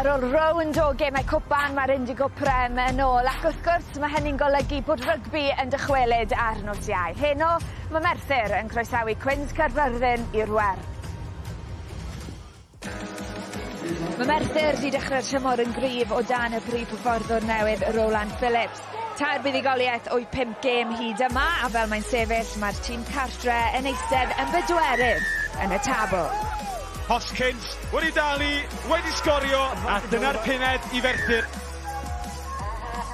Ar ôl rownd o gemau cwpan mae'r Indigo Prem yn ôl ac wrth gwrs mae hynny'n golygu bod rygbi yn dychwelyd ar nos Iau. Heno mae Merthyr yn croesawu Cwins Caerfyrddin i'r Wern. Mae Merthyr 'di dechrau'r tymor yn gryf o dan y prif hyfforddwr newydd Rowland Phillips. Tair buddugoliaeth o'u pump gêm hyd yma a fel mae'n sefyll mae'r tîm cartre yn eistedd yn bedwerydd yn y tabl. Hoskins wedi dal i, wedi sgorio a dyna'r pumed i Ferthyr.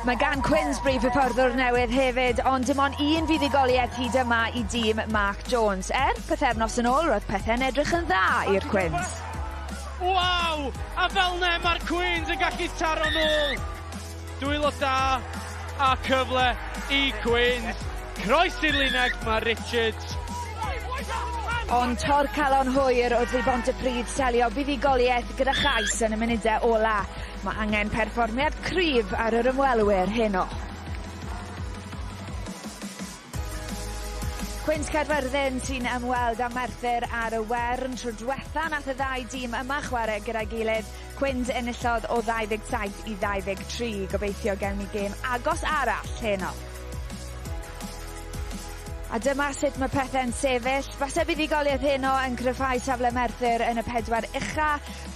Mae gan Cwins brif hyfforddwr newydd hefyd, ond dim ond un fuddugoliaeth hyd yma i dîm Mark Jones. Er, pythefnos yn ôl, roedd pethau'n edrych yn dda i'r Cwins. Waw! A fel 'ne mae'r Cwins yn gallu taro nôl. Dwylo da a cyfle i Cwins. Croesi'r linell mae Richards. Ond torcalon hwyr wrth i Bontypridd selio buddugoliaeth gyda chais yn y munudau ola. Mae angen perfformiad cryf ar yr ymwelwyr heno. Cwins Caerfyrddin sy'n ymweld â Merthyr ar y Wern. Tro diwetha nath y ddau dîm yma chwarae gyda'i gilydd, Cwins enillodd o 27 i 23. Gobeithio gewn ni gêm agos arall heno. A dyma sut mae pethe'n sefyll. Fase buddugoliaeth heno yn cryfhau safle Merthyr yn y pedwar ucha,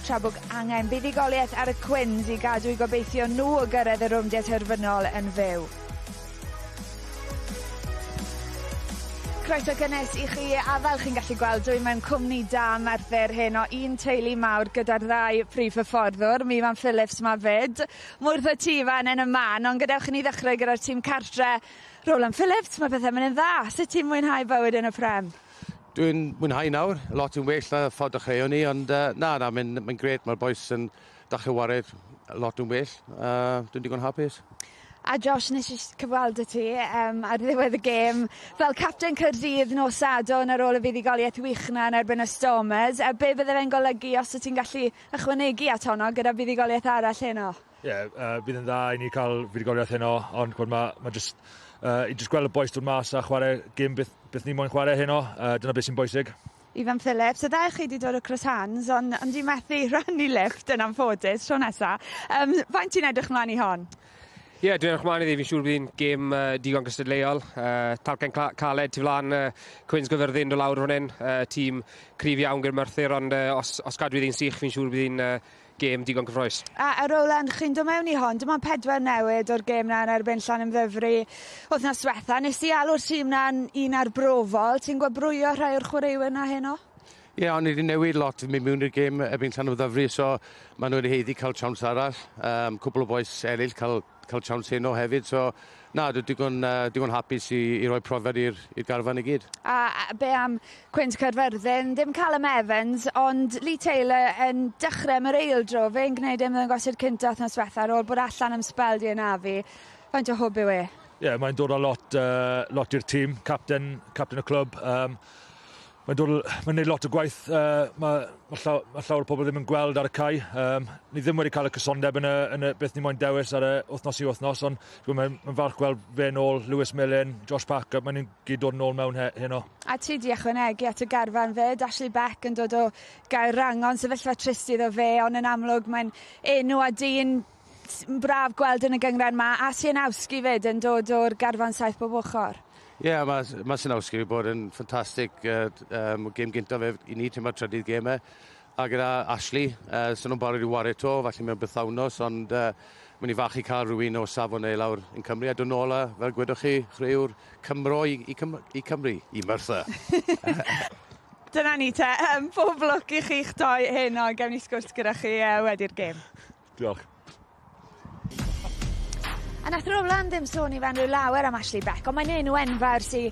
tra bod angen buddugoliaeth ar y Cwins i gadw i gobeithio nhw o gyrraedd y rowndiau terfynol yn fyw. Croeso gynnes i chi, a fel chi'n gallu gweld dwi mewn cwmni da Merthyr heno, un teulu mawr gyda'r ddau prif hyfforddwr, mi Ifan Phillips 'ma 'fyd. Mwy wrtho ti Ifan yn y man, ond gadewch i ni ddechrau gyda'r tîm cartre. Rowland Phillips, mae pethau'n mynd yn dda. Sut ti'n mwynhau bywyd yn y Prem? Dwi'n mwynhau nawr, lot yn well na ffordd dechreuon ni, ond uh, na, na, mae'n mae gret, mae'r boys yn dechrau wario lot yn well, uh, dwi'n digon hapus. A Josh, nes i cyfweld y ti um, ar ddiwedd y gêm fel capten Caerdydd nos Sadwrn ar ôl y fuddugoliaeth wych 'na yn erbyn y Stormers. A be bydde fe'n golygu os wyt ti'n gallu ychwanegu at honno gyda buddugoliaeth arall heno? Ie, yeah, bydd yn dda i ni cael fuddugoliaeth heno, ond gweld, mae ma just, i just gweld y boys dod mas a chwarae gêm beth, beth ni moyn chwarae heno, dyna beth sy'n bwysig. Ifan Phillips, y ddau chi wedi dod o Cross Hands, ond ond di methu rhannu lift yn anffodus tro nesa. Um, faint ti'n edrych mlaen i hon? Ie, yeah, dwi'n edrych mlaen iddi. Fi'n siŵr bydd hi'n gêm digon gystadleuol. Talcen caled tu flaen Cwins Gyfyrddin dod lawr fan hyn. Tîm cryf iawn gyda Merthyr, ond os, os gadw iddi'n sych, fi'n siŵr bydd hi'n gêm digon cyffroes. A, a Roland, chi'n dod mewn i hon, dim ond pedwar newid o'r gêm na yn erbyn Llanymddyfri wythnos diwetha. Nes i alw'r tîm na'n un arbrofol. Ti'n gwobrwyo rhai o'r chwaraewyr na heno? Ie, yeah, ond ni wedi newid lot yn mynd mewn i'r gêm erbyn Llanymddyfri, so maen nhw wedi heiddi cael chance arall. Um, cwpl o bois eraill cael cael chance heno hefyd, so na, dwi digon, digon hapus i, i roi profiad i'r garfan i gyd. A, a be am Cwins Caerfyrddin? Dim Callum Evans, ond Lee Taylor yn dechrau am yr eildro. Fe'n gwneud ymddangosiad cynta wythnos diwetha ar ôl bod allan am sbel di anafu. Faint o hwb yw e? Ie, yeah, mae'n dod â lot, lot i'r tîm, capten, capten y clwb. Um, Mae'n dod, mae'n neud lot o gwaith, uh, mae, mae, llaw, mae llawer o pobl ddim yn gweld ar y cae. Um, ni ddim wedi cael y cysondeb yn y, yn y beth ni moyn dewis ar y wythnos i wythnos, ond mae'n mae falch gweld fe nôl, Lewis Millen, Josh Parker, mae'n nhw'n gyd dod nôl mewn he, heno. A ti di ychwanegu at y garfan fyd, Ashley Beck yn dod o Gaerwrangon, sefyllfa trist iddo fe, ond yn amlwg mae'n enw a dyn braf gweld yn y gynghrair 'ma, a Sianowski 'fyd yn dod o'r garfan saith bob ochr. Ie, yeah, mae ma Sianowski wedi bod yn ffantastig. Uh, um, gêm gyntaf fe i ni, ti'n trydydd gêm e. A gyda Ashley, uh, sy'n nhw'n barod i wario to, falle mewn bythawnos, ond uh, mynd i fach i cael rhywun o safon e lawr yn Cymru. A dod nôl a, fel gwedwch chi, chreuwr Cymro i, i, Cym i Cymru, i Merthyr. Dyna ni te. Um, pob lwc i chi'ch doi heno. Gewn ni sgwrs gyda chi uh, wedi'r gêm. Diolch. A nath Rowland ddim sôn i fan rhyw lawer am Ashley Beck, ond mae'n enw enfawr sy,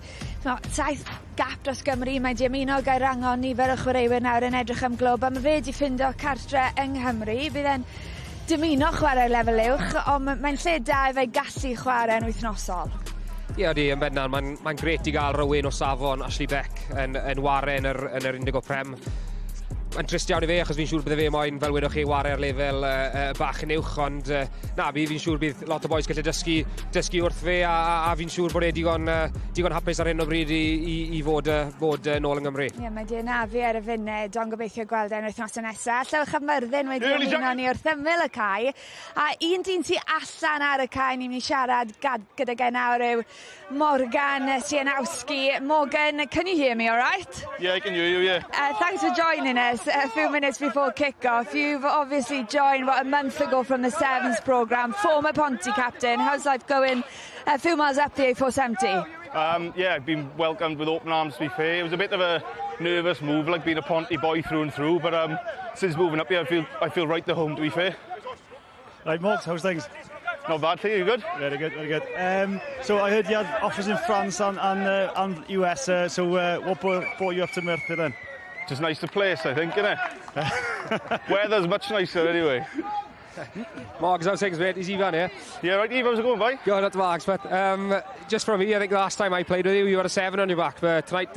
t'mo', saith gap dros Gymru, mae 'di ymuno â Gaerwrangon, nifer o chwaraewyr nawr yn edrych am glwb, a ma' fe 'di ffindo cartre yng Nghymru, bydd e'n dymuno chwarae lefel uwch, ond mae'n lle da i fe gallu chwarae yn wythnosol. Ie, odi, yn bendant. Mae'n mae grêt i gael rhywun o safon Ashley Beck yn, yn ware yn yr, yn yr Indigo Prem. Mae'n trist iawn i fe, achos fi'n siŵr bydde fe moyn, fel wedwch chi, ware ar lefel bach yn uwch, ond na, fi'n siŵr bydd lot o bois gallu dysgu wrth fe, a fi'n siŵr bod e digon hapus ar hyn o bryd i fod nôl yng Nghymru. Ie, yeah, mae di anafu ar y funud, ond gobeithio gweld e'n wythnos nesaf. Llewch a Myrddin wedi ymuno ni wrth ymyl y cae. A un dyn sy'n allan ar y cae, ni'n mynd i siarad gyda gen nawr yw Morgan Sienkowski. Morgan, can you hear me all right? Yeah, I can hear you, yeah. Thanks for joining us a few minutes before kick-off. You've obviously joined, what, a month ago from the Sevens programme, former Ponty captain. How's life going a few miles up the A470? Yeah, I've been welcomed with open arms, to be fair. It was a bit of a nervous move, like being a Ponty boy through and through, but since moving up here, I feel right at home, to be fair. Right, Morgs, how's things? Not bad, you good? Very good, very good. So I heard you had offers in France and US, so what brought you up to Merthyr then? Just nice to place, I think, isn't it? Weather's much nicer anyway. Morgs, how's things, mate? Is Ivan here? Yeah, right, Eve, how's it going, boy? Good, not Margs, but just from me, I think the last time I played with you, you had a 7 on your back, but tonight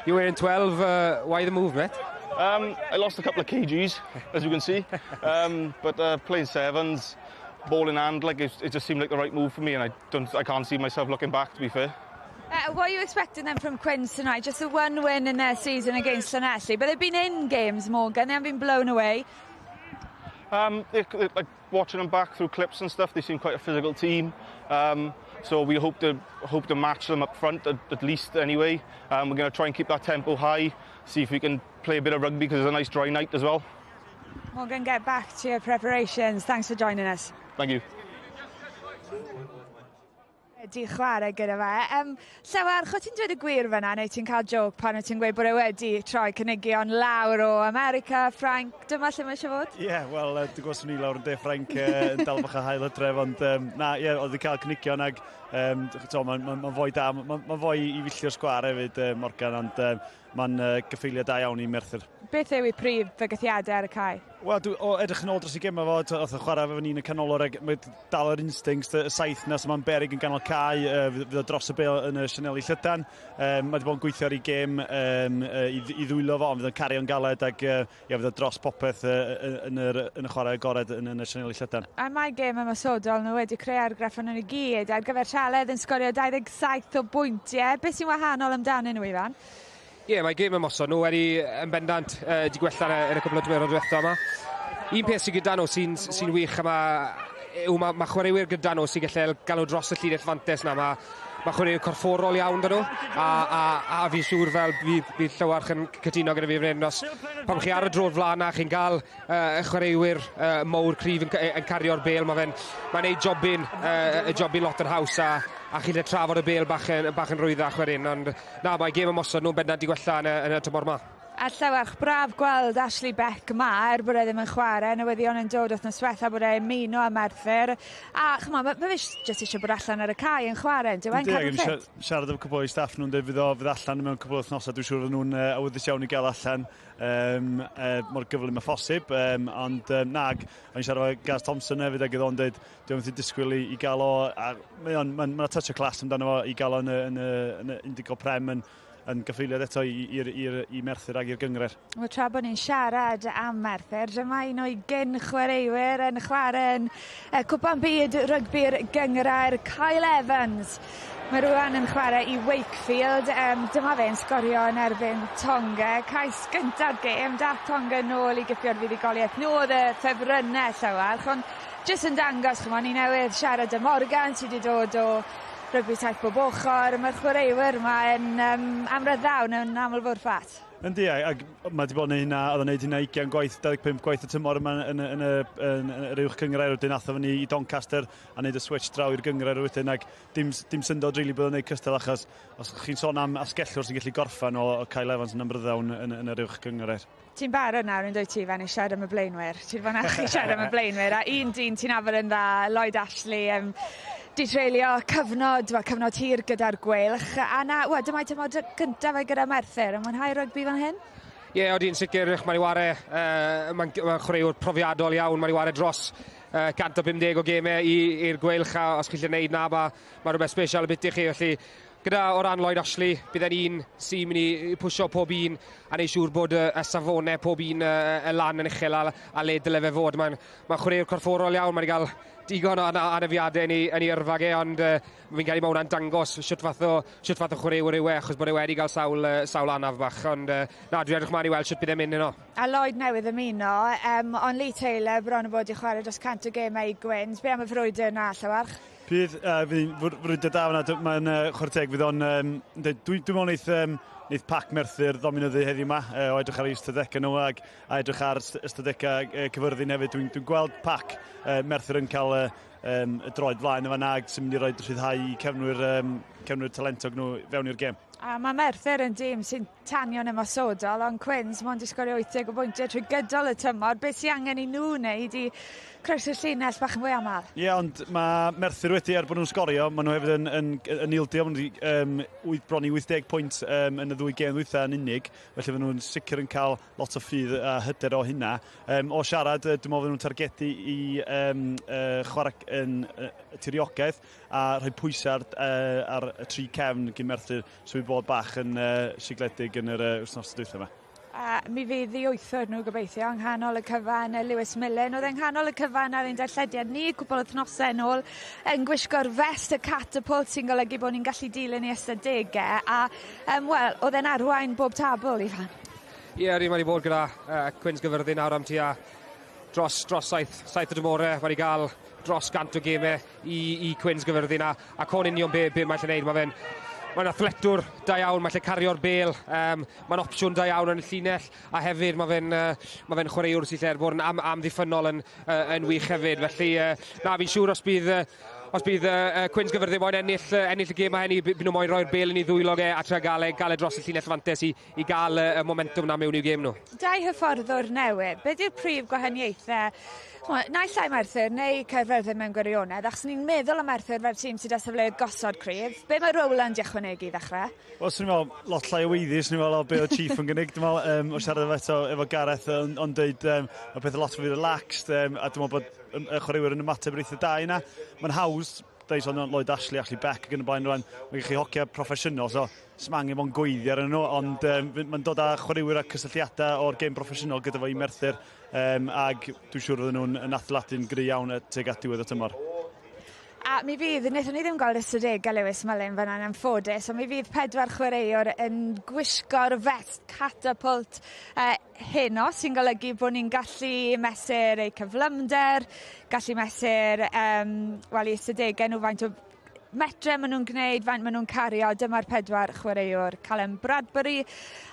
you're wearing 12. Why the move, mate? I lost a couple of kgs, as you can see, but playing sevens, ball in hand, like it just seemed like the right move for me, and I can't see myself looking back, to be fair. What are you expecting then from Quins tonight? Just the one win in their season against Llanelli, but they've been in games, Morgan. They haven't been blown away. Like watching them back through clips and stuff, they seem quite a physical team. So we hope to match them up front at least anyway. We're going to try and keep that tempo high, see if we can play a bit of rugby because it's a nice dry night as well. Morgan, get back to your preparations. Thanks for joining us. Thank you. Di chwarae gyda fe. Llewarch, o ti'n dweud y gwir fyna, neu ti'n cael joke pan o ti'n gweud bod e wedi troi cynigion lawr o America, Ffrainc, dyma lle mae eisiau fod? Ie, yeah, wel, dwi'n gwybod ni lawr yn De Ffrainc yn dal bach o haul hydref, ond na, ie, yeah, oedd wedi cael cynigion ag mae'n ma foi da, mae'n ma foi i filltir sgwar hefyd, Morgan, ond mae'n gyffeiliad da iawn i Merthyr. Beth yw ei prif fygythiadau ar y cae? Wel, o edrych yn ôl dros i gema fo, oedd o chwarae efo ni'n y canolwr, ag mae dal yr instincts, y saith na, so mae'n berig yn ganol cae, fydd o dros y bêl yn y sianeli llydan. Mae wedi bod yn gweithio ar ei gêm i ddwylo fo, ond fydd o'n cario'n galed ac ia, fydd o dros popeth yn y chwarae agored yn y sianeli llydan. A mae gêm ymosodol nhw wedi creu argraff yn nhw i gyd ar gyfer Sialedd yn sgorio 27 o bwyntiau. Beth sy'n wahanol amdanyn nhw, Ifan? Ie, yeah, mae gêm ymosod nhw wedi yn bendant di gwella yn y cwpl o dymhorau diwethaf yma. Un peth sydd gyda nhw sy wych yma yw mae chwaraewyr gyda nhw sy'n gallu galw dros y llinell fantes na. Mae chwaraewyr corfforol iawn 'da nhw, a fi'n siŵr fel bydd Llywarch yn cytuno gyda fi fan hyn, os pan chi ar y droed flaen na, chi'n gael chwaraewyr mowr cryf yn cario'r bêl, mae fe'n mae'n neud y jobyn lot yn haws a chi'n trafod y bêl bach yn rwyddach wedyn, ond na, mae gêm ymosod nhw'n bendant i gwella yn y tymor yma. A Llywarch, braf gweld Ashley Beck yma, er bod e ddim yn chwarae, newyddion yn dod wythnos diwetha bod e'n ymuno â Merthyr. A ch'mo, mae fe jyst eisiau bod allan ar y cae yn chwarae, yn dyw e'n cadw ffit? Siarad efo cwpl o'i staff nhw'n dweud fydd o fydd allan mewn cwpl o wythnosau, dwi'n siŵr fod nhw'n awyddus iawn i gael allan mor gyflym â phosib. Ond na, o'n i'n siarad efo Gaz Thompson hefyd ac oedd o'n dweud, dwi'n methu disgwyl i gael o, a mae o'n, mae'n ma touch o class amdano fo i gael o yn y Indigo Prem yn gyffeiliad eto i Merthyr ag i'r gynghrair. Wel, tra bod ni'n siarad am Merthyr, dyma un o'i gyn chwaraewyr yn chwarae yn Cwpan Byd Rygbi'r Gynghrair, Kyle Evans. Mae rwan yn chwarae i Wakefield. Dyma fe'n sgorio yn erbyn Tonga. Cais gynta'r gêm, dath Tonga nôl i gipio'r fuddugoliaeth. Nhw oedd y ffefrynnau Llywarch, ond jyst yn dangos, ch'mo, ni newydd siarad â Morgan sydd wedi dod o rygbi saith bob ochr. Mae'r chwaraewyr yma yn amryddawn yn aml fwrfat. Yndi, ac mae wedi bod yn hynna, oedd o'n neud hynna 20 gwaith, 25 gwaith y tymor yma yn yr uwch gynghrair, wedyn ath o fyny i Doncaster a neud y switch draw i'r gynghrair wedyn, ac dim syndod really bod o'n neud cystal achos os chi'n sôn am asgellwr sy'n gallu gorffan o Kyle Evans yn amryddawn yn yr uwch gynghrair. Ti'n barod nawr yn dweud ti fan i siarad am y blaenwyr. Ti'n fod i siarad am y blaenwyr. A un dyn ti'n nabod yn dda, Lloyd Ashley, di treulio cyfnod, well, cyfnod hir gyda'r Gweilch. A na, wel, dyma tymor gyntaf fe gyda Merthyr. Yn mwynhau rygbi fan hyn? Ie, yeah, odi'n sicr, mae'n i ware, mae'n ma chwaraewr profiadol iawn, mae'n i ware dros 150 o gemau i'r Gweilch, a os chi'n gallu gwneud na, mae ma rhywbeth special bit i chi, felly Gyda o ran Lloyd Ashley, bydd e'n un sy'n mynd i pwysio pob un a neud siŵr bod y safonau pob un y lan yn uchel a le dyle fe fod. Mae'n chwaraewr corfforol iawn, mae wedi cael digon o anafiadau yn ei yrfa ge, ond fi'n credu mae hwnna'n dangos shwt fath o chwaraewr yw e, achos bod e wedi cael sawl anaf bach, ond na, dwi'n edrych mlaen i weld shwt bydd e'n mynd yno. A Lloyd newydd ymuno, ond Lee Taylor bron o bod i chwarae dros 100 o gemau i Gwins. Be am y frwydr yna, Llywarch? Bydd, frwydr da fyna, mae'n chwarae teg, fydd o'n, dwi'n meddwl neith pac Merthyr ddominyddu heddiw yma, o edrych ar eu ystadegau nhw a edrych ar ystadegau Caerfyrddin hefyd. Dwi'n gweld pac Merthyr yn cael y droed flaen yma ag sy'n mynd i roi rhyddhau i cefnwyr talentog nhw fewn i'r gêm. A mae Merthyr yn dîm sy'n tanio'n ymosodol, ond Cwins mond i sgorio 80 o bwyntiau trwy gydol y tymor. Beth sy'n angen i nhw wneud i croesi'r llinell bach yn fwy aml? Ie, yeah, ond mae Merthyr wedi, er bod nhw'n sgorio, maen nhw hefyd yn ildio, maen nhw wedi bron i 80 pwynt yn y ddwy gêm ddwytha yn unig, felly maen nhw'n sicr yn cael lot o ffydd a hyder o hynna. O siarad, dwi'n meddwl nhw'n targedu i chwarae yn tiriogaeth a rhoi pwysau ar y tri cefn gyn Merthyr, so i bod bach yn sigledig yn yr wythnos dwytha yma. Mi fydd i wythwr nhw gobeithio yng nghanol y cyfan Lewis Millen. Oedd yng nghanol y cyfan ar ein darllediad ni cwpl o wythnosau yn ôl yn gwisgo'r vest y catapult sy'n golygu bod ni'n gallu dilyn ei ystadegau a wel, oedd e'n arwain bob tabl, Ifan. Ie, yeah, mae wedi bod gyda Cwins Gaerfyrddin nawr am tua dros 7 o dymorau. Mae wedi cael dros 100 o gemau i Cwins Gaerfyrddin a con union be mae'n gallu gwneud. Mae'n athletwr da iawn, mae'n lle cario'r bêl, mae'n opsiwn da iawn yn y llinell, a hefyd mae fe'n chwaraewr sy'n lle bod yn amddiffynnol yn wych hefyd. Felly, na, fi'n siŵr os bydd Cwins Gaerfyrddin moyn ennill y gêm a hynny, bydd nhw moyn roi'r bêl yn ei ddwylo e a trio gael e dros y llinell fantes i gael y momentum na mewn i'w gêm nhw. Dau hyfforddwr newydd, beth yw'r prif gwahaniaethau? Naill ai Merthyr neu Caerfyrddin mewn gwirionedd, achos ni'n meddwl am Merthyr fel tîm sydd â safleoedd gosod cryf. Be mae Rowland i ychwanegu i ddechrau? Wel, swn i'n meddwl lot llai o weiddi, swn i'n meddwl o be oedd Chief yn gynnig. Dwi'n meddwl, o siarad eto efo Gareth, ond dweud mae pethau lot fwy relaxed, a dwi'n meddwl bod y chwaraewyr yn ymateb eitha da i yna. Mae'n haws, dweud sôn Lloyd Ashley, Ashley Beck ac yn y blaen rwan, mae gen chi hocia proffesiynol, so sdim angen fo'n gweiddi ar nhw, ond mae'n dod â chwaraewyr a cysylltiadau o'r gêm proffesiynol gyda fo i Merthyr, ag dwi'n siŵr fydden nhw'n adeiladu'n gry iawn tuag at diwedd y tymor. A mi fydd, wnaethon ni ddim gweld ystadegau Lewis Mullin fan anffodus, ond mi fydd 4 chwaraewr yn gwisgo'r vest catapult heno, sy'n golygu bod ni'n gallu mesur eu cyflymder, gallu mesur wel, eu ystadegau nhw, faint o metre maen nhw'n gwneud, faint maen nhw'n cario. Dyma'r 4 chwaraewr, Callum Bradbury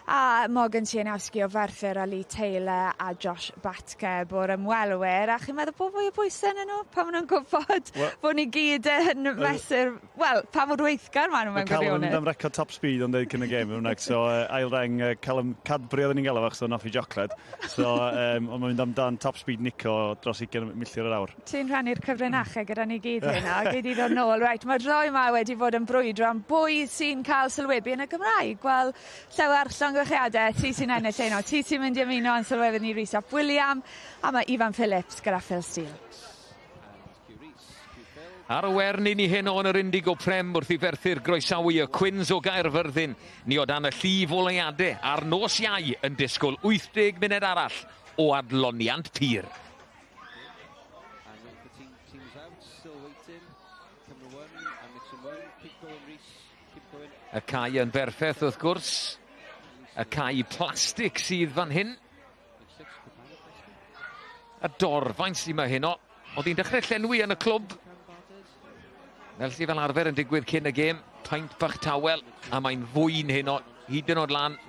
a Morgan Sianowski o Ferthyr a Lee Taylor a Josh Batke o'r ymwelwyr. A chi'n meddwl bod fwy o bwysau yn nhw pan maen nhw'n gwybod bod ni gyd yn mesur, wel, pa mor weithgar maen nhw mewn gwirionedd. Callum yn mynd am record top speed ond dweud cyn y gêm, so ail reng Callum Cadbury oedden ni'n gael efo, so nath i jocled. So, ond mae'n mynd amdan top speed Nico dros 20 milltir yr awr. Ti'n rhannu'r cyfrinachau gyda ni gyd hynna, gyd i ddod nôl. Reit, mae'r ddoi yma wedi bod yn brwydro am bwy sy'n cael sylwebu yn y Gymraeg. Wel, Llywarch, llongyfarchiadau, ti sy'n ennill heno, ti sy'n mynd i ymuno yn sylwebu ni Rhys ap William, a mae Ifan Phillips gyda Phil Steele. Ar y wern i ni heno yn yr Indigo Prem wrth i Ferthyr groesawu y Cwins o Gaerfyrddin. Ni o dan y llif o leiadau ar nos Iau yn disgwyl 80 munud arall o adloniant pur. Y cae yn berffaith wrth gwrs. Y cae plastig sydd fan hyn. Y dorfaint sydd yma heno. Oedd hi'n dechrau llenwi yn y clwb. Fel sydd fel arfer yn digwydd cyn y gêm. Paint bach tawel. A mae'n fwyn heno. Hyd yn oed lan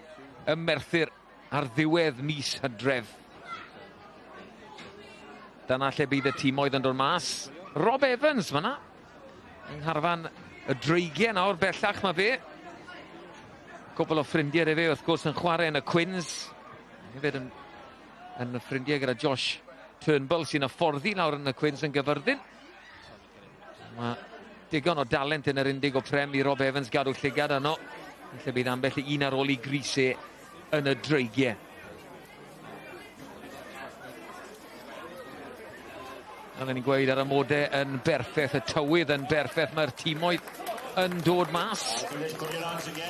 ym Merthyr ar ddiwedd mis Hydref. Dyna lle bydd y tîmoedd yn dod mas. Rob Evans fan'na. Yng ngharfan y Dreigiau nawr bellach mae fe. Cwpl o ffrindiau fe wrth gwrs yn chwarae yn y Cwins. Hefyd yn ffrindiau gyda Josh Turnbull sy'n hyfforddi lawr yn y Cwins yn Gyfyrddin. Mae digon o dalent yn yr Indigo Prem i Rob Evans gadw llygad yno. Lle bydd ambell i un ar ôl i grisau yn y Dreigiau. Oedden ni'n gweud ar amodau yn berffaith, y tywydd yn berffaith, mae'r tîmoedd yn dod mas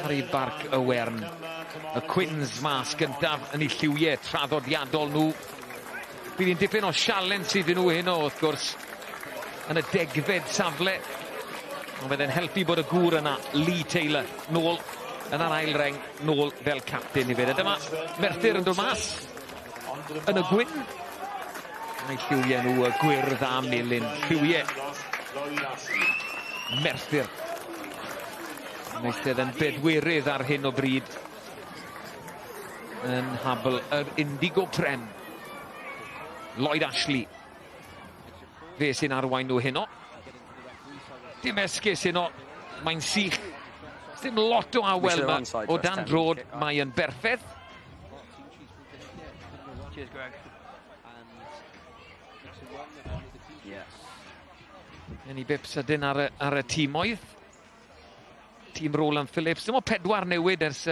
ar ei Barc y Wern. Y Cwins mas gyntaf yn eu lliwiau traddodiadol nhw. Bydd hi'n dipyn o sialens iddyn nhw heno, wrth gwrs, yn y 10fed safle. Ond bydd e'n helpu bod y gŵr yna, Lee Taylor, nôl yn yr ail reng, nôl fel captain i fyd. A dyma Merthyr yn dod mas yn y gwyn. Mae lliwiau nhw y gwyrdd a melyn. Lliwiau Merthyr. Yn eistedd yn bedwerydd ar hyn o bryd yn habl yr Indigo Prem. Lloyd Ashley. Fe sy'n arwain nhw heno. Dim esgus heno. Mae'n sych. Dim lot o awel yma. O dan drod, mae yn berffaith. Cheers, Greg. Yn ei bip sydyn ar y tîmoedd. Tîm Roland Phillips. Dim ond 4 newid ers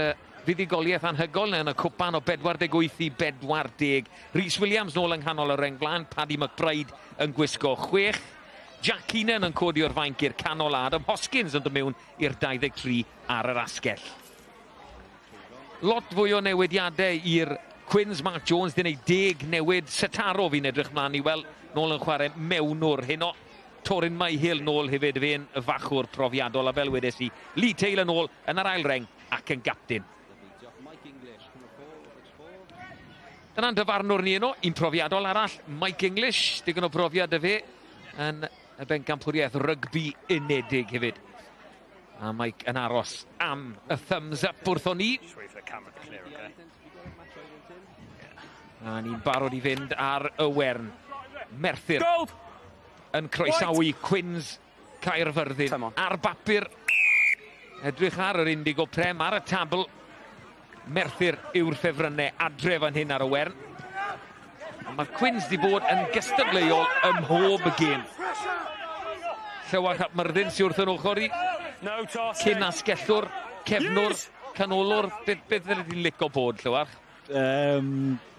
fuddugoliaeth anhygoel yn y cwpan o 48 i 40. Rhys Williams nôl yng nghanol y reng flaen. Paddy McBride yn gwisgo 6. Jack Keenan yn codi o'r fainc i'r canol a Adam Hoskins yn dod mewn i'r 23 ar yr asgell. Lot fwy o newidiadau i'r Cwins. Mark Jones di wneud 10 newid. Setaro fi'n edrych mlaen i weld nôl yn chwarae mewnwr heno. Torin Myhill nôl hefyd, fe'n fachwr profiadol, a fel wedes i, Lee Taylor nôl yn yr ail reng ac yn gapten. Dyna'n dyfarnwr ni yno, un profiadol arall, Mike English, digon o brofiad y fe yn y bencampwriaeth rygbi unedig hefyd. A Mike yn aros am y thumbs up wrthon ni. A ni'n barod i fynd ar y Wern. Merthyr yn croesawu Cwins Caerfyrddin. Ar bapur, edrych ar yr Indigo Prem, ar y tabl. Merthyr yw'r ffefrynnau adre fan hyn ar y Wern. Mae'r Cwins di bod yn gystadleuol ym mhob gêm. Llywarch ap Myrddin sy'n wrth yn ochr i. Cyn asgellwr, cefnwr, canolwr. Beth ydych chi'n licio bod, Llywarch?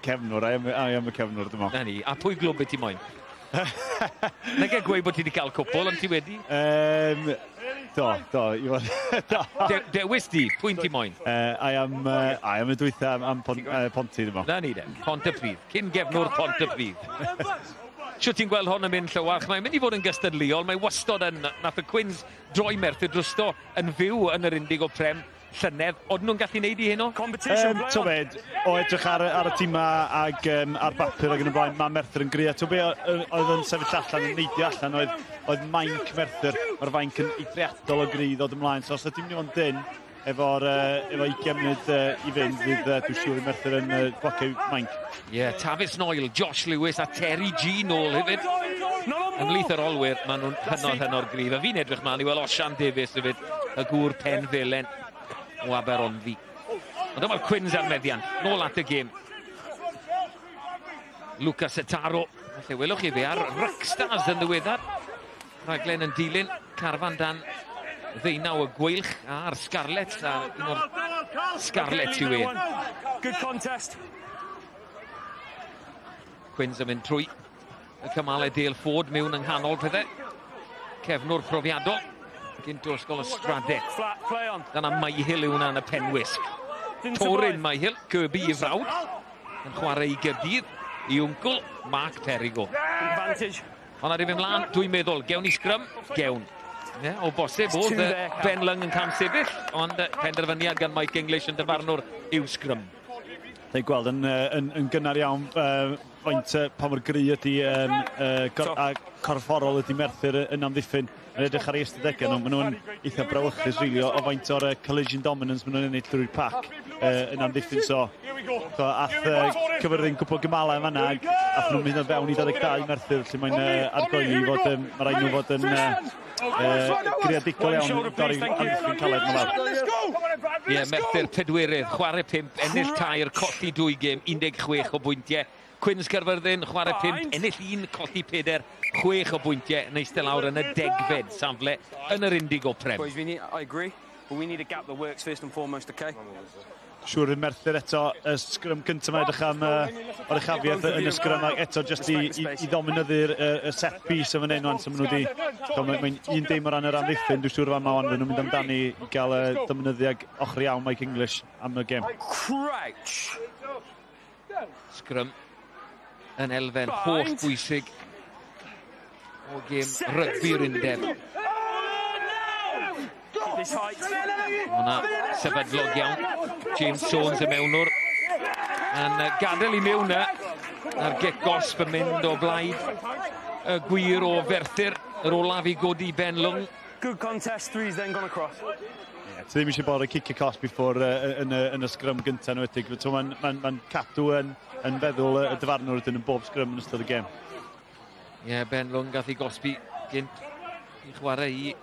Cefnwr, I am y cefnwr, dwi'n meddwl. Na ni, a pwy glwb ti moyn? Nag e gweud bod ti wedi cael cwpl, ond ti wedi? Do, i fod. Dewis di, pwy'n ti moyn? I am y dwytha am Ponty, dwi'n meddwl. Na ni de, Pontypridd, cyn gefnwr Pontypridd. Siwt ti'n gweld hon yn mynd, Llywarch? Mae'n mynd i fod yn gystadleuol, mae wastod yn... Nath y Cwins droi Merthyr drosto yn fyw yn yr Indigo Prem llynedd. Oedden nhw'n gallu neud i heno? Tobed, o edrych ar y tîma ag ar bapur ac yn y blaen, mae Merthyr yn gry. A be oedd yn sefyll allan, yn neidio allan, oedd mainc Merthyr. Mae'r fainc yn eithriadol o gry i ddod ymlaen. So os ydy mynd i fod yn dyn, efo'r 20 munud i fynd, fydd dwi'n siŵr i Merthyr yn blocio mainc. Ie, Tavis Noel, Josh Lewis a Terry G nôl hefyd. Ymhlith yr olwyr, maen nhw'n hynod gryf. A fi'n edrych mlaen i weld Osian Davies hefyd, y gŵr pen felen o Aberhonddu. Ond dyma'r Cwins ar meddiant, nôl at y gêm. Lucas Setaro, felly welwch chi fe ar Rockstars yn ddiweddar. Rhaglen yn dilyn, carfan dan 19 y Gweilch a'r Scarlets, a un o'r Scarlets yw e. Good contest. Cwins yn mynd trwy y cymalau Dale Ford mewn yng nghanol pethau. Cefnwr profiadol, gynt o Ysgol y Strade. Dyna Myhill yw hwnna yn y penwisg. Torin Myhill, Kirby i frawd, yn chwarae i Gaerdydd, i wncl Mark Perigo. Ond ar i fynd mlaen, dwi'n meddwl, gewn ni sgrym, gewn. Yeah, o bosib, oedd Ben Lung yn cam sefyll, ond penderfyniad gan Mike English yn dyfarnwr yw sgrym. Dwi'n gweld yn gynnar iawn faint pa mor gry ydy a corfforol ydy Merthyr yn amddiffyn. Yn edrych ar ei ystadegau nhw, maen nhw'n eitha brawychus rili o faint o'r collision dominance maen nhw'n ennill drwy'r pac yn amddiffyn. So ath Cyfyrddin cwpl o gymalau yn fanna, ath nhw'n mynd o fewn i 22 Merthyr, felly mae'n argoeli fod, mae rhaid nhw fod yn greadigol iawn yn dorri amddiffyn caled yma lawr. Ie, Merthyr pedwerydd, chwarae 5, ennill 3, colli 2 gêm, 16 o bwyntiau. Cwins Caerfyrddin, chwarae 5, ennill 1, colli 4, 6 o bwyntiau, yn eistedd lawr yn y 10fed safle yn yr Indigo Prem. I agree, but we need a gap that works first and foremost, okay? Siŵr yn Merthyr eto, y sgrym cyntaf mae'n edrych am oruchafiaeth yn y sgrym, ac eto jyst i ddominyddu'r y set piece yn fan hyn, so maen nhw wedi, mae'n un dim o ran yr amddiffyn, dwi'n siŵr fan ma nhw'n mynd amdani i gael y dominyddu ag ochr iawn Mike English am y gêm. Crouch! Sgrym yn elfen holl bwysig o gêm rygbi'r undeb. Hwna sefydlog iawn. James Jones y mewnwr yn gadael i mewn yna. A'r gic gosb yn mynd o blaid y gwir o Ferthyr. Yr olaf i godi Ben Lwng. Good contest, three's then gone across. Yeah, ti ddim eisiau bod y cic y cosb before yn y sgrym gyntaf nhw wedig. Mae'n cadw yn feddwl y dyfarnwr wedyn yn bob sgrym yn ystod y gêm. Ie, yeah, Ben Lwng gath i gosbi gynt i chwarae i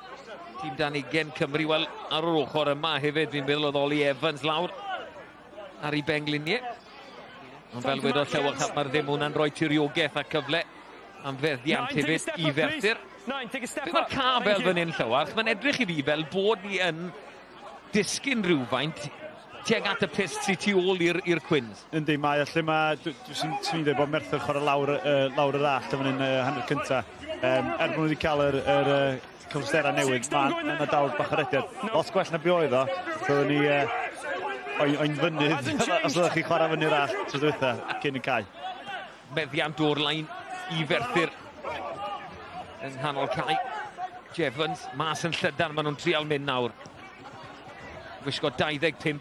tîm dan 20 Cymru. Wel, ar yr ochr yma hefyd, fi'n meddwl oedd Ollie Evans lawr ar ei bengliniau. Ond fel wedodd Llewach, mae'r ddim hwnna'n rhoi tiriogaeth a cyfle am feddiant hefyd i Ferthyr. Be mae'r ca fel fan hyn, Llewach? Mae'n edrych i fi fel bod ni yn disgyn rhywfaint tuag at y pyst sydd tu ôl i'r Cwins. Yndi, mae, lle mae, dwi'n dweud bod Merthyr chwarae lawr yr allt yn fan hyn hanner cyntaf. Er bod nhw wedi cael yr cyfleusterau newydd, mae dal bach o rediad. Lot gwell na be oedd o, so ni o'n fynydd, os oeddech chi chwarae fyny'r allt tro dwytha, cyn y cae. Meddiant o'r lein i Ferthyr yng nghanol cae. Jevons, mas yn llydan, maen nhw'n trial mynd nawr. Wisgo 25,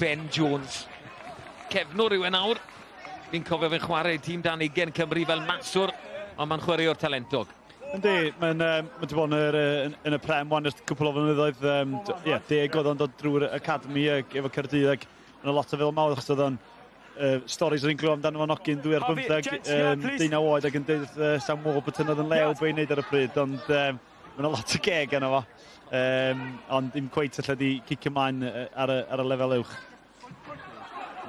Ben Jones. Cefnwr yw e nawr. Fi'n cofio fe'n chwarae tîm dan 20 Cymru fel maswr, ond mae'n chwaraewr talentog. Yndi, mae'n wedi bod yn y Prem wan ers cwpl o flynyddoedd. Ie, 10 oedd o'n dod drwy'r academy efo Caerdydd, ac yna lot o fel mawr achos oedd o'n stories o'n i'n glywed amdano fo'n ogyn 2 ar 15, 19 oed ac yn dweud Sam Warburton oedd yn lew be i wneud ar y pryd, ond mae'n lot o geg yna fo. Ond ddim cweit allai di cicio ymlaen ar y lefel uwch.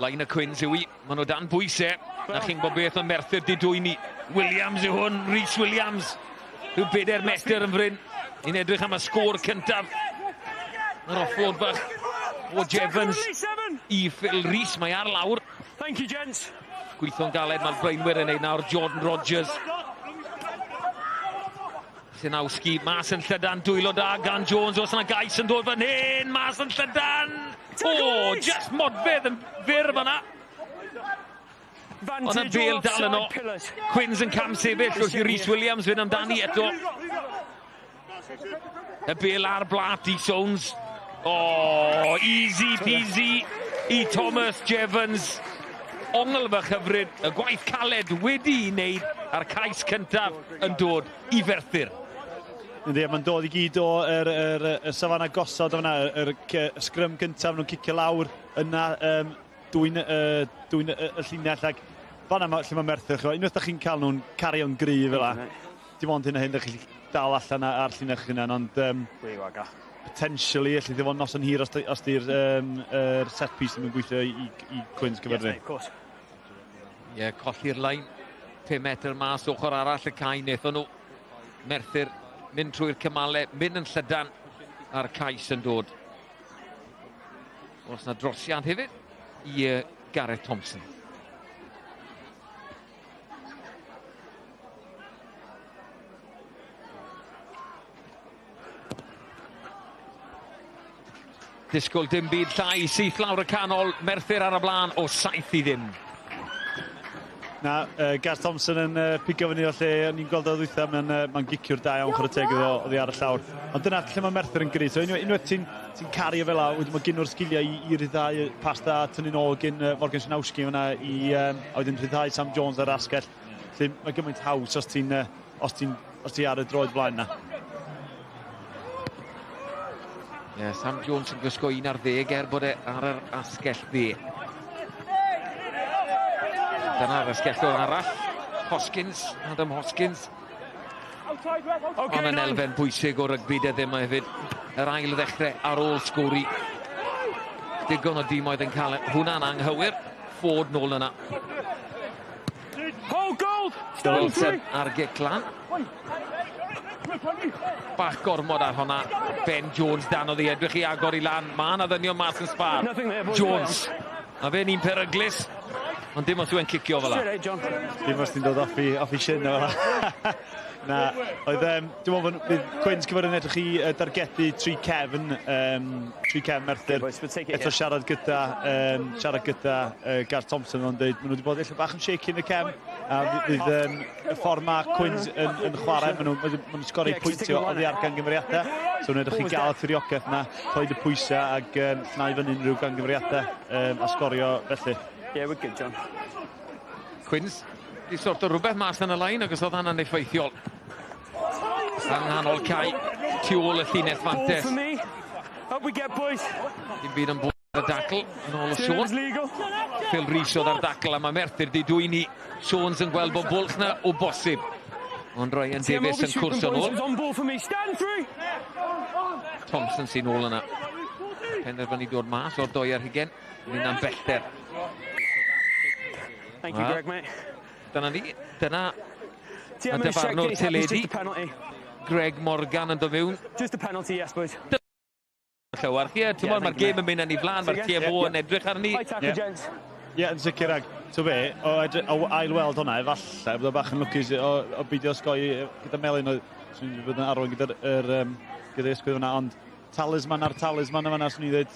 Lein y Cwins yw i, maen nhw dan bwysau, na chi'n gwybod beth mae Merthyr di dwyn i. Williams yw hwn, Rhys Williams. Rhyw 4 metr yn fryn. Ni'n edrych am y sgôr cyntaf. Yr offload bach o Jevons i Phil Rhys. Mae ar lawr. Thank you, gents. Gweithio'n galed mae'r blaenwyr yn ei nawr. Jordan Rogers. Sinawski, mas yn llydan, dwylo da gan Jones. Oes yna gais yn dod fan hyn, mas yn llydan. O, just modfedd yn fyr fan'na. Ond y bêl dal yno. Cwins yn cam sefyll wrth i Rhys Williams fynd amdani eto. Y bêl ar blat i Sones. O, easy peasy i Thomas Jevons. Ongl fy chyfryd, y gwaith caled wedi'i wneud a'r cais cyntaf yn dod i Ferthyr. Yndi, mae'n dod i gyd o y safana gosod o'na, yr sgrym gyntaf, nhw'n cicio lawr yna, dwyn y llinell, ac fan'na lle mae Merthyr, unwaith da chi'n cael nhw'n cario'n gryf fel 'na, dim ond hyn a hyn da chi'n dal allan ar llinell eich hunan, ond potentially allith fod noson hir os di'r set piece ddim yn gweithio i Cwins Caerfyrddin. Ie, colli'r lein, 5 metr mas ochr arall y cae, wnaethon nhw Merthyr mynd trwy'r cymalau, mynd yn llydan a'r cais yn dod. Oes na drosiad hefyd i Gareth Thompson. Disgwyl dim byd llai, syth lawr y canol, Merthyr ar y blaen o 7-0. Na, Gareth Thompson yn pigo fyny o lle o'n i'n gweld o ddwytha, mae'n giciwr da iawn, chwarae teg iddo oddi ar y llawr. Ond dyna lle mae Merthyr yn gry. So unwaith ti'n cario fel la, wedyn mae gyn nhw'r sgiliau i ryddhau pas da, tynnu nôl gyn Morgan Sinawski fyna, a wedyn rhyddhau Sam Jones ar asgell. Lle mae gymaint haws os ti ar y droed flaen na. Yeah, Sam Jones yn gwisgo 11 er bod e ar yr asgell dde. Dyna'r asgellwr arall, Hoskins, Adam Hoskins. Ond yn elfen bwysig o rygbi dyddiau yma hefyd. Yr ail ddechrau ar ôl sgori. Digon o dimoedd yn cael hwnna'n anghywir. Ford nôl yna. Wilson ar gic lan. Bach gormod ar hwnna. Ben Jones dan oedd i edrych i agor i lan. Mae yna ddynion mas yn sbâr. Jones. A fe'n un peryglus, ond dim os yw'n cicio fel 'a. Dim os ti'n dod off i shin fel 'a. Na, oedd, dwi'n meddwl bydd Cwins Cyfyrddin edrych i dargedu tri cefn Merthyr. Eto siarad gyda Gareth Thompson, o'n dweud, maen nhw wedi bod ella bach yn shaky yn y cefn. A fydd y ffordd mae Cwins yn chwarae, maen nhw'n sgori pwyntio oddi ar gangymeriadau. So nhw'n edrych i gael y tiriogaeth yna, rhoi y pwysau ac llnau fyny unrhyw gangymeriadau a sgorio felly. Yeah, we're good, John. Cwins di sort o rhywbeth mas yn y lein, ac os oedd hwnna'n effeithiol. Yng nghanol cae, tu ôl y llinell fantes. Dim byd yn bod ar y dacl, yn ôl y sôn. Phil Rees oedd ar dacl, a mae Merthyr di dwyn i Jones yn gweld bod bwlch na o bosib. Ond Ryan Davies yn cwrso nôl. Thompson sy'n ôl yna. Penderfynu dod mas o'r 22, mynd am bellter. Thank you, Greg, mate. Dyna ni, dyna y dyfarnwr teledu. Greg Morgan yn dod mewn. Just a penalty, yes, boys. Llywarch, ie, ti'n gwybod, mae'r gêm yn mynd yn ei flaen, mae'r TMO yn edrych arni. Ie, yn sicr ag, ti'n be, o ail-weld hwnna, efallai, bod o bach yn lwcus o beidio osgoi gyda Melin, swn i'n bod yn arwain gyda'r ysgwydd hwnna, ond talisman ar talisman yma, swn i'n dweud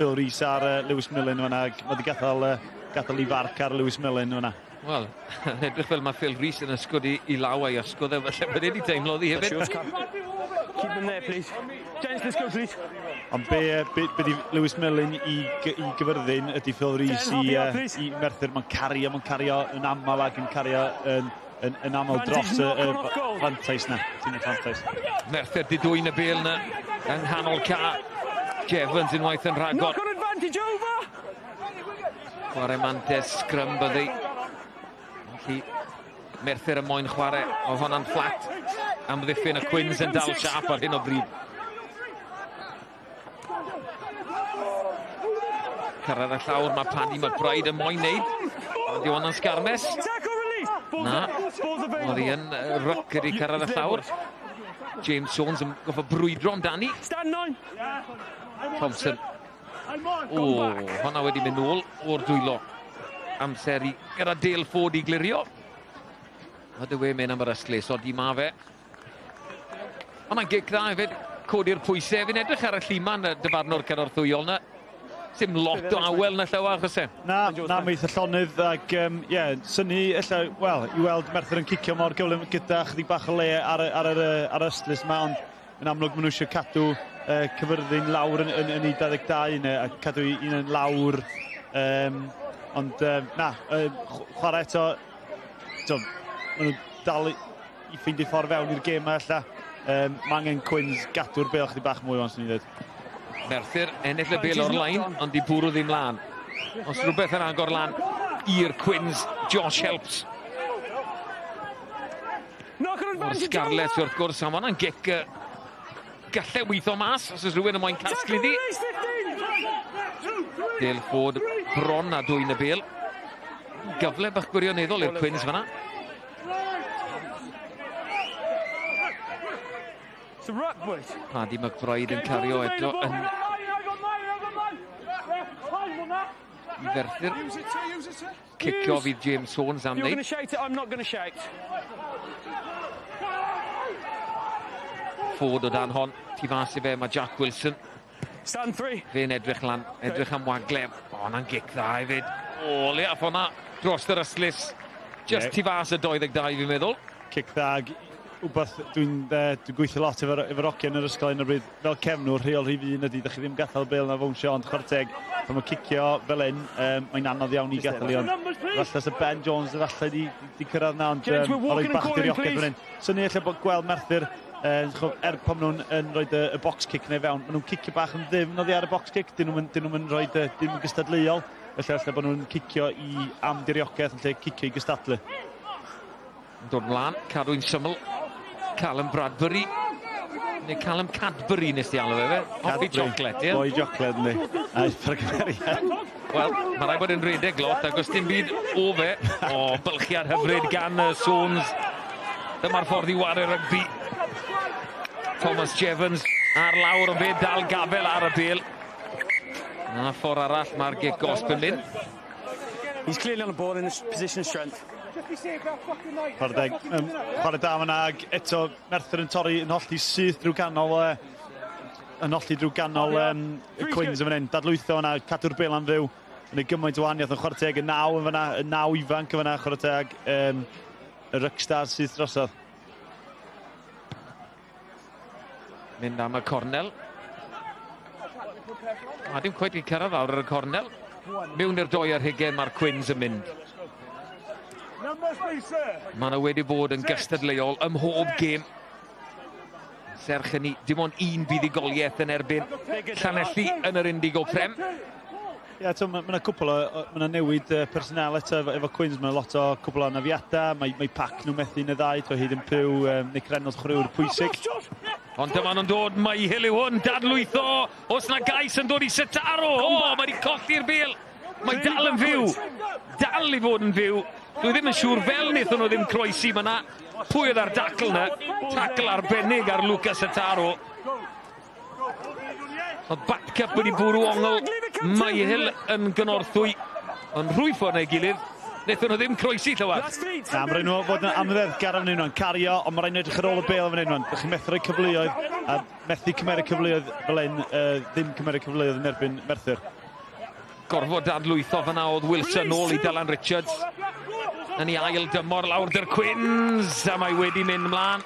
Phil Rees ar Lewis Millen yma, mae wedi gadael i farc ar Lewis Millen yma. Wel, yn edrych fel mae Phil Rees yn ysgwyd i law a'i ysgwyd e, felly bod wedi teimlo ddi hefyd. Keep them there, please. Gents, let's go, please. Ond be di Lewis Millen i Gyfyrddin ydy Phil Rees i Merthyr. Mae'n cario yn aml ac yn cario yn aml dros y fantais na. Fantais. Merthyr di dwyn y bêl na yng nghanol ca. Jevons unwaith yn rhagor. Knock on advantage over! Chwarae mantes, sgrym byddi. Felly Merthyr y moyn chwarae, oedd hwnna'n fflat. Amddiffyn y Cwins yn dal siap ar hyn o bryd. Cyrraedd y llawr, mae Paddy McBride yn moyn neud. Ond yw hwnna'n sgarmes? Na, oedd hi yn ryc wedi cyrraedd y llawr. James Jones yn goffo brwydro amdani. Thompson. O, hwnna wedi mynd nôl o'r dwylo. Amser i gyda Dale Ford i glirio. A dyw e mynd am yr ystlys, odi ma fe. Hwnna'n gic dda hefyd, codi'r pwysau. Fi'n edrych ar y lliman y dyfarnwr cynorthwyol na. Sim lot o awel na llawer, achos e? Na, mae eitha llonydd ac, ie, synnu, ella, wel, i weld Merthyr yn cicio mor gyflym gyda chydig bach o le ar yr ystlys yma, ond yn amlwg maen nhw eisiau cadw Cyfyrddin lawr yn ei 22 neu, a cadw un yn lawr. Ond, na, chwarae eto, maen nhw dal i ffeindio ffordd fewn i'r gêm yma, ella. Mae angen Cwins gadw'r bêl chydig bach mwy o'n swn i'n dweud. Merthyr ennill y bêl o'r lein, ond di bwrw ddim lan. Os rhywbeth yn agor lan i'r Cwins, Josh Helps. O'r Scarlets wrth gwrs, a ma' hwnna'n gic gallai weithio mas, os oes rhywun yn moyn casglu ddi. Dale Ford bron a dwyn y bêl. Gyfle bach gwirioneddol i'r Cwins fan'na. Paddy McBride yn cario eto yn i Ferthyr. Cicio fydd James Jones am wneud. Ford o dan hon, tu fas i fe, mae Jack Wilson. Fe'n edrych lan, edrych am wagle. O, hwnna'n gic dda hefyd. O, le ath hwnna dros yr ystlys. Just tu fas y 22 fi'n meddwl. Cic dda. Wbath dwi'n gweithio lot efo'r hogia yn yr ysgol hyn o bryd. Fel cefnwr, rheol rhif un ydy, dych chi ddim gadael bêl na fownsio, ond chwarae teg, pan mae'n cicio fel hyn, mae'n anodd iawn i gadael i, ond falle sa Ben Jones efallai di cyrraedd na, ond rhoi bach diriogaeth fan hyn. Syni ella bod gweld Merthyr, pan nhw'n rhoi y box kick neu fewn, maen nhw'n cicio bach yn ddyfn oddi ar y box kick, dyn nhw'n rhoi dim yn gystadleuol, felly ella bod nhw'n cicio i am diriogaeth yn lle cicio i gystadlu. Dod mlaen, cadw'n syml. Callum Bradbury, neu Callum Cadbury nes di alw fe? Hoffi chocolate, ie? Boi chocolate, yndi. Aeth ar gymeriad. Wel, mae rhaid bod yn rhedeg lot, ac os dim byd o fe. O, bylchiad hyfryd gan y Sons. Dyma'r ffordd i wario rygbi. Thomas Jevons ar lawr, ond fe dal gafel ar y bêl. Na ffordd arall mae'r gic gosb yn mynd. He's clearly on the ball in a position of strength. Chwarae deg. Chwarae da fyna, ag eto Merthyr yn torri yn hollti syth drwy ganol yn hollti drwy ganol y Cwins yn fan hyn. Dadlwytho fyna, cadw'r bel am fyw. Yn ei gymaint o wahaniaeth yn chwarae teg y 9 yn fyna, y 9 ifanc yn fyna, chwarae teg y Rockstars syth drosodd. Mynd am y cornel. A dim cweit i cyrraedd awr ar y cornel. Mewn i'r 22 mae'r Cwins yn mynd. Maen nhw wedi bod yn gystadleuol ym mhob gêm. Serch hynny, dim ond un buddugoliaeth yn erbyn Llanelli yn yr Indigo Prem. Ie, yeah, mae yna cwpl o, mae yna newid personel eto efo Cwins, mae lot o cwpl o anafiadau, mae pac nhw methu yn y ddau, to hyd yn pyw, Nick Reynolds chwaraewr pwysig. Ond dyma nhw'n dod, mae Hill yw hwn, dadlwytho, os na gais yn dod i Setaro, o, mae wedi colli'r bêl, mae dal yn fyw, dal i fod yn fyw. Dwi ddim yn siŵr fel wnaethon nhw ddim croesi fyna. Pwy oedd ar dacl na? Tacl arbennig ar Lucas Setaro. Oedd Batcup wedi bwrw ongl, Myhill yn gynorthwy, yn rhwy ffordd neu gilydd. Wnaethon nhw ddim croesi, Llywad. Na, mae rhaid nhw fod yn amyneddgar am hyn, cario, ond mae rhaid nhw edrych ar ôl y bêl am hyn. Dych chi'n methu rhoi cyfleoedd, a methu cymeryd cyfleoedd fel hyn, ddim cymeryd cyfleoedd yn erbyn Merthyr. Gorfod dadlwytho fyna oedd Wilson nôl i Dylan Richards. Yn ei ail dymor lawr dy'r Cwins, a mae wedi mynd mlaen.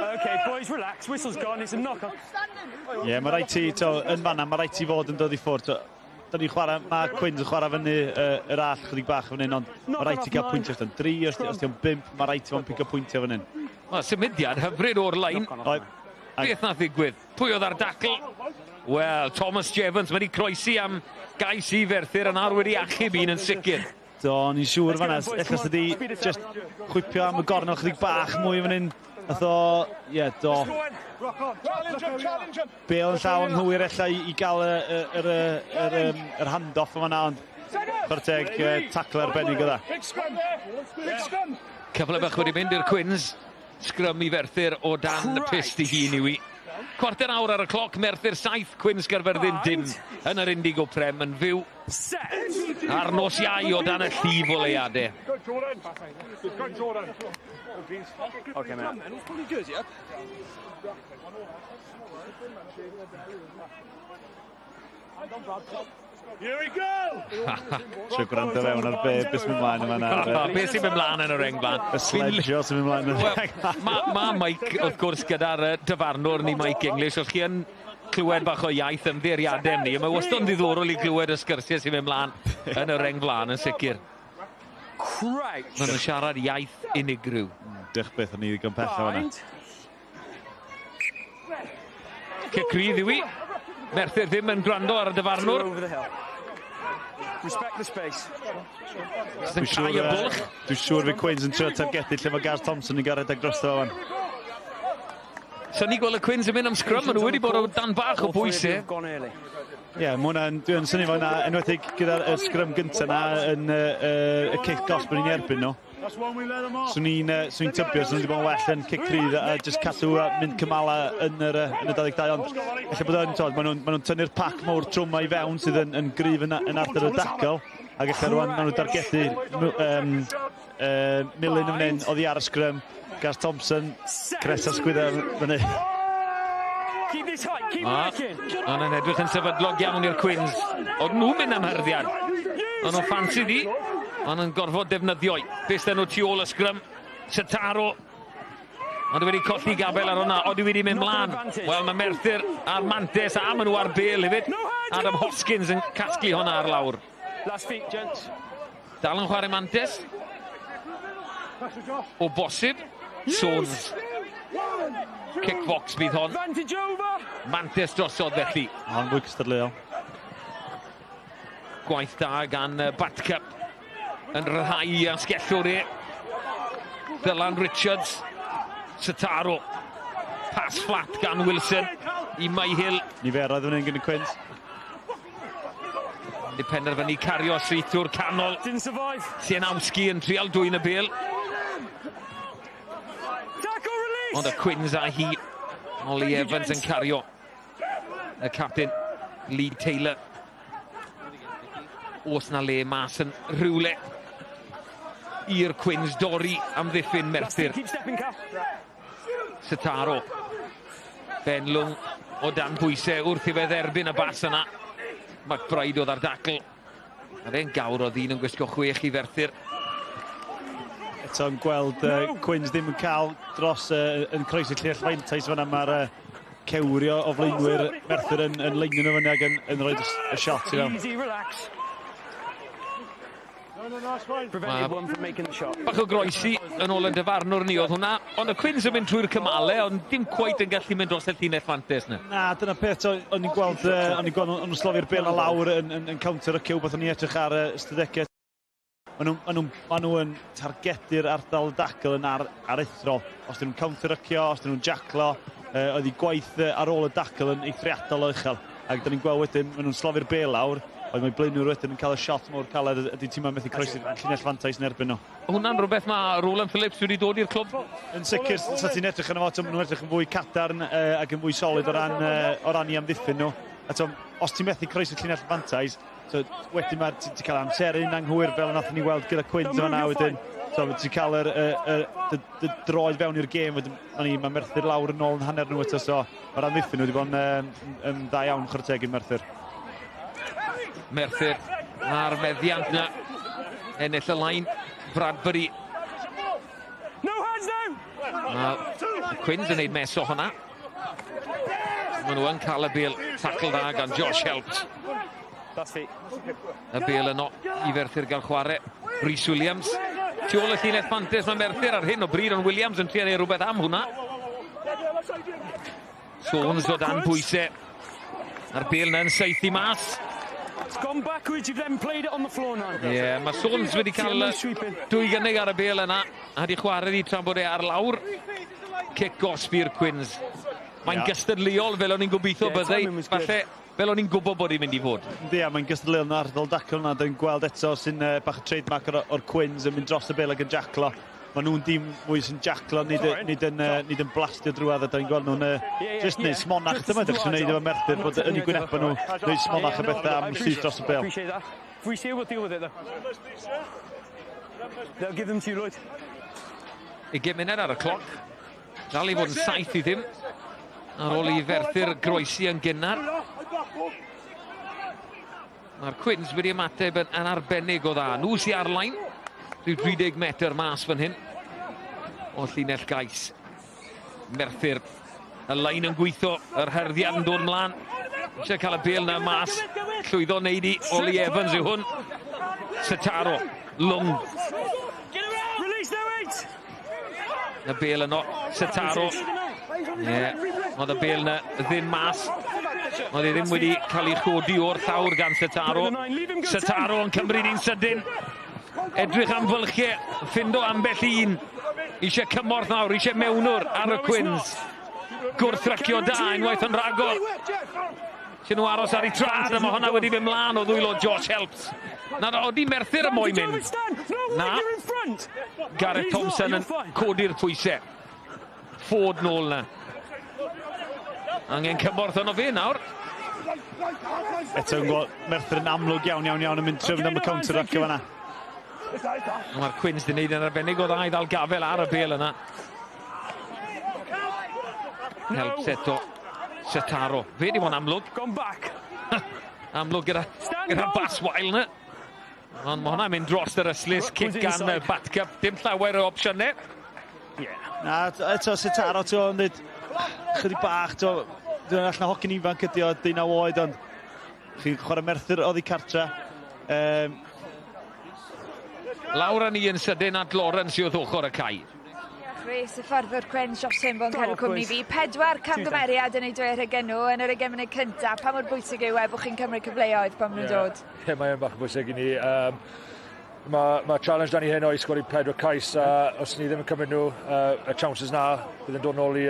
Okay, boys, relax. Whistle's gone, it's a knock-on. Ie, yeah, mae rhaid ti, to, yn fanna, mae rhaid ti fod yn dod i ffwrdd. Da ni'n chwarae, mae Cwins yn chwarae fyny yr all chydig bach fan hyn, ond mae rhaid ti gael pwyntio. Os ti'n 3, os ti'n 5, mae rhaid ti fo'n pigo pwyntio fan hyn. Mae symudiad hyfryd o'r lein. Beth nath ddigwydd? Pwy oedd ar dacl? Wel, Thomas Jevons wedi croesi am gais i Ferthyr yn awr wedi achub un yn sicr. Do, ni'n siŵr fanna, ella sydd wedi just chwipio am y gornel chydig bach mwy fan hyn. Nath o, ie, yeah, do. Bêl yn llaw anghywir ella i gael yr handoff yma na, ond chwarae teg tacl arbennig oedd e. Cyfle bach wedi mynd i'r Cwins. Sgrym i Ferthyr o dan y pyst i hun i wi. 15 awr ar y cloc, Merthyr 7, Cwins Gaerfyrddin dim yn yr Indigo Prem yn fyw ar nos Iau o dan y llif o leiadau. Okay, man. Here we go! Trio gwrando fewn ar be sy'n mynd mlaen yma nawr. Be sy'n mynd mlaen yn y reng blaen? Y sledgio sy'n mynd mlaen yn y reng blaen. Mae Mike, wrth gwrs, gyda'r dyfarnwr ni, Mike English, os chi yn clywed bach o iaith ymddeiriadau ni, mae wastad yn ddiddorol i glywed y sgyrsiau sy'n mynd mlaen yn y reng blaen yn sicr. Maen nhw'n siarad iaith unigryw. Diolch beth, o'n i ddigon pell o fanna. Cic rydd yw i. Merthyr ddim yn gwrando ar y dyfarnwr. Respect the space. Dwi'n siŵr, dwi'n siŵr fydd Cwins yn trio targedu lle mae Gaz Thompson yn gael rhedeg drosto fo fan. So ni gweld y Cwins yn mynd am sgrym, maen nhw wedi bod o dan bach o bwysau. Ie, yeah, mae hwnna'n, dwi'n synnu fo hwnna, enwedig gyda'r sgrym gyntaf na yn y cic gosb yn ni'n erbyn nhw. Swn i'n tybio, swn i'n wedi bod yn well yn cic rydd a just cadw a mynd cymala yn y 22, ond ella bod yn, maen nhw'n tynnu'r pac mawr trwm i fewn sydd yn gryf yn ardal y dacl, ac ella rwan maen nhw'n dargedu Millen yn hyn, oddi ar y sgrym, Gaz Thompson, Cresa sgwydda fyny. Ond yn edrych yn sefydlog iawn i'r Cwins. Oedd nhw'n mynd am hyrddiad. Ond nhw'n ffansi di, ond yn gorfod defnyddio. Beth nhw tu ôl y sgrym. Setaro. Ond wedi colli gafel ar hwnna. Ond wedi mynd mlaen. Wel, mae Merthyr a'r Mantes a maen nhw ar bêl hefyd. Adam Hoskins yn casglu hwnna ar lawr. Dal yn chwarae Mantes. O bosib. Swords. Kickbox bydd hon. Mantes drosodd felly. Hon fwy cystadleuol. Gwaith da gan Batcup yn rhyddhau asgellwr e. Dylan Richards. Setaro. Pass flat gan Wilson i Myhill. Niferoedd fan hyn gan y Cwins. Wedi penderfynu cario syth trwy'r canol. Sianowski yn trial dwyn y bêl. Ond y Cwins a hi, Ollie Evans yn cario. Y captain, Lee Taylor. Oes na le mas yn rhywle i'r Cwins dorri amddiffyn Merthyr. Setaro. Ben Lwng o dan bwysau wrth i fe dderbyn y bas yna. McBride oedd ar dacl. A fe'n gawr o ddyn yn gwisgo 6 i Ferthyr. Eto'n gweld Cwins ddim yn cael dros yn croesi llinell fantais fan'na. Mae'r cewrio o flaenwyr Merthyr yn leinio nhw fyny ac yn rhoi y shot i fewn. Easy, relax. Prevented one from making the shot. Bach o groesi yn ôl yn dyfarnwr ni oedd hwnna. Ond y Cwins yn mynd trwy'r cymalau, ond dim cweit yn gallu mynd dros y llinell fantes na. Na, dyna peth, o'n i'n gweld, o'n i'n gweld o'n nhw'n slofi'r bel o lawr yn counter y cyw, beth o'n i'n edrych ar ystadegau. Maen nhw yn targedu'r ardal dacl yn aruthrol. Os dyn nhw'n counter rycio, os dyn nhw'n jaclo, oedd eu gwaith ar ôl y dacl yn eithriadol o uchel. Ac dyn ni'n gweld wedyn, maen nhw'n slofi'r bel lawr, oedd mae blaenwyr wedyn yn cael y shot mor caled, ydy tîm methu croesi'r llinell fantais yn erbyn nhw. Hwna'n rhywbeth mae Roland Phillips wedi dod i'r clwb? Yn sicr, sa ti'n edrych yn fo, maen nhw'n edrych yn fwy cadarn ac yn fwy solid o ran i amddiffyn nhw. A to, os ti'n methu croesi'r llinell fantais, so, wedyn mae ti'n cael amseru'n anghywir fel nath ni weld gyda Cwins yma wedyn. So, ti'n cael yr droed fewn i'r gêm, wedyn mae Merthyr lawr yn ôl yn hanner nhw eto, so mae'r amddiffyn nhw wedi bod yn dda iawn, chwarae teg i Merthyr. Merthyr a'r meddiant na. Ennill y lein. Bradbury. No hands now! Mae Cwins yn neud mess o hwnna. Maen nhw yn cael y bel. Tackle dda gan Josh Helps. That's feet. Y bel yno i Ferthyr gael chwarae. Rhys Williams. Tu ôl y llinell fantes mae Merthyr ar hyn o bryd, ond Williams yn trio neud rhywbeth am hwnna. Sones o dan pwysau. A'r bel na'n saethu mas. It's gone backwards, you've then played it on the floor now. Ie, yeah, mae Sones wedi cael dwy gynnig ar y bel yna. A di chwarae di tra bod e ar lawr. Cic gosb i'r Cwins. Mae'n gystadleuol fel o'n i'n gobeithio byddai. Falle fel o'n i'n gwybod bod hi'n mynd i fod. Yndi, a mae'n gystadleuol yn ardal dacl yna. Dwi'n gweld eto sy'n bach o trademark o'r Cwins yn mynd dros y bel ac yn jaclo. Maen nhw'n dîm mwy sy'n jaclo, nid yn blastio drwadd. A dwi'n gweld nhw'n just neud smonach. Dyma ydych chi'n neud efo Merthyr, bod yn eu gwynebau nhw, neud smonach a bethau am syth dros y bel. Appreciate that. If we see, we'll deal with it though. They'll give them to you, Lloyd. 20 munud ar y cloc. Dal i fod yn 7-0. Ar ôl i Ferthyr groesi yn gynnar. Mae'r Cwins wedi ymateb yn arbennig o dda. Nhw sy'n ar lein. Rhyw 30 metr mas fan hyn o llinell gais Merthyr. Y lein yn gweithio, yr hyrddiad yn dod mlaen. Eisiau cael y bel na mas. Llwyddo wneud i Oli Evans yw hwn. Setaro. Lwng. Release now, eight! Y bel yno. Setaro. Ie, yeah. Oedd y bel na ddim mas. Oedd e ddim wedi cael ei chodi o'r llawr gan Setaro. Setaro yn cymryd un sydyn. Edrych am fylchiau, ffindo ambell un. Eisiau cymorth nawr, eisiau mewnwr ar y Cwins. Gwrthrycio da unwaith yn rhagor. Eisiau nhw aros ar eu trad, a mae hwnna wedi mynd mlaen o ddwylo Josh Helps. Na, odi Merthyr y moyn mynd. Na. Gareth Thompson yn codi'r pwysau. Ford nôl na. Angen cymorth yno fe nawr. Eto yn gweld Merthyr yn amlwg iawn, iawn, iawn yn mynd trefn am y counter ac fan'na. Mae'r Cwins di wneud yn arbennig o dda i ddal gafel ar y bel yna. Helps eto. Setaro. Fe di fo'n amlwg. Gone back. Amlwg gyda bas wael yna. Ond mae hwnna'n mynd dros yr ystlys. Cic gan Batcup. Dim llawer o opsiynau. Yeah. Na, eto Setaro, ti'n dweud, chydig bach, ti'n dwi'n allan o hogyn ifanc ydi o, 19 oed, ond chi'n chwarae Merthyr oddi cartra. Lawr â ni yn sydyn at Lawrence i wrth ochr y cae. Rhys, y ffordd o'r Cwins, Josh Timbo yn cael y cwmni fi. Pedwar camgymeriad yn eu dwy rhagyn nhw yn yr 20 munud cyntaf. Pa mor bwysig yw e bod chi'n cymryd cyfleoedd pan maen nhw'n dod? Ie, yeah, mae'n bach yn bwysig i ni. Mae challenge dan ni heno i sgori pedwar cais a os ni ddim yn cymryd nhw, y chances na bydd yn dod nôl i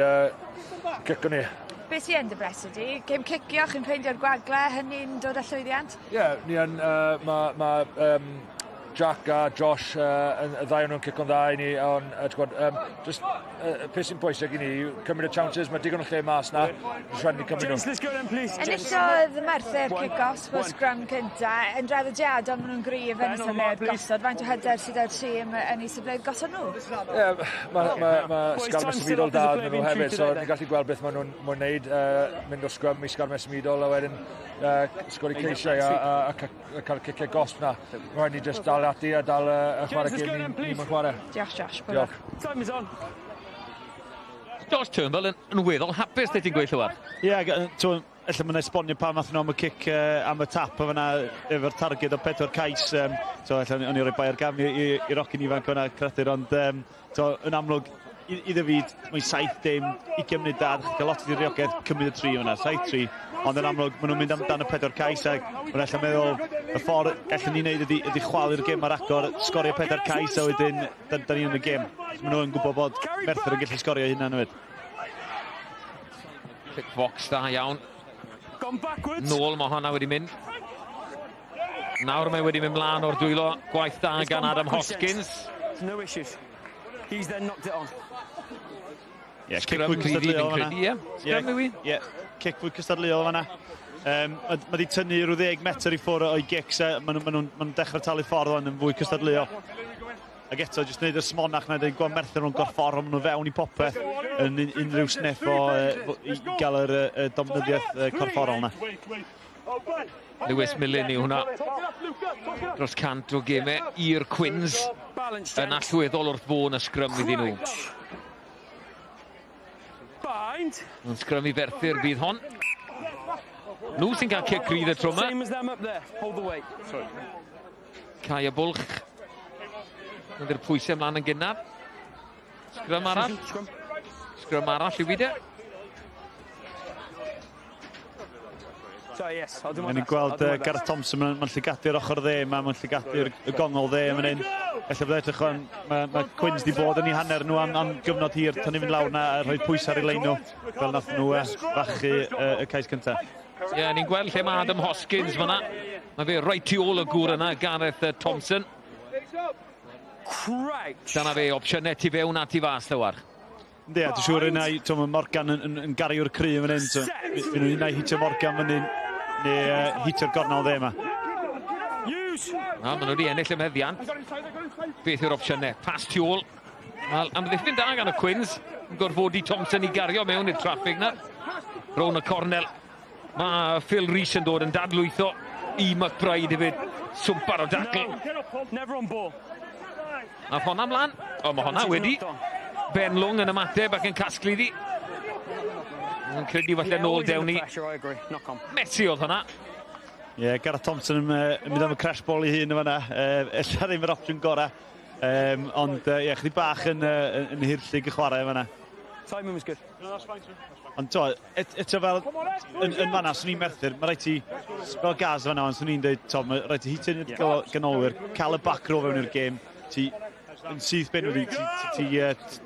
cico ni. Beth sy'n yn dy bleser di? Gêm cicio, chi'n ffeindio'r gwagle, hynny'n dod â llwyddiant? Ie, yeah, ni yn, mae ma, Jack a Josh, y ddau o'n nhw'n cico'n dda i ni, ond, ti'n gwybod, just peth sy'n bwysig i ni yw cymryd y chances, mae digon o lle mas na, rhaid ni cymryd nhw. Gents, let's go then, please. Enillodd Merthyr cic-off o sgrym cynta. Yn draddodiadol, maen nhw'n gryf yn y safleoedd gosod. Faint o hyder sydd ar tîm yn eu safleoedd gosod nhw? Ie, ma sgarmes symudol da arnyn nhw hefyd, so ni'n gallu gweld beth maen nhw'n moyn wneud, mynd o sgrym i sgarmes symudol a wedyn sgori ceisiau a cael ciciau gosb na. Mae rhaid ni just dal ati a dal chwarae gêm ni'n moyn chwarae. Diolch, Josh. Diolch. Time is on. Josh Turnbull yn weddol hapus, le ti'n gweud, Llywarch? Ie, yeah, ella mae'n esbonio pam nath nhw am y cic, am y tap o fyna efo'r targed o 4 cais. So, ella o'n i roi bai ar gafn i'r hogyn ifanc o'na creadur, ond so, yn amlwg, iddo fi, mae 7-0, 20 munud dad, cael lot o diriogaeth, cymryd y 3 o'na, 7-3, ond yn amlwg, maen nhw'n mynd amdan y 4 cais, ac maen allan meddwl, y ffordd allan ni wneud ydy chwalu'r gêm ar agor, sgorio 4 cais, a wedyn, da ni yn y gêm. Maen nhw'n gwybod bod Merthyr yn gallu sgorio hynna hefyd. Cic box da iawn. Nôl mae honna wedi mynd. Nawr mae wedi mynd mlaen o'r dwylo. Gwaith da gan Adam Hoskins. No issues. He's then knocked it on. Yeah, cic fwy cystadleuol fan'na. Ie, sgrym yw i? Ie, cic fwy cystadleuol fan'na. Mae wedi tynnu rhyw 10 metr i ffwrdd o'i gics, maen nhw'n dechrau talu ffordd o'n yn fwy cystadleuol. Ac eto, jyst gwneud y smonach na, dweud gweld Merthyr nhw'n gorfforol, maen nhw fewn i popeth yn unrhyw sniff o i gael yr dominyddiaeth corfforol na. Lewis Millen yw hwnna. Dros 100 o gemau i'r Cwins yn allweddol wrth fôn y sgrym iddyn nhw. Yn sgrym i Ferthyr bydd hon. Nhw sy'n cael cic rydd y tro yma. Cau y bwlch. Ydy'r pwysau ymlaen yn gynnar. Sgrym arall. Sgrym arall yw i de. Mae'n ni'n gweld Gareth Thompson, mae'n llygadu'r ochr dde, mae'n llygadu'r gongol dde yn hyn. Ella bydd edrych o'n, mae Cwins di bod yn ei hanner nhw am gyfnod hir, tynnu fynd lawr na a rhoi pwysau ar ei lein nhw, fel nath nhw fachu y cais cyntaf. Ie, yeah, ni'n gweld lle mae Adam Hoskins fyna. Mae fe reit tu ôl y gŵr yna, Gareth Thompson. Dyna fe, opsiynau tu fewn a tu fas, Llywarch. Yndi, dwi'n siŵr yna, mae Morgan yn gariwr cry fan hyn, so fy nhw'n unai hitio Morgan fan hyn, neu hitio'r gornel dde yma. Na, maen nhw wedi ennill y meddiant. Beth yw'r opsiynau? Pas tu ôl. Wel, amddiffyn da gan y Cwins. Yn gorfodi Thompson i gario mewn i'r traffig na. Rown y cornel. Mae Phil Rees yn dod yn dadlwytho i McBride hefyd. Swmpar o dacl. A honna mlaen. O, mae honna wedi. Ben Lwng yn ymateb ac yn casglu ddi. Yn credu falle nôl dewn ni. Messi oedd hwnna. Ie, yeah, Gareth Thompson yn mynd am y crash ball i hun yn fan'na. Ella ddim yr opsiwn gorau. Ond ie, chydig bach yn hirllig y chwarae fan'na. Timing was good. Ond to, eto fel yn fan'na, swn i'n Merthyr, mae rhaid ti, fel Gaz fan'na, ond swn i'n dweud, to, mae rhaid ti hitio'n ganolwyr, cael y back row fewn i'r gêm, ti yn syth bin wedi, ti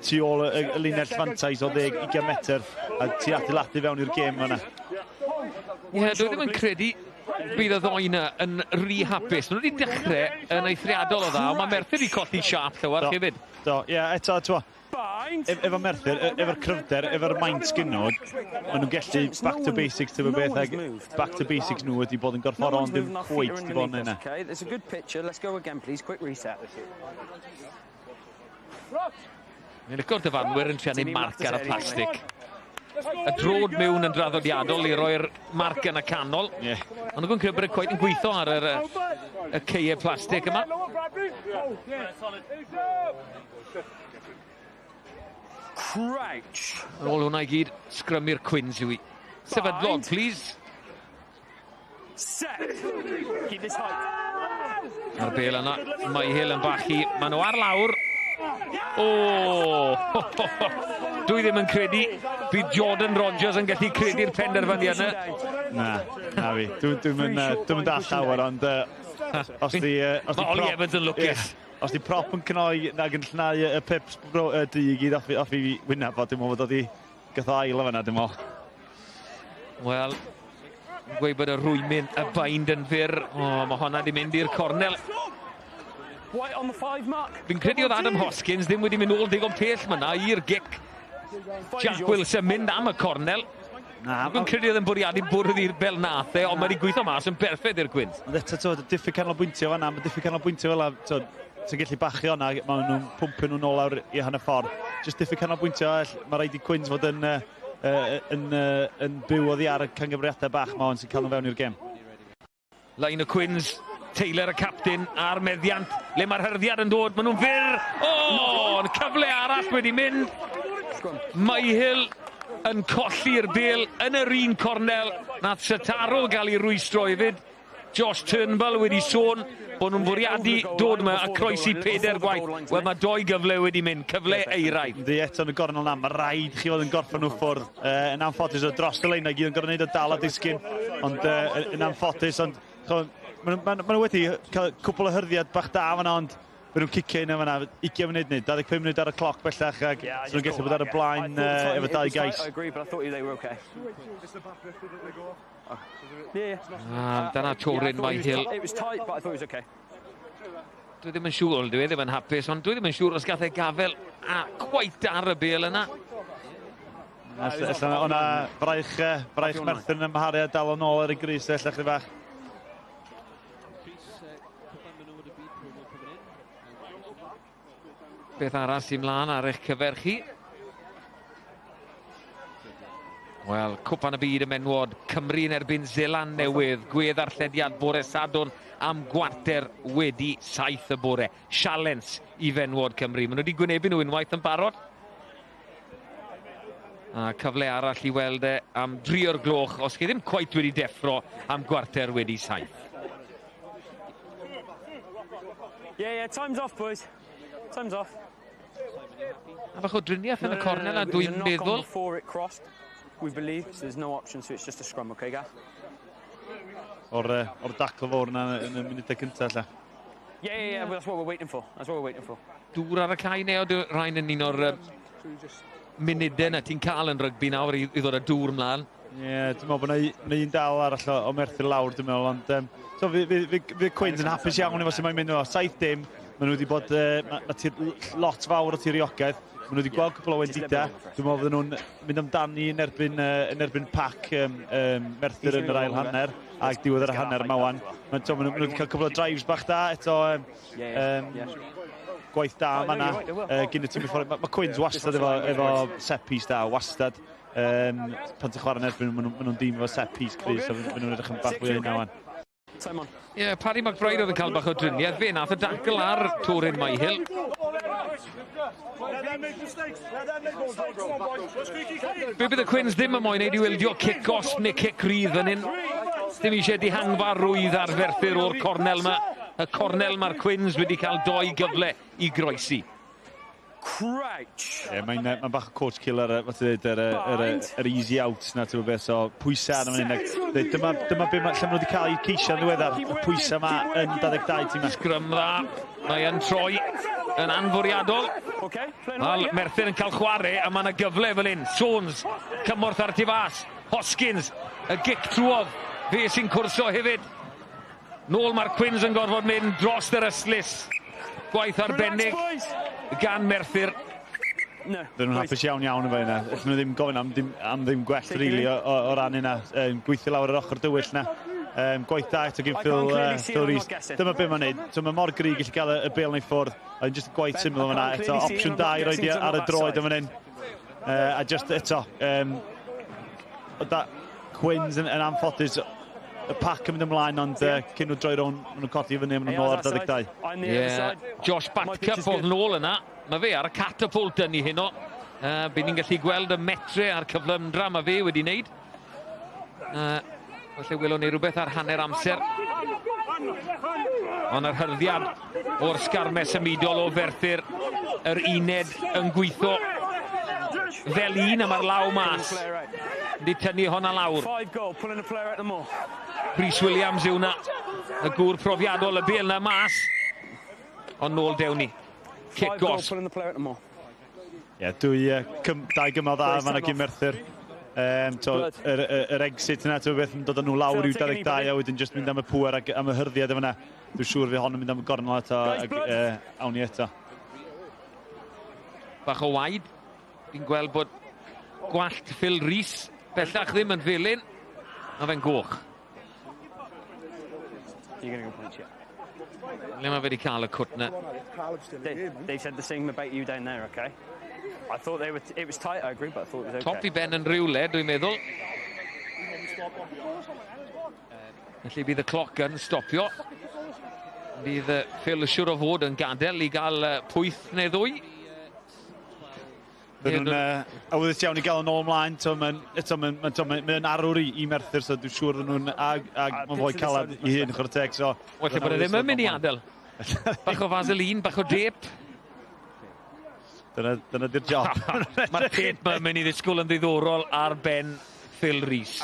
tu ôl y linell fantais o 10-20 metr, a ti adeiladu fewn i'r gêm fan'na. Ie, dwi ddim yn credu bydd y ddoi yna yn rhy hapus. Maen nhw wedi dechrau yn eithriadol o dda, ond mae Merthyr wedi colli siâp, Llywarch, hefyd. Do, ie, eto, t'mo, efo Merthyr, efo'r cryfder, efo'r maint gyn nhw, maen nhw'n gallu back to basics tyf o beth, ac back to basics nhw wedi bod yn gorfforol, ond ddim cweit wedi bod yn yna. Okay, it's a good picture. Let's go again, please. Quick reset. Ni'n licio'r dyfarnwyr yn triannu marc ar y plastig. Y drod mewn yn draddodiadol i roi'r marc yn y canol. Yeah. Ond nhw'n credu bod e cweit yn gweithio ar y caeau plastig yma. Crouch. Ar ôl hwnna i gyd, sgrymu'r Cwins yw i. Sefydlog, please. Set. Keep this height. A'r bel yna, mae Hill yn bachu. Maen nhw ar lawr. O! Dwi ddim yn credu bydd Jordan Rogers yn gallu credu'r penderfyniad yna. Na fi. Dwi'n mynd all llawer, ond os di... Mae Ollie Evans yn lwcus. Os di prop yn cnoi nag yn llnau y pips du i gyd off i wyneb, dwi'n meddwl bod o di gath o ail o fan'na, dwi'n meddwl. Wel, gweud bod y rwymyn, y bind yn fyr. O, mae honna di mynd i'r cornel. White on the 5 mark. Fi'n credu oedd Adam Hoskins ddim wedi mynd nôl digon pell myna i'r gic. Jack Wilson mynd am y cornel. Na, Dwi'n credu oedd yn bwriadu bwrdd i'r bel nath e, ond mae wedi gweithio mas yn berffaith i'r Cwins. Ond eto, t'wod, diffyg canolbwyntio fan'na, mae diffyg canolbwyntio fel 'na, t'wod, ti'n gallu bachu hwnna, maen nhw'n pwmpio nhw'n ôl lawr i hanner ffordd. Just diffyg canolbwyntio, mae rhaid i Cwins fod yn byw oddi ar y cangymeriadau bach ma sy'n cael nhw fewn i'r gêm. Lein y Cwins, Taylor y captain a'r meddiant, le mae'r hyrddiad yn dod, maen nhw'n fyr! O, oh, cyfle arall wedi mynd. Myhill yn colli'r bel yn yr un cornel. Nath Sataro gael ei rwystro hefyd. Josh Turnbull wedi sôn bod nhw'n bwriadu dod yma a croesi peder gwaith. Wel, mae doi gyfle wedi mynd, cyfle eiraidd. Yndi, eto yn y gornel na, mae rhaid chi fod yn gorffen nhw ffwrdd. Yn anffodus o dros y lein, gyd yn gorfod wneud o dal a disgyn, ond yn anffodus, ond ma nhw wedi cael cwpl o hyrddiad bach da fan'na, ond maen nhw'n cicio un fan'na, 20 munud neu 25 munud ar y cloc bellach, ac yeah, nhw'n gallu bod ar y blaen efo dau gais. I agree, but I thought they were okay. Ah, dyna Torin Myhill. It was tight, but I thought it was okay. Dwi ddim yn siŵr, dwi ddim yn hapus, ond dwi ddim yn siŵr os gath e gafel a quite ar y bel yna. O'na braich Merthyr yn ymharu a dal o'n ôl ar y gris, ella chydig bach. Beth arall sy'n mlaen ar eich cyfer chi? Wel, Cwpan y Byd y Menwod, Cymru yn erbyn Seland Newydd, gwedd arllediad bore Sadwrn am 7:15 y bore. Sialens i fenwod Cymru. Maen nhw wedi gwynebu nhw unwaith yn barod. A cyfle arall i weld e am 3 o'r gloch, os chi ddim cweit wedi deffro am 7:15. Yeah, time's off, boys. Time's off. A bach o driniaeth yn y cornel a dwi'n meddwl. We believe, so there's no option, so it's just a scrum, okay, Gav? O'r dacl fawr yna yn y munudau cyntaf, lla. Yeah, well, that's what we're waiting for. That's what we're waiting for. Dŵr ar y cae neu oedd rhain yn un o'r munudau na ti'n cael yn rygbi nawr i ddod â dŵr mlaen? Ie, yeah, dwi'n meddwl bod yna un dal arall o Merthyr lawr, dwi'n meddwl, ond so, fi Cwins yn hapus iawn efo sy'n mae'n mynd o 7-0. Maen nhw wedi bod, mae lot fawr o tiriogaeth. Maen nhw wedi gweld cwpl o wendidau. Dwi'n meddwl fydden nhw'n mynd amdani yn erbyn pac Merthyr yn yr ail hanner ac diwedd yr hanner yma wan. Maen nhw wedi cael cwpl o drives bach da eto. Gwaith da yma na. Gyn y tîm i ffordd. Mae Cwins wastad efo set piece da, wastad. Pan ti'n chwarae yn erbyn, maen nhw'n dîm efo set piece cryf, so maen nhw'n edrych yn bach fwy o hynna wan. Ie, yeah, Paddy McBride oedd yn cael bach o driniaeth. Fe nath y dacl ar Torin Myhill. Be bydd y Cwins ddim yn moyn neud i ildio cic gosb neu cic rydd fan hyn. Dim eisiau dihangfa rwydd ar Ferthyr o'r cornel yma. Y cornel mae'r Cwins wedi cael doi gyfle i groesi. Crouch. Ie, mae'n bach o coach killer, fath i ddweud, yr easy out na, ti'n beth, so pwysau arno fan hyn. Dyma be lle maen nhw wedi cael eu ceisio yn ddiweddar, y pwysau yma yn 22 tîm. Sgrym dda, mae yn troi yn anfwriadol. Wel, Merthyr yn cael chwarae, a mae yna gyfle fel hyn. Sones, cymorth ar tu fas. Hoskins, y gic trwodd, fe sy'n cwrso hefyd. Nôl mae'r Cwins yn gorfod mynd dros yr ystlys. Gwaith arbennig gan Merthyr. Dyn nhw'n hapus iawn iawn efo hynna. Allen nhw ddim gofyn am ddim gwell, really, o ran hynna. Gweithio lawr yr ochr dywyll na. Gwaith da eto gyn Phil Rees. Dyma be mae'n neud. So mae mor gry gallu gael y bêl yn ei ffwrdd. Ond just gwaith syml yma. Eto, opsiwn da i roed ar y droed yma hyn. A just eto, Cwins yn anffodus. Y pac yn mynd ymlaen, ond cyn nhw droi rown, maen nhw'n codi fyny, maen nhw'n nôl ar 22. Yeah. Josh Batcup oedd nôl yna. Mae fe ar y catapult yn ei heno. Bydd ni'n gallu gweld y metre a'r cyflymdra mae fe wedi wneud. Felly welwn ni rhywbeth ar hanner amser. Ond yr hyrddiad o'r sgarmes symudol o Ferthyr, yr uned yn gweithio fel un a mae'r law mas. Wedi tynnu honna lawr. Rhys Williams yw hwnna, y gŵr profiadol, y bêl na mas. Ond nôl dewn ni. Cic gosb. Ie, dau gymal dda fan'na gyn Merthyr. Yr exit yna, ti'n beth yn dod â nhw lawr i'w 22 a wedyn just mynd am y pŵer ac am y hyrddiad yma. Dwi'n siŵr fi hon yn mynd am y gornel eto ac awn ni eto. Bach o waed. Fi'n gweld bod gwallt Phil Rees bellach ddim yn felyn. Mae fe'n goch. You're going to go punch it. Le mae fe wedi cael y cwt na? They said the same about you down there, okay? I thought they were, it was tight, I agree, but I thought it was okay. Top i ben yn rhywle, dwi'n meddwl. Felly bydd y cloc yn stopio. Bydd Phil siwr o fod yn gadael i gael pwyth neu ddwy. Bydden nhw'n awyddus iawn i gael yn ôl ymlaen. Mae'n arwr i Merthyr, so dwi'n siŵr nhw'n ag mae'n fwy calad i hun, chwarae teg. So, well, bod e ddim yn mynd i adael. Bach o Vaseline, bach o dêp. Dyna di'r job. Mae'r têp mae'n mynd i ddisgwyl yn ddiddorol ar ben Phil Rees.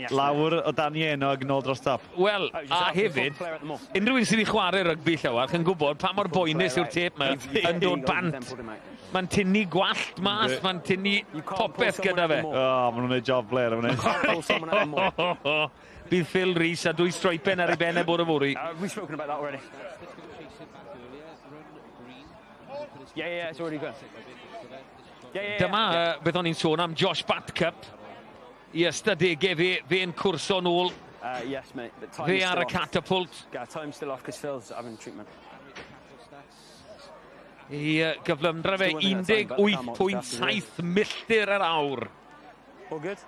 Lawr o dan i enw ag nôl dros top. Wel, a hefyd, unrhyw un sydd wedi chwarae rygbi llawer, yn gwybod pa mor boenus yw'r têp yma yn dod bant. Mae'n tynnu gwallt mas, mae'n tynnu popeth gyda fe. O, maen nhw'n gwneud job bler am hynny. Bydd Phil Rees a dwy stroipen ar ei ben e bore fory. We've spoken about that already. Yeah, it's already gone. Dyma beth o'n i'n sôn am Josh Batcup. I ystadegau fe, fe'n cwrso nôl. Yes, mate, but fe ar y catapult. Yeah, time's still off because Phil's having treatment. I gyflymdra fe 18.7 milltir yr awr. All good?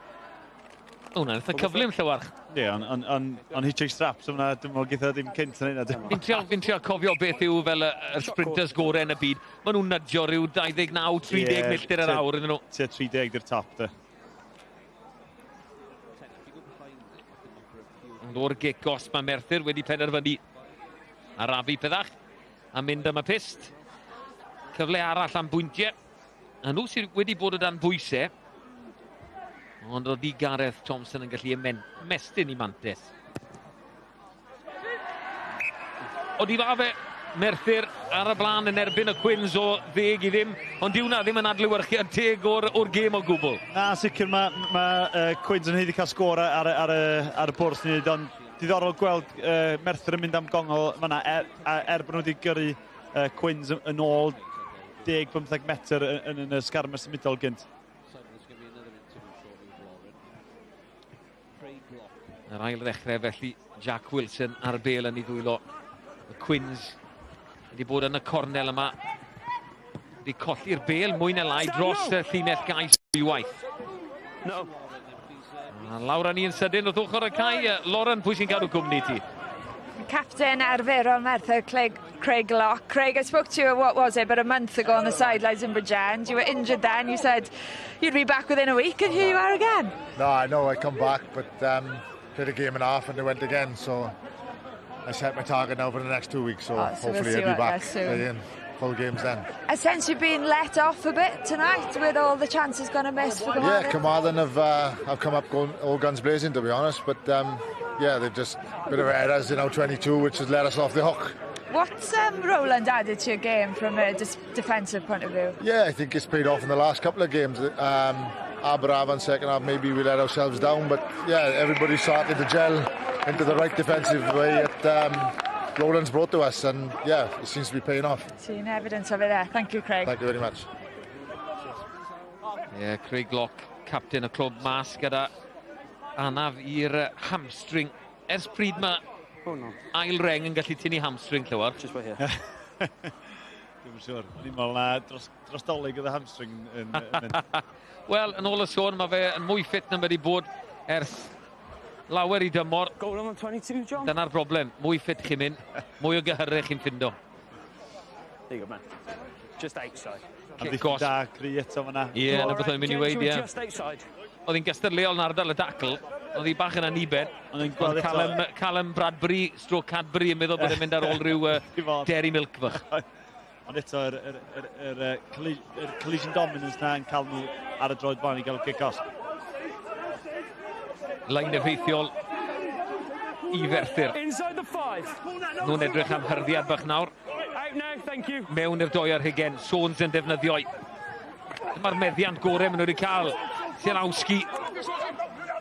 O, hwnna'n eitha cyflym, Llywarch. Ie, ond hitio'i straps, hwnna, dwi'n meddwl geitha ddim cynt yn hynna. Fi'n trio cofio beth yw fel y sprinters gorau yn y byd. Maen nhw'n nudgio rhyw 29-30 milltir yr awr iddyn nhw. Tua 30 di'r top, de. Ond o'r gic gos mae Merthyr wedi penderfynu arafu pethach a mynd am y pyst. Cyfle arall am bwyntiau. A nhw sydd wedi bod o dan bwysau. Ond oedd i Gareth Thompson yn gallu ymestyn i mantes. Oedd i fa fe Merthyr ar y blaen yn erbyn y Cwins o 10-0, ond dyw hwnna ddim yn adlewyrchiad teg o'r gêm o gwbl. Na, sicr mae Cwins yn haeddu cael sgôr ar y bwrdd ni, ond diddorol gweld Merthyr yn mynd am gongol fan'na, er bod nhw wedi gyrru Cwins yn ôl 10-15 metr yn y sgarmes symudol gynt. Yr ail ddechrau felly, Jack Wilson ar bêl yn ei ddwylo. Y Cwins wedi bod yn y cornel yma. Wedi colli'r bêl mwy na lai dros y llinell gais dwywaith. No. A lawr â ni yn sydyn wrth ochr y cae. Lauren, pwy sy'n cadw cwmni ti? Captain arferol Merthyr, Craig Locke. Craig, I spoke to you, what was it, about a month ago on the sidelines in Bridgend. You were injured then. You said you'd be back within a week, and here you are again. No, I know I come back, but played a game and a half and they went again, so I set my target now for the next 2 weeks, so hopefully I'll be back playing full games then. I sense you've been let off a bit tonight with all the chances going to miss for Carmarthen. Yeah, Carmarthen have come up going all guns blazing, to be honest, but yeah, they've just a bit of errors in our 22, which has let us off the hook. What's Roland added to your game from a defensive point of view? Yeah, I think it's paid off in the last couple of games. Aberafan second half, maybe we let ourselves down, but yeah, everybody started to gel into the right defensive way that Roland's brought to us, and yeah, it seems to be paying off. Seen evidence of it there. Thank you, Craig. Thank you very much. Yeah, Craig Locke, captain y clwb mas gyda anaf i'r hamstring. Ers pryd mae ail reng yn gallu tynnu hamstring, Llywarch? Just wait here. Dwi'n siŵr. O'n i'n meddwl na dros dolyg oedd y hamstring yn mynd. Wel, yn ôl y sôn, mae fe yn mwy ffit na wedi bod ers lawer i dymor. Goal on 22, John. Dyna'r broblem. Mwy ffit chi'n mynd, mwy o gyhyrau chi'n ffindo. There you go, man. Just outside. Amddiffyn da, cry eto fan'na. Ie, na beth o'n i'n mynd i weud, ie. Just outside. Oedd hi'n gystadleuol yn ardal y dacl. Oedd hi bach yn aniben. Ond Callum Bradbury, stroke Cadbury, yn meddwl bod e'n mynd ar ôl rhyw Dairy Milk fach. Ond eto, yr collision dominance na yn cael nhw ar y droed blaen i gael kick-off. Lein effeithiol i Ferthyr. Nhw'n edrych am hyrddiad bach nawr. Mewn i'r doi ar hugen, Sons yn defnyddio. Dyma'r meddiant gorau maen nhw wedi cael. Sielawski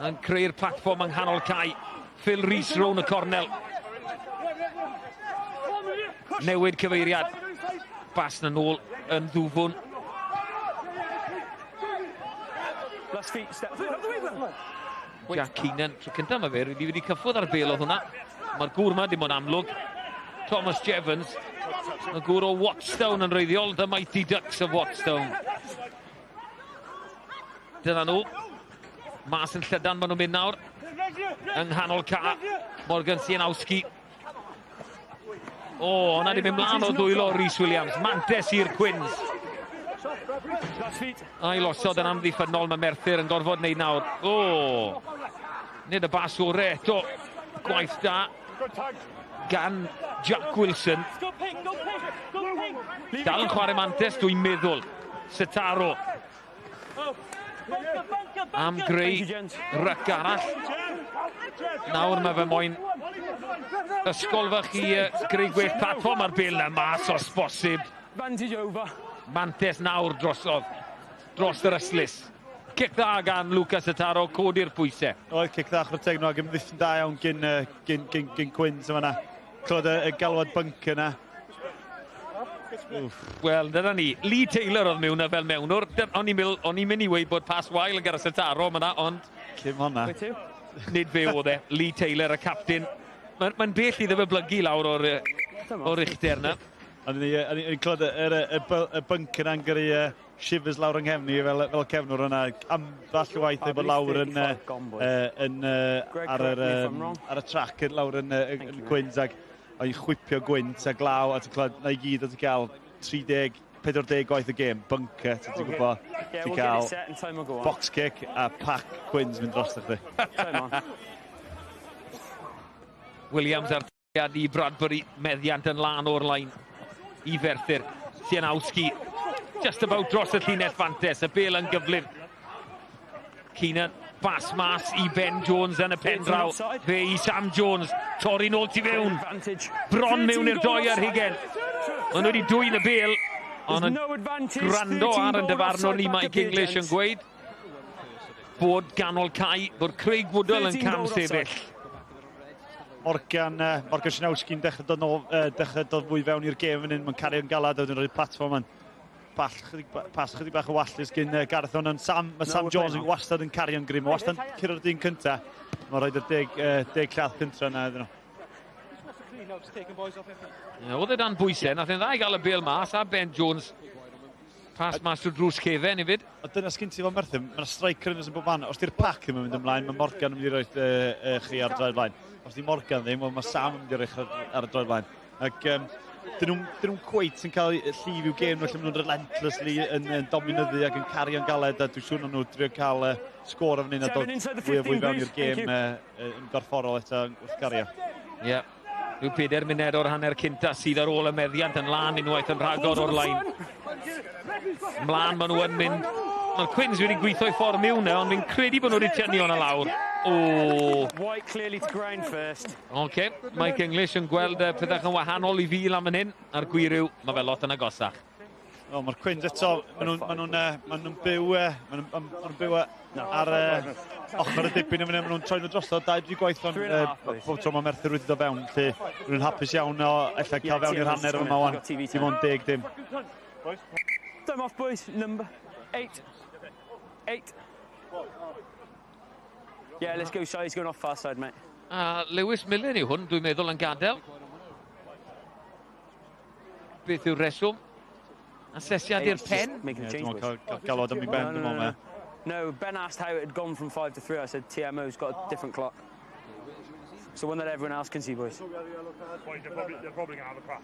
yn creu'r platfform yng nghanol cae. Phil Rees rown y cornel. Newid cyfeiriad. Bas na nôl yn ddwfwn. Jack Keenan, tro cyntaf mae fe, wedi cyffwrdd ar bêl oedd hwnna. Mae'r gŵr yma dim ond amlwg. Thomas Jevons, y gŵr o Wattstown yn reiddiol, The Mighty Ducks of Wattstown. Dyna nhw. Mas yn llydan maen nhw'n mynd nawr. Yng nghanol ca, Morgan Sianowski. O, hwnna di mynd mlaen o ddwylo Rhys Williams. Mantes i'r Cwins. Ail osod yn amddiffynnol mae Merthyr yn gorfod wneud nawr. O, nid y bas orau eto. Gwaith da gan Jack Wilson. Dal yn chwarae mantes, dwi'n meddwl. Setaro. Am greu ryc arall. Nawr mae fe moyn ysgol fach i greu gwell platfform ar bêl na mas os bosib. Mantes nawr drosodd, dros yr ystlys. Cic dda gan Lucas Setaro, codi'r pwysau. Oedd cic dda chwarae teg nhw ac ymddiffyn da iawn gyn Cwins yma. Clywed y galwad bunker yna. Wel, dyna ni. Lee Taylor oedd mewn fel mewnwr. O'n i'n mynd i weud bod pas wael gyda Setaro yma, ond... Cym honna. Nid fe oedd e. Lee Taylor, y captain. Mae'n bell iddo fe blygu lawr o'r uchder yna. O'n i'n clywed y bunker yna'n gyrru shivers lawr yng nghefn i fel cefnwr yna. Ambell waith ei bod lawr ar y trac lawr yn Cwins ac o'n i'n chwipio gwynt a glaw a ti'n clywed na i gyd o ti'n cael 30, 40 gwaith y gêm, bunker, ti'n gwybod, ti'n cael box kick a pack Cwins mynd dros chdi. Williams ar i Bradbury, meddiant yn lan o'r lain i Ferthyr. Sianowski, just about dros y llinell fantes, y bêl yn gyflym. Keenan, bas mas i Ben Jones yn y pen draw. Fe i Sam Jones, torri nôl tu fewn. Bron mewn i'r 2 ar hugain. Maen nhw wedi dwyn y bêl, ond yn gwrando ar yn dyfarnwr ni Mike English yn gweud bod ganol cae, bod Craig Woodall yn cam sefyll. Morgan Sianowski'n dechrau dod fwy fewn i'r gêm fan hyn, mae'n cario'n galad, a wedyn rhoi'r platfform yn pas chydig bach o wallus gyn Gareth Owen. Mae Sam Jones yn wastad yn cario'n grym, mae wastad yn curo'r dyn cynta. Mae'n rhoi'r 10 llath cynta yna iddyn nhw. Oedd e dan bwysau, nath e'n dda i gael y bêl mas, a Ben Jones pas mas drwy drws cefen hefyd. A dyna sgyn ti fel Merthyr, mae'na striker yn bob man. Os di'r pac ddim yn mynd ymlaen, mae Morgan yn mynd i roi chi ar droed blaen. Os di Morgan ddim, mae Sam yn mynd i roi chi ar y droed blaen. Ac dyn nhw'n cweit yn cael llif i'w gêm nhw, lle maen nhw'n relentlessly yn dominyddu ac yn cario'n galed, a dwi'n siŵr nhw drio cael sgôr o fan hyn a dod fwy o fwy fewn i'r gêm yn gorfforol eto wrth gario. Ie. Rhyw 4 munud o'r hanner cynta sydd ar ôl y meddiant yn lan unwaith yn rhagor o'r lain. Mlaen maen nhw yn mynd. Mae'r Cwins wedi gweithio i ffordd mewn e, ond fi'n credu bod nhw wedi tynnu hwnna lawr. O! OK, Mike English yn gweld pethau yn wahanol i fi lan fan hyn, a'r gwir yw, mae fe lot yn agosach. O, mae'r Cwins eto, maen nhw'n byw ar ochr y dipyn, maen nhw'n troi nhw drosodd, 2-3 gwaith bob tro mae Merthyr wedi dod fewn, felly maen nhw'n hapus iawn o ella cael fewn i'r hanner yma wan, dim ond 10 dim. Time off, boys, number 8. 8. Yeah, let's go, sorry, he's going off far side, mate. Lewis Miller yw hwn, dwi'n meddwl yn gadael. Beth yw'r reswm? Asesiad i'r pen? Dwi'n cael galwad am i Ben, dwi'n meddwl. No, Ben asked how it had gone from 5 to 3. I said TMO's got a different clock. So one that everyone else can see, boys. They're probably going to have a crack.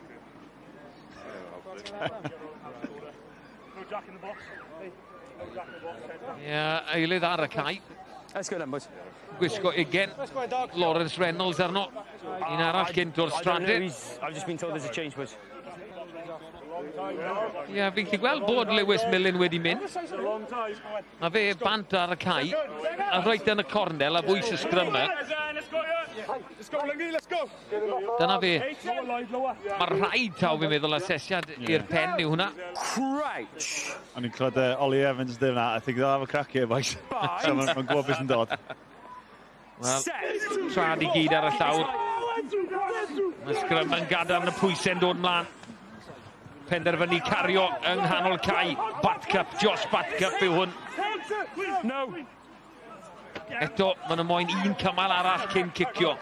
No Jack in the box. No Jack in the box. Ie, eilydd ar y cae. Let's go then, boys. Gwisgo 20, Lawrence Reynolds arno. Un arall gynt o'r Strade. I've just been told there's a change, boys. Ie, fi'n gallu gweld bod Lewis Millen wedi mynd. Mae fe bant ar y cae, a reit yn y cornel, a bwys y sgrymau. Dyna fe. Mae rhaid taw fi'n meddwl asesiad i'r pen yw hwnna. Crouch! O'n i'n clywed Ollie Evans dweud hwnna, I think they'll have a crack here, boys. So mae'n gwybod beth sy'n dod. Wel, trad i gyd ar y llawr. Mae sgrym yn gadael y pwysau'n dod mlaen. Penderfynu cario yng nghanol cae. Batcup, Josh Batcup yw hwn. No. Eto, maen nhw moyn un cymal arall cyn cicio.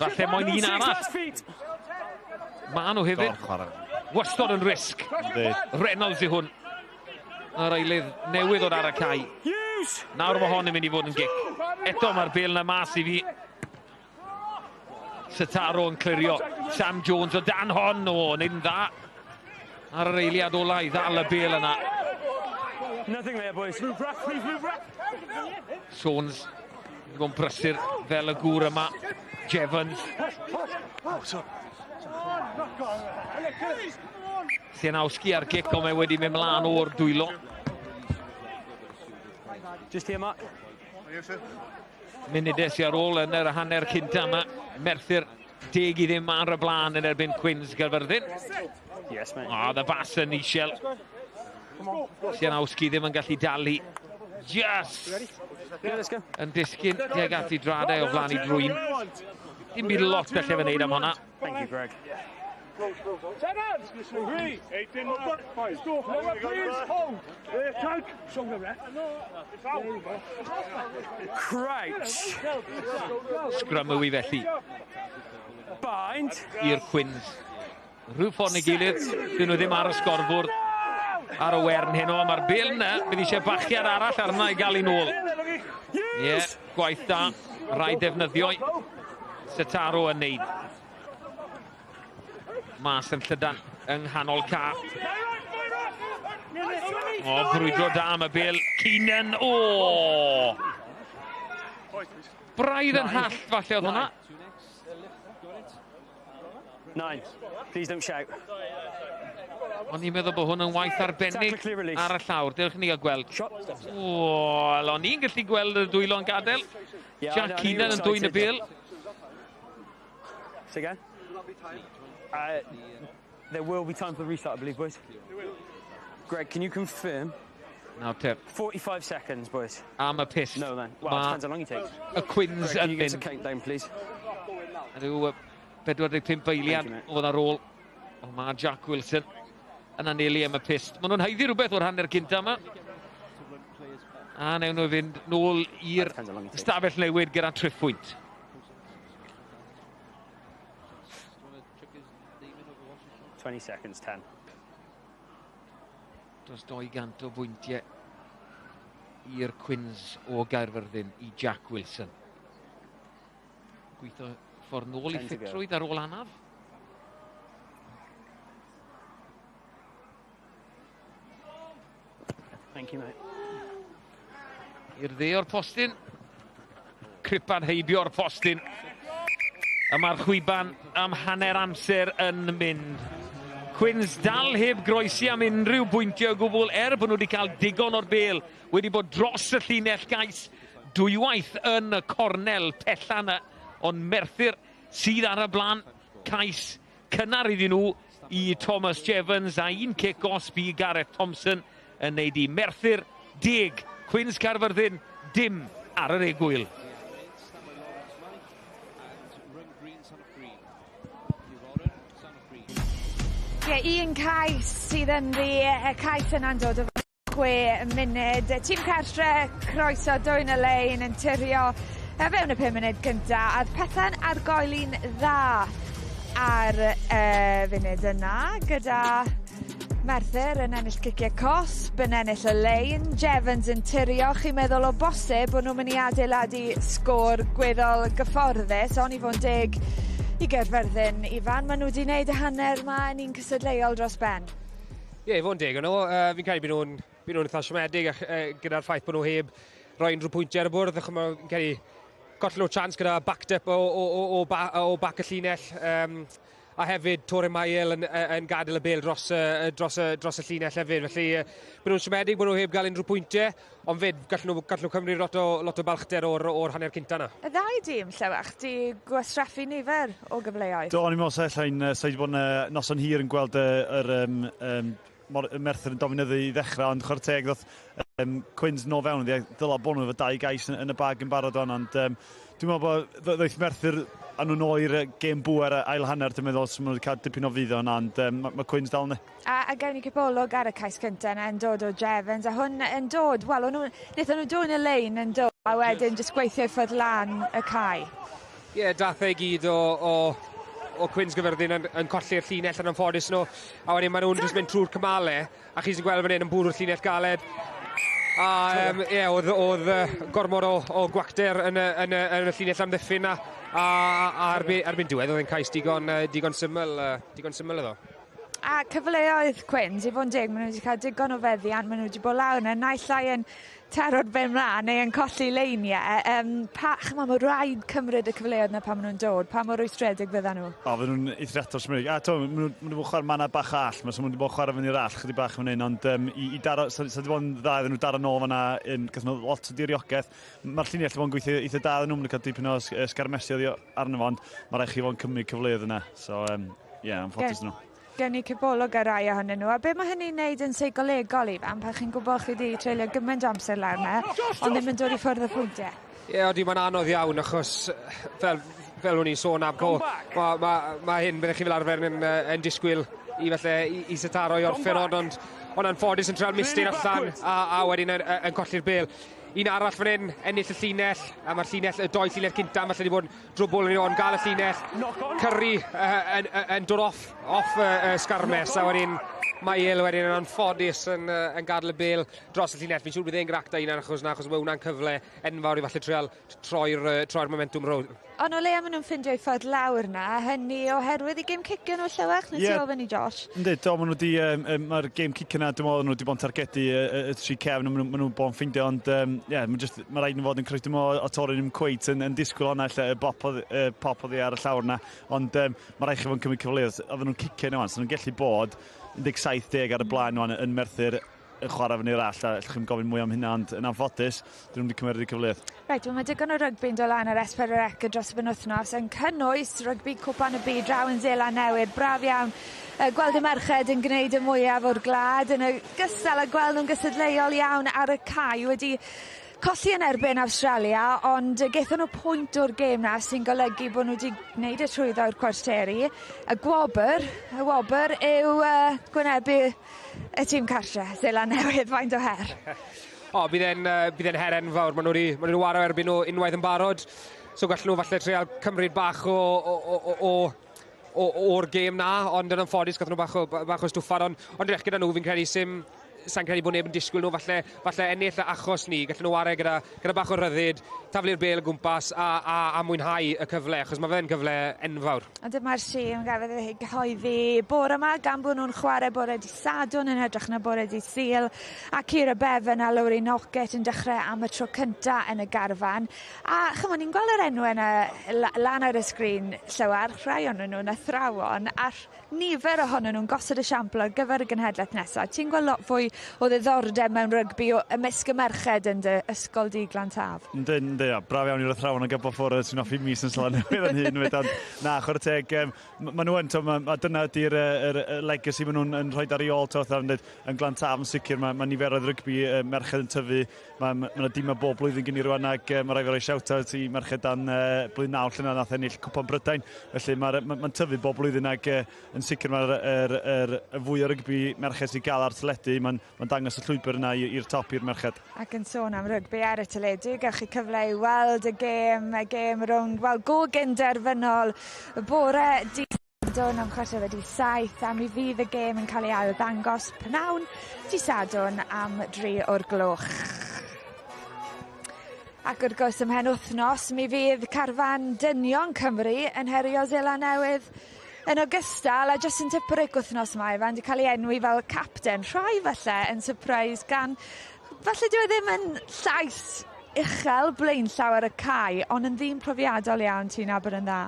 Falle moyn un arall. Maen nhw hefyd. Wastod yn risg. Reynolds i hwn. A'r eilydd newydd o'r ar y cae. Nawr mae hon yn mynd i fod yn gic. Eto mae'r bêl 'na mas i fi. Setaro yn clirio. Sam Jones o dan hon. O, wneud yn dda. Ar yr eiliad ola i ddal y bêl yna. Nothing there, boys. Move back, please, move back. Jones yn bod yn brysur fel y gŵr yma. Jevons. Sianowski ar gic, ond mae wedi mynd mlaen o'r dwylo. Just here, Mark. Munudau sy'n ar ôl yn yr hanner cynta yma. Merthyr 10-0 ar y blaen yn erbyn Cwins Gaerfyrddin. Yes, mate. O, the bas yn isiel. Sianowski ddim yn gallu dalu. Just Yeah, let's go. yn disgyn tuag at ei dradau o flaen ei drwyn. Dim byd lot gallu fe wneud am hwnna. Thank you, Greg. Three, 18, five. Lower, please. Hold. Tank. Show the ref. Crouch. Sgrym yw i felly Bind. i'r Cwins. Rhyw ffordd neu gilydd, dyn nhw ddim ar y sgorfwrdd ar y wern heno. Mae'r bêl yna, bydd eisiau bachiad arall arna i gael ei nôl. Ie, yeah, gwaith da, rhaid defnyddio. Setaro yn neud. Mas yn llydan yng nghanol ca. O, brwydro da am y bêl. Keenan, o! Braidd yn hallt falle oedd hwnna. 9. Please don't shout. O'n i'n meddwl bod hwn yn waith arbennig ar y llawr. Dewch ni gael gweld. Shot. O, wel, o'n i'n gallu gweld y dwylo'n gadael. Yeah, Jack I know, Keenan yn dwyn y bêl. Say again? There will be time for the restart, I believe, boys. Greg, can you confirm? Nawr te, 45 seconds, boys. Am y pyst. No, then. Well, it Ma depends how long he takes. y Cwins Greg, can yn you give us a mynd. countdown, please? Rhyw 45 eiliad Thank you, mate. oedd ar ôl. Ond mae Jack Wilson yn anelu am y pyst. Maen nhw'n haeddu rhywbeth o'r hanner cynta yma. A newn nhw fynd nôl i'r Depends how long he takes. stafell newid gyda triphwynt. 20 seconds, 10. Dros 200 o bwyntiau i'r Cwins o Gaerfyrddin i Jack Wilson. Gweithio ffordd nôl i 10 to go. ffitrwydd ar ôl anaf. Thank you, mate. I'r dde o'r postyn. Cripan heibio'r postyn. A mae'r chwiban am hanner amser yn mynd. Cwins dal heb groesi am unrhyw bwyntiau o gwbl, er bod nhw wedi cael digon o'r bêl. Wedi bod dros y llinell gais dwywaith yn y cornel pella yna. Ond Merthyr sydd ar y blaen, cais cynnar iddyn nhw i Thomas Jevons a un cic gosb i Gareth Thompson yn neud i Merthyr 10, Cwins Caerfyrddin 0 ar yr egwyl. Ie, un cais sydd ynddi, y cais yna'n dod o 6 munud. Y tîm cartre croeso dwyn y lein yn tirio fewn y 5 munud cynta, a pethau'n argoeli'n dda ar y funud yna, gyda Merthyr yn ennill ciciau cosb, yn ennill y lein, Jevons yn tirio. Chi'n meddwl o bosib bod nhw'n mynd i adeiladu sgôr gweddol gyfforddus, ond i fod yn deg i Gaerfyrddin, Ifan, maen nhw wedi gwneud y hanner yma yn un cystadleuol dros ben. Ie, yeah, i fod yn deg nhw, fi'n credu bydd nhw'n eitha siomedig gyda'r ffaith bod nhw heb roi unrhyw pwyntiau ar y bwrdd. Achos fi'n credu gollen nhw chance gyda backed up o bac y llinell. A hefyd Torre Mael yn gadael y bêl dros y llinell hefyd. Felly, bydd nhw'n siomedig bod nhw heb gael unrhyw pwyntiau, ond fyd, gallen nhw cymryd lot o balchder o'r hanner cynta yna. Y ddau dîm, Llewach, di gwastraffu nifer o gyfleoedd. Do, o'n i'n meddwl sa allai'n, sa wedi bod yn noson hir yn gweld yr y Merthyr yn dominyddu i ddechrau, ond chwarae teg ddoth Cwins nôl fewn, ddyla bod nhw efo dau gais yn y bag yn barod o'n, ond Dwi'n meddwl bod ddoeth Merthyr a nhw'n ôl i'r gêm bŵer ail hanner, dwi'n meddwl, so maen nhw wedi cael dipyn o fudd o hwnna, ond mae Cwins dal yna. A gawn ni cipolwg ar y cais cyntaf yna yn dod o Jevons, a hwn yn dod, wel, wnaethon nhw dod yn y lein yn dod, a wedyn jyst gweithio i ffwrdd lan y cae. Ie, yeah, dath e gyd o Cwins Gyfyrddin yn colli'r llinell yn anffodus nhw. A wedyn maen nhw'n jyst mynd trwy'r cymalau, a chi sy'n gweld fan hyn yn bwrw'r llinell galed. A ie, oedd gormod o gwacter yn y llinell amddiffyn na. A erbyn diwedd oedd e'n cais digon syml iddo. A cyfleoedd Cwins, i fod yn deg, maen nhw wedi cael digon o feddiant, maen nhw wedi bod lawr yna, naill ai yn taro'r ben mlaen neu yn colli leiniau. Ch'mo, mae rhaid cymryd y cyfleoedd yna pan maen nhw'n dod. Pa mor rwystredig fyddan nhw? O, fydden nhw'n eithriadol siomedig. A to, maen nhw wedi bod chwarae manna bach all, maen nhw wedi bod chwarae fyny'r all, chydig bach fan hyn, ond i daro, sa wedi bod yn dda iddyn nhw daro nôl fanna, gath nhw lot o diriogaeth. Mae'r llinell wedi bod yn gweithio eitha da iddyn nhw, maen nhw'n cael dipyn o sgarmesu oddi arno fo, ond mae rhaid chi fod yn cymryd cyfleoedd yna. So, ie, yeah, anffodus nhw. Gen i cipolwg ar rai ohonyn nhw. A be mae hynny'n neud yn seicolegol i fan, pan chi'n gwybod chi wedi treulio gymaint o amser lawr yna, ond ddim yn dod i ffwrdd y pwyntiau? Ie, yeah, odi, mae'n anodd iawn, achos fel o'n i'n sôn am, ma hyn, byddech chi fel arfer yn disgwyl i falle i Setaro i orffen ond anffodus yn treul mistyn allan a wedyn yn colli'r bel. Un arall fan hyn, ennill y llinell, a mae'r llinell, y doi llinell cynta, falle wedi bod yn drwbl yn ei gael y llinell. Curry yn dod off sgarmes, a wedyn mae El wedyn yn anffodus yn gadael y bel dros y llinell. Fi'n siŵr bydd e'n gracta un achos na, achos mae hwnna'n cyfle enfawr i falle trial troi'r momentum rownd. Ond o leia maen nhw'n ffindio eu ffordd lawr na, hynny oherwydd i gêm cicio nhw, Llywarch, neu yeah. Ti ofyn i Josh? Yndi, do, maen nhw wedi, mae'r gêm cicio na, dwi'n meddwl, nhw wedi bod yn targedu y tri cefn, maen nhw'n bod yn ffindio, ond yeah, mae rhaid nhw fod yn croesi, dwi'n meddwl, o Torri ddim cweit yn disgwyl hwnna, lle y bop oedd, y pop oedd ar y llawr na, ond mae rhaid chi fod yn cymryd cyfleoedd, oedden nhw'n cicio nhw, so nhw'n gallu bod 17-10 ar y blaen nhw yn Merthyr yn chwarae fyny'r all, a allwch chi'n gofyn mwy am hynna, ond yn anffodus, dyn nhw'n wedi cymryd y cyfleoedd. Reit, wel mae digon o rygbi'n dod lan ar S4C dros y penwythnos yn cynnwys rygbi Cwpan y Byd draw yn Seland Newydd. Braf iawn gweld y merched yn gwneud y mwyaf o'r glad yn ogystal â gweld nhw'n gystadleuol iawn ar y cae wedi colli yn erbyn Awstralia, ond gaethon nhw pwynt o'r gêm na sy'n golygu bod nhw wedi gwneud y trwyddo i'r cwarteri. Y wobr yw gwynebu y tîm cartre, Seland Newydd, faint o her? O, bydd e'n her enfawr. Maen nhw wedi waro erbyn nhw unwaith yn barod. So gallen nhw falle trial cymryd bach o'r gêm na, ond yn anffodus gath nhw bach o stwffar. Ond gyda nhw, fi'n credu sa'n credu bod neb yn disgwyl nhw falle ennill achos ni. Gallen nhw ware gyda bach o ryddid, taflu'r bel o gwmpas a mwynhau y cyfle, achos mae fe'n cyfle enfawr. A dyma'r tîm gafodd ei gyhoeddi bore yma, gan bod nhw'n chwarae bore di Sadwrn yn edrych na bore di Sul. A Keira Bevan a Lowri Norkett yn dechrau am y tro cynta yn y garfan. A chymod, ni'n gweld yr enw yna lan ar y sgrin, Llywarch, rhai ohonyn nhw'n athrawon, a nifer ohonyn nhw'n gosod esiampl ar gyfer y genhedlaeth nesaf. Ti'n gweld lot fwy o ddiddordeb mewn rygbi ymysg y merched yn dy ysgol di Glan Taf? Ynddi, braf iawn i'r athrawon yn gael bod ffwrdd sy'n hoffi mis yn Seland Newydd yn hyn. Ond na, chwarae teg, ma nhw yn, to, ma dyna ydy'r legacy maen nhw'n rhoi ar ei ôl, to, yn Glan Taf yn sicr, mae niferoedd rygbi merched yn tyfu, mae ma dîm bob blwyddyn gen i rwan ac mae rhaid fi roi shout-out i merched dan blwyddyn 9 lle nath ennill Cwpan Brydain. Felly mae'n ma tyfu bob blwyddyn ac yn sicr mae'r y fwy o rygbi merched sy'n gael ar teledu, mae'n ma dangos y llwybr yna i'r top i'r merched. Ac yn sôn am rygbi ar y teledu, gewch chi cyfle i weld y gêm rownd, wel, go gynderfynol y bore dydd Sadwrn am 6:45 a mi fydd y gêm yn cael ei ail ddangos pnawn di Sadwrn am 3 o'r gloch. Ac wrth gwrs ymhen wythnos mi fydd carfan dynion Cymru yn herio Seland Newydd yn ogystal â Justin Tipuric wythnos yma, Ifan, wedi cael ei enwi fel capten. Rhai falle yn surprise gan falle dyw e ddim yn llais uchel blaenllaw ar y cae, ond yn ddyn profiadol iawn ti'n nabod yn dda.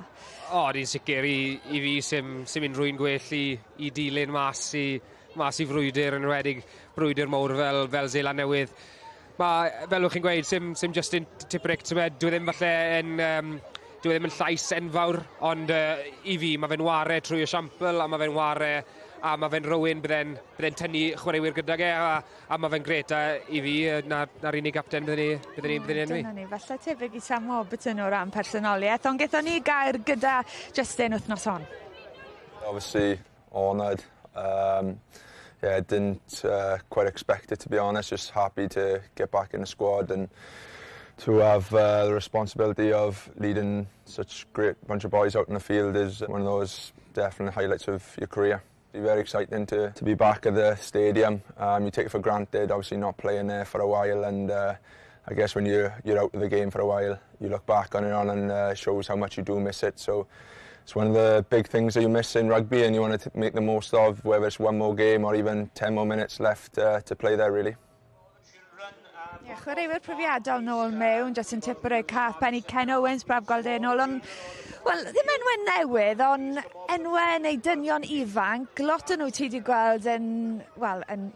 O, di'n sicr i fi sim unrhyw un gwell i dilyn mas i frwydr, yn enwedig brwydr mowr fel Seland Newydd. Mae, fel o'ch chi'n gweud, sim Justin Tipuric, ti'n dwi ddim falle yn Dyw e ddim yn llais enfawr, ond i fi mae fe'n ware trwy esiampl, a mae fe'n ware, a mae fe'n rhywun bydde'n tynnu chwaraewyr gydag e, a mae fe'n gret, a i fi, na'r unig gapten bydden ni enwi. Dyna ni, falle tebyg i Sam Warburton o ran personoliaeth, ond gaethon ni gair gyda Justin wythnos hon. Obviously honoured. Yeah, didn't quite expect it, to be honest. Just happy to get back in the squad and to have the responsibility of leading such great bunch of boys out in the field is one of those definite highlights of your career. Be very exciting to be back at the stadium. You take it for granted, obviously not playing there for a while, and I guess when you're out of the game for a while, you look back on it on and shows how much you do miss it. So it's one of the big things that you miss in rugby and you want to make the most of, whether it's one more game or even 10 more minutes left to play there, really. Ie, chwaraewyr profiadol nôl mewn, Justin Tipuric, Halfpenny, Ken Owens, braf gweld e nôl, ond, wel, ddim enwau newydd, ond enwau neu dynion ifanc, lot o nhw ti wedi gweld yn, wel, yn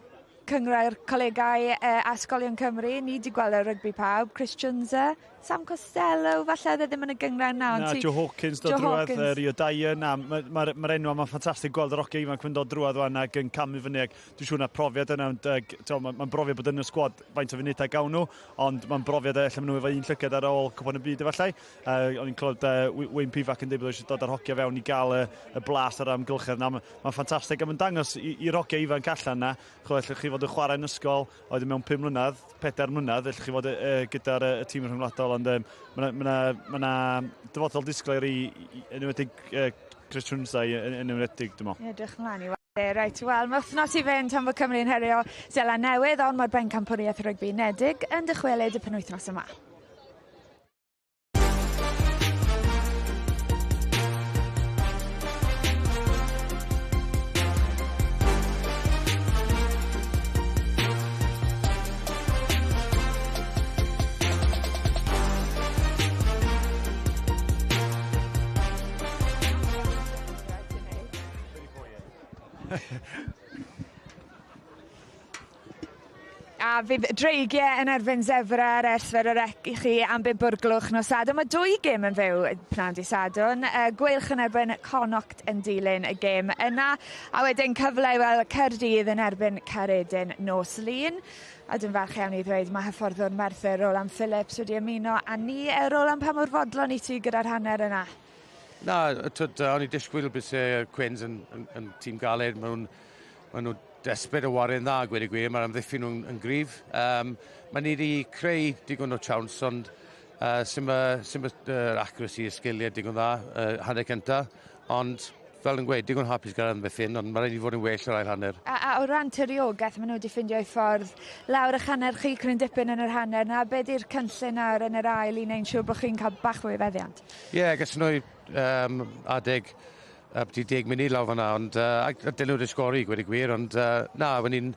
cynghrair colegau a ysgolion Cymru, ni wedi gweld y rygbi pawb, Chris Tshiunza, Sam Costello, falle oedd e ddim yn y gynghrair na. Na, Joe Hawkins dod drwadd, Rio Dyer, na, mae'r ma enw yma'n ffantastig gweld yr hogia ifanc yn dod drwadd wan ac yn camu fyny, ac dwi'n siŵr na profiad yna, mae'n ma brofiad bod yn y sgwad faint o funudau gawn nhw, ond mae'n brofiad ella maen nhw efo un llygad ar ôl Cwpan y Byd efallai. O'n i'n clywed Wayne Pivac yn dweud bod eisiau dod â'r hogia fewn i gael y blas ar amgylchedd na. Mae'n ffantastig a mae'n dangos i'r hogia ifanc allan na, chwa, allwch chi fod yn chwarae yn ysgol, oedd mewn 5 mlynedd, 4 mlynedd, allwch chi fod gyda'r tîm rhyngwladol, ond mae yna ma dyfodol disglair i yn enwedig Chris Tshiunza yn enwedig, dwi'n meddwl. Ie, edrych mlaen i weld. Reit, wel, mae wythnos i fynd tan fod Cymru'n herio Seland Newydd, ond mae'r bencampwriaeth rygbi unedig yn dychwelyd y penwythnos yma. A fydd Dreigiau yn erbyn Zebre ar S4C i chi am 5 o'r gloch nos Sadwrn. Mae dwy gêm yn fyw pnawn di Sadwrn. Gweilch yn erbyn Connacht yn dilyn y gêm yna. A wedyn cyfle i weld Caerdydd yn erbyn Caeredin nos Lun. A dwi'n falch iawn i ddweud mae hyfforddwr Merthyr Roland Phillips wedi ymuno a ni. Roland, pa mor fodlon i ti gyda'r hanner yna? Na, twyd, o'n i disgwyl bys Quins yn tîm galed. Maen nhw desperate o ware'n dda, gweud y gwir. Mae'r amddiffyn nhw'n yn gryf. Mae ni wedi creu digon o chance, ond sy'n accuracy y sgiliau digon dda, hanner cynta. Ond, fel yn gweud, digon hapus gyda'r amddiffyn, ond mae rhaid i fod yn well o'r ail hanner. A o ran tiriogaeth, maen nhw wedi ffindio eu ffordd lawr eich hanner chi cryn dipyn yn yr hanner na. Be di'r cynllun nawr yn yr ail i wneud siŵr bod chi'n cael bach fwy o feddiant? Ie, yeah, gason nhw adeg byti 10 munud lawr fan'na, ond a dyn nhw wedi sgori, gweud y gwir, ond na, when ni'n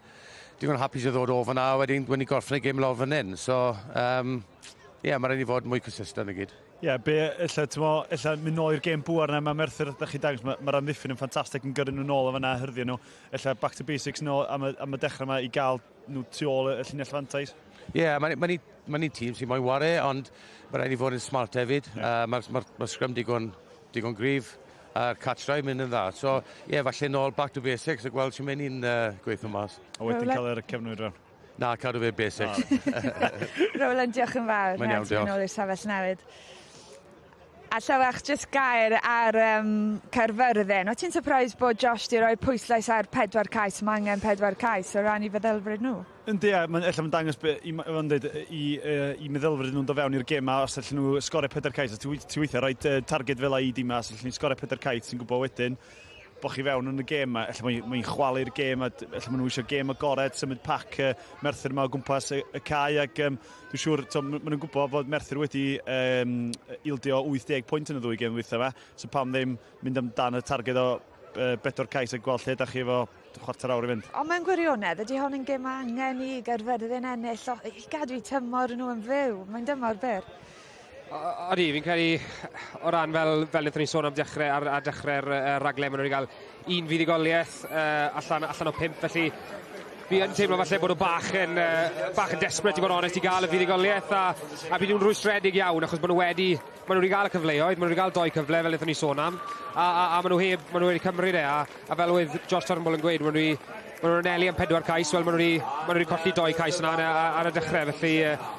digon hapus i ddod o fan'na, wedyn when ni'n gorffen y gêm lawr fan hyn. So, ie, yeah, mae rhaid i fod mwy consistent i gyd. Ie, yeah, be, ella, t'mo, ella mynd nôl i'r gêm bŵer yna, mae Merthyr, ydych chi dangos, mae'r ma amddiffyn yn ffantastig yn gyrru nhw nôl o fan'na, hyrddio nhw. Ella back to basics nôl am y dechrau yma i gael nhw tu ôl y llinell fantais. Ie, yeah, mae ma ni tîm sy'n moyn ware, ond mae rhaid i fod yn smart hefyd. Yeah. Mae'r ma scrum digon gryf, a'r catch drive mynd yn dda. So, ie, yeah, falle nôl back to basics a gweld sy'n mynd i'n gweithio mas. A wedyn cael yr cefnwyr fewn. Na, cadw fe basics. Roland, diolch yn fawr. Mae'n iawn, diolch. Nôl i'r safell newid. A Llywach, jyst gair ar Caerfyrddin. O ti'n surprised bod Josh di roi pwyslais ar pedwar cais, mae angen pedwar cais o ran i feddylfryd nhw? Yndi, ella mae'n dangos be, i, dweud, i meddylfryd nhw'n dod fewn i'r gêm a os allan nhw sgorio pedwar cais, a ti weithiau rhoi targed fel i dim os allan nhw sgorio pedwar cais, ti'n gwybod wedyn bod chi fewn yn y gêm ma, ella mae'n chwalu'r gêm, a ella maen nhw eisiau gêm agored, symud pac Merthyr yma o gwmpas y cae, ac dwi'n siŵr, maen nhw'n gwybod bod Merthyr wedi ildio 80 pwynt yn y ddwy gêm ddwytha fe, so pam ddim mynd amdan y targed o bedwar cais a gweld lle da chi efo chwarter awr i fynd. Ond mewn gwirionedd, ydy hon yn gêm angen i Gaerfyrddin ennill, i gadw i tymor nhw yn fyw? Mae'n dymor byr. Odi, fi'n credu o ran fel wnaethon ni sôn am dechrau, ar dechrau'r raglen, maen nhw wedi cael un fuddugoliaeth allan o pump, felly Fi yn teimlo falle bod nhw bach yn desperate, i fod yn onest, i gael y fuddugoliaeth, a bydd nhw'n rwystredig iawn, achos maen nhw wedi gael y cyfleoedd, maen nhw wedi gael doi cyfle, fel wnaethon ni sôn am, a maen nhw heb, maen nhw wedi cymryd e, a fel oedd Josh Turnbull yn gweud, maen nhw'n anelu am 4 cais, wel maen nhw wedi colli doi cais yna ar y dechrau, felly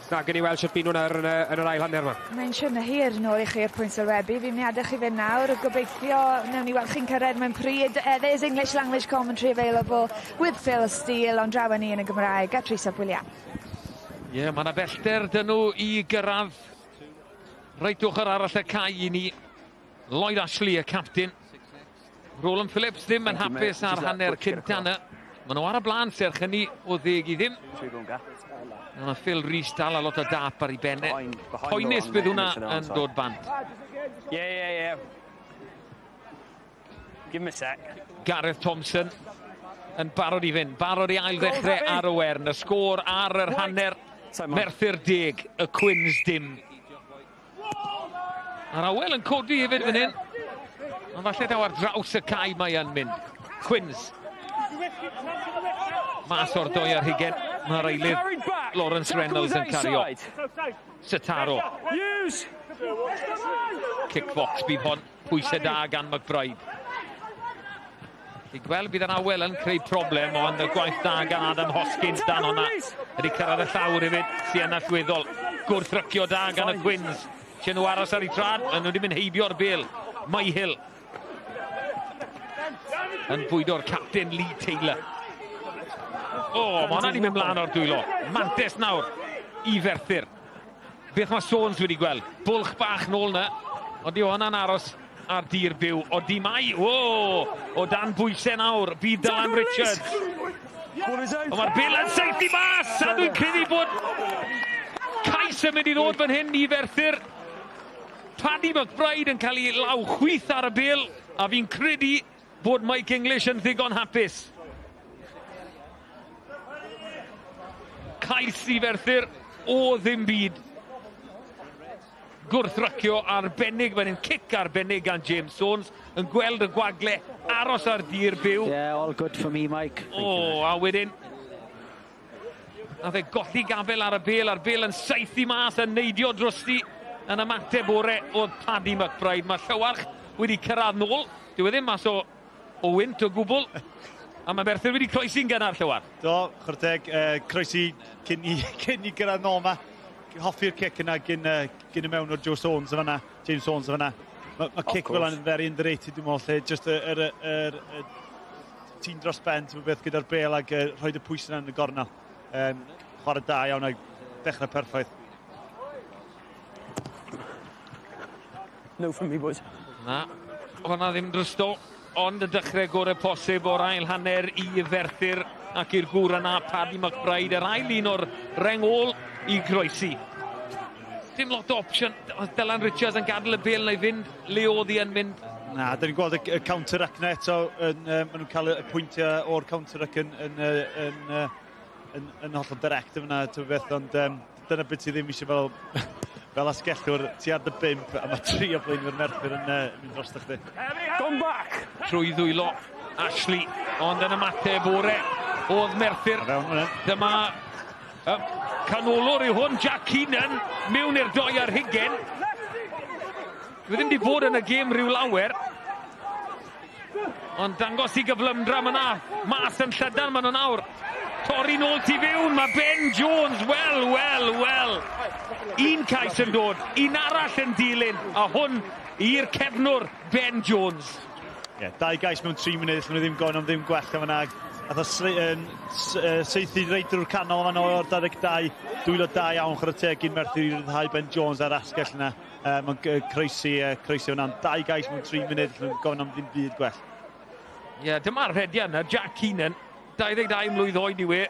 na, gen i weld sut byd nhw'n yn yr ail hanner yma. Mae'n siwrne hir nôl i chi i'r pwynt sylwebu. Fi'n mynd i adael chi fynd nawr. Gobeithio newn ni weld chi'n cyrraedd mewn pryd. There's English language commentary available with Phil Steele, ond draw ni yn y Gymraeg a Trisa Williams. Ie, yeah, mae yna bellter dyn nhw i gyrraedd. Reit ochr arall y cae i ni. Lloyd Ashley, y captain. Roland Phillips ddim yn hapus ar hanner cynta yna. Maen nhw ar y blaen serch hynny o 10-0. Yna Phil Rees dal a lot o dap ar ei benne. Poenus bydd hwnna yn dod bant. Yeah. Give him a sec. Gareth Thompson yn barod i fynd. Barod i ail ddechrau ar y wern. Y sgôr ar yr hanner. Merthyr 10, y Cwins 0. A'r awel yn codi hefyd fan hyn. Ond falle daw ar draws y cae mae yn mynd. Cwins. Mas o'r 22. Mae'r eilydd Lawrence Reynolds yn cario. Setaro. Kickbox bydd hon. Pwysau da gan McBride. I gweld bydd yr awel yn creu problem, ond y gwaith da gan Adam Hoskins dan hwnna. Ydy cyrraedd y llawr hefyd, sy'n allweddol. Gwrthrycio da gan y Cwins. Lle nhw aros ar ei trad, a nhw wedi mynd heibio'r bel. Myhill yn bwydo'r captain Lee Taylor. O, oh, mae hwnna wedi mynd mlaen o'r dwylo. Mantes nawr i Ferthyr. Beth mae Sones wedi gweld? Bwlch bach nôl na. Ond di hwnna'n aros ar dir byw. O di mai, o, o dan bwysau nawr, bydd Dylan Richards. Ond mae'r bel yn saethu mas, a dwi'n credu bod cais yn mynd i ddod fan hyn i Ferthyr. Paddy McBride yn cael ei law chwith ar y bel, a fi'n credu bod Mike English yn ddigon hapus. Cais i Ferthyr o ddim byd. Gwrthrycio arbennig, fan hyn cic arbennig gan James Sones, yn gweld y gwagle aros ar dir byw. Yeah, all good for me, Mike. O, a wedyn, nath e golli gafel ar y bel, a'r bel yn saethu mas, yn neidio drosti yn ymateb ore oedd Paddy McBride. Mae Llywarch wedi cyrraedd nôl. Dyw e ddim mas o wynt o gwbl. A mae Merthyr wedi croesi'n gynnar, Llywarch. Do, chwarae teg, croesi cyn i gyrraedd nôl yma. Hoffi'r cic yna gyn y mewn o'r Joe Sones yn fanna, James Sones yn fanna. Mae cic fel yna'n very underrated, dwi'n meddwl, lle just y tîm dros ben, ti'n beth gyda'r bel ac rhoi y pwys yna yn y gornel. Chwarae da iawn a dechrau perffaith. No from me, boys. Na, hwnna ddim drosto, ond y dechrau gorau posib o'r ail hanner i Ferthyr ac i'r gŵr yna, Paddy McBride, yr ail un o'r reng ôl i groesi. Dim lot o opsiwn. Oedd Dylan Richards yn gadael y bel na i fynd, le oedd hi yn mynd? Na, dyn ni'n gweld y counter-ruck na eto, maen nhw'n cael y pwyntiau o'r counter-ruck yn hollol direct yma, ti'n beth, ond dyna beth ti ddim eisiau fel asgellwr, ti ar dy 5 a mae tri o blaenwyr Merthyr yn mynd drosto chdi. Gone back! Trwy ddwylo Ashley, ond yn ymateb ore oedd Merthyr. Dyma canolwr yw hwn, Jack Keenan, mewn i'r 22. Dwi ddim wedi bod yn y gêm rhyw lawer. Ond dangos i gyflymdra yna, mas yn llydan maen nhw nawr. Torri nôl tu fewn, mae Ben Jones, wel, wel, wel. Un cais yn dod, un arall yn dilyn, a hwn i'r cefnwr Ben Jones. Ie, yeah, dau gais mewn 3 munud, allan nhw ddim gofyn am ddim gwell am yna. Nath o saethu reit drwy'r canol fan o'r 22, dwylo da iawn, chwarae teg gyn Merthyr i ryddhau Ben Jones ar asgell yna. Mae'n croesi hwnna'n dau gais mewn 3 munud, allan nhw'n gofyn am ddim byd gwell. Ie, yeah, dyma'r rhediad yna, Jack Keenan, 22 mlwydd oed yw e.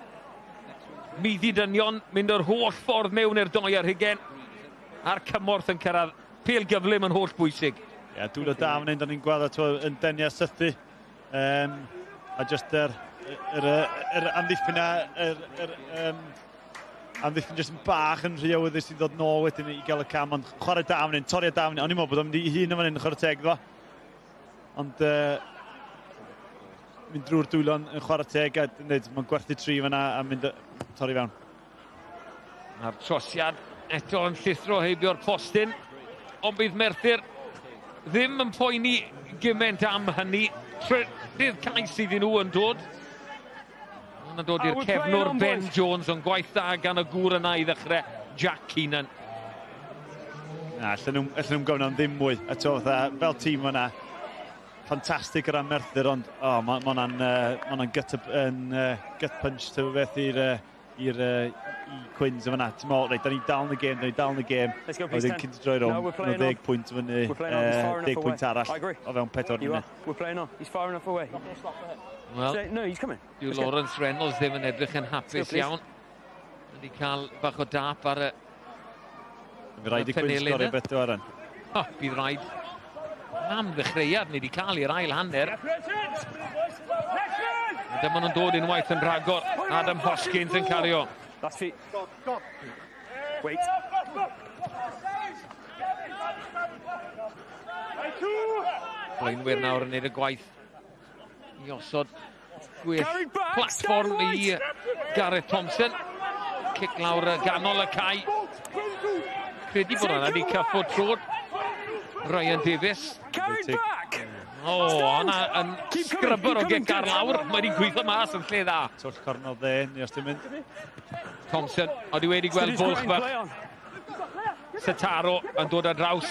Middi dynion, mynd yr holl ffordd mewn i'r 22. A'r cymorth yn cyrraedd. Pel gyflym yn holl bwysig. Ie, yeah, dwylo da fan hyn, da ni'n gweld ato yn deniau sythu. A just yr amddiffyn yna, yr amddiffyn just yn bach yn rhy awyddus i ddod nôl wedyn i gael y cam, ond chwarae da fan hyn, toriad da fan hyn. O'n i'n meddwl bod o'n mynd i hun yn fan hyn, chwarae teg ddo. Ond mynd drwy'r dwylo'n yn chwarae teg a mae'n gwerthu 3 fanna a mynd torri fewn. Mae'r trosiad eto yn llithro heibio'r postyn, ond bydd Merthyr ddim yn poeni gymaint am hynny. Trydydd cais iddyn nhw yn dod. Yn dod i'r cefnwr Ben Jones, ond gwaith da gan y gŵr yna i ddechrau, Jack Keenan. Na, allan nhw'n gofyn am ddim mwy. Eto, fel tîm yna, ffantastig o ran Merthyr, ond oh, mae hwnna'n gut punch tyfu beth i'r Cwins yma. Ti'n meddwl, reit, da ni dal yn y gêm, da ni dal yn y gêm. Wedyn cyn ti droi rownd, nhw 10 pwynt fyny, 10 pwynt arall o fewn 4 munud. We're playing on, he's far enough away. Wel, dyw Lawrence Reynolds ddim yn edrych yn hapus iawn. Wedi cael bach o dap ar y Bydd rhaid i Cwins sgorio beth yw Aaron. O, bydd rhaid. Am ddechreuad ni wedi cael i'r ail hanner. A dyma nhw'n dod unwaith yn rhagor. Adam Hoskins yn cario. Last feet. Wait. Blaenwyr nawr yn neud y gwaith i osod gwell platfform i Gareth Thompson. Cic lawr ganol y cae. Credu bod hwnna wedi cyffwrdd trod Ryan Davies. O, hwnna yn sgrybyr o gic ar lawr. Mae wedi gweithio mas yn lle dda. Twll cornel dde, ni os ti'n mynd. Thompson, oedd wedi gweld bwlch bach. Setaro yn dod ar draws.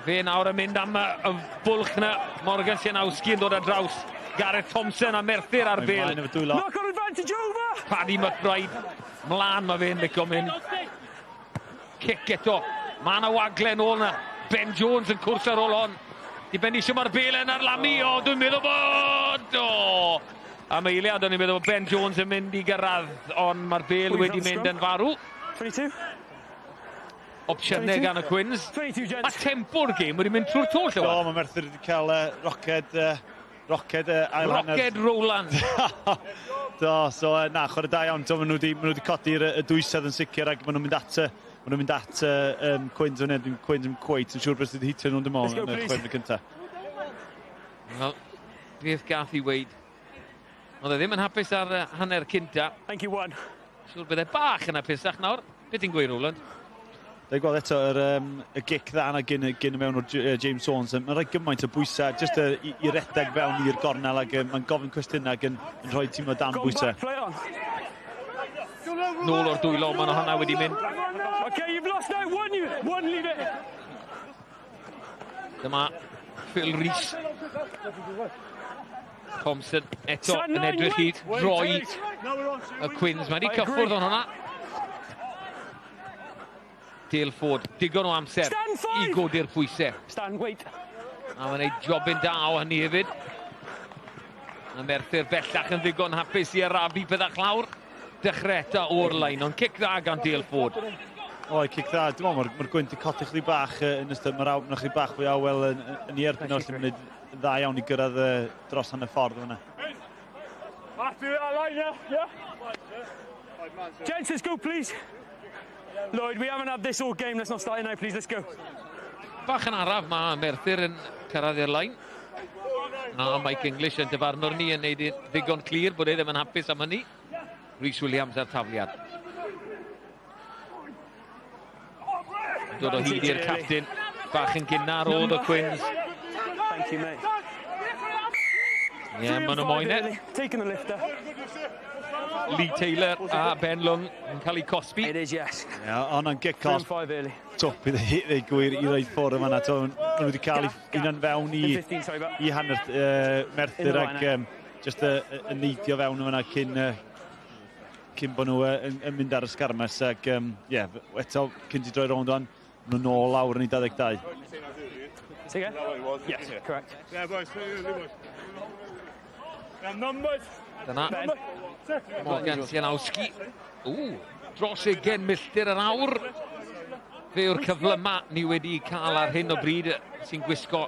Fe nawr yn mynd am y bwlch na. Morgan Sianowski yn dod ar draws. Gareth Thompson a Merthyr ar bêl. Knock on advantage over! Paddy McBride. Mlaen mae fe'n licio mynd. Cic eto. Mae yna wagle yn ôl na. Ben Jones yn cwrs ar ôl hon. Di benni eisiau mae'r bêl yn arlamu. O, dwi'n meddwl bod... O! Am eiliad, o'n i'n meddwl bod Ben Jones yn mynd i gyrraedd, ond mae'r bêl wedi mynd yn farw. 22. Opsiynau gan y Cwins. A tempo'r gêm wedi mynd trwy'r to, Llywan. Do, mae Merthyr wedi cael roced ail hanner. Roced Rowland. Do, so na, chwarae da iawn. Maen nhw wedi codi'r dwysedd yn sicr ac maen nhw'n mynd at Cwins yn hyn. Cwins yn cweit yn siŵr beth sydd wedi hitio nhw'n dim ond yn y chwefnod cyntaf. Wel, beth gath i weid. Oedd e ddim yn hapus ar hanner cynta. Thank you, one. Siŵr bydd e bach yn hapusach nawr. Beth ti'n gweud, Rowland? Dwi'n gweld eto y gic dda yna gyn mewn o'r James Jones. Mae'n rhoi gymaint o bwysau jyst i redeg fewn i'r gornel ac mae'n gofyn cwestiynau ac yn rhoi tîm o dan bwysau. Nôl o'r dwylo, mae'n hwnna wedi mynd. Okay, you've lost now. One, leave it. Dyma Phil Rees. Thompson eto yn edrych i droi y Cwins. Mae wedi cyffwrdd o'n hwnna. Dale Ford, digon o amser i godi'r pwysau. Stand, wait. A mae'n gwneud jobyn da o hynny hefyd. A Merthyr bellach yn ddigon hapus i arafu byddach lawr. Dechrau eto o'r lein, ond cic dda gan Dale Ford. O, cic dda. Dwi'n meddwl, mae'r gwynt yn codi chdi bach yn ystod. Mae'r chdi bach fwy awel yn ei erbyn o'r lle mae'n gwneud dda iawn i gyrraedd dros hanner ffordd fyna. After that line, yeah? Gents, let's go, please. Lloyd, we haven't had this all game. Let's not start it now, please. Let's go. Bach yn araf, mae Merthyr yn cyrraedd i'r lein. A Mike English yn dyfarnwr ni yn neud ddigon clir bod e ddim yn hapus am hynny. Rhys Williams ar tafliad. Dod o hyd i'r captain. Bach yn gynnar oedd y Cwins. Thank you, mate. Ie, maen nhw moyn e. Taking the lifter. Lee Taylor a Ben Lung yn cael eu cosbi. It is, yes. Ie, ond gic off. Top i ddweud gwir i roed ffwrdd yma. Maen nhw wedi cael un fewn i hanner Merthyr ac just yn neidio fewn yma cyn bod nhw yn mynd ar y sgarmes. Ac ie, eto cyn ti droi rownd o'n, maen nhw'n nôl lawr yn ei 22. Yes, correct. Yeah, boys. Numbers. Dyna Morgan Sianowski. Ww, dros 20 milltir yr awr. Fe yw'r cyflyma ni wedi cael ar hyn o bryd sy'n gwisgo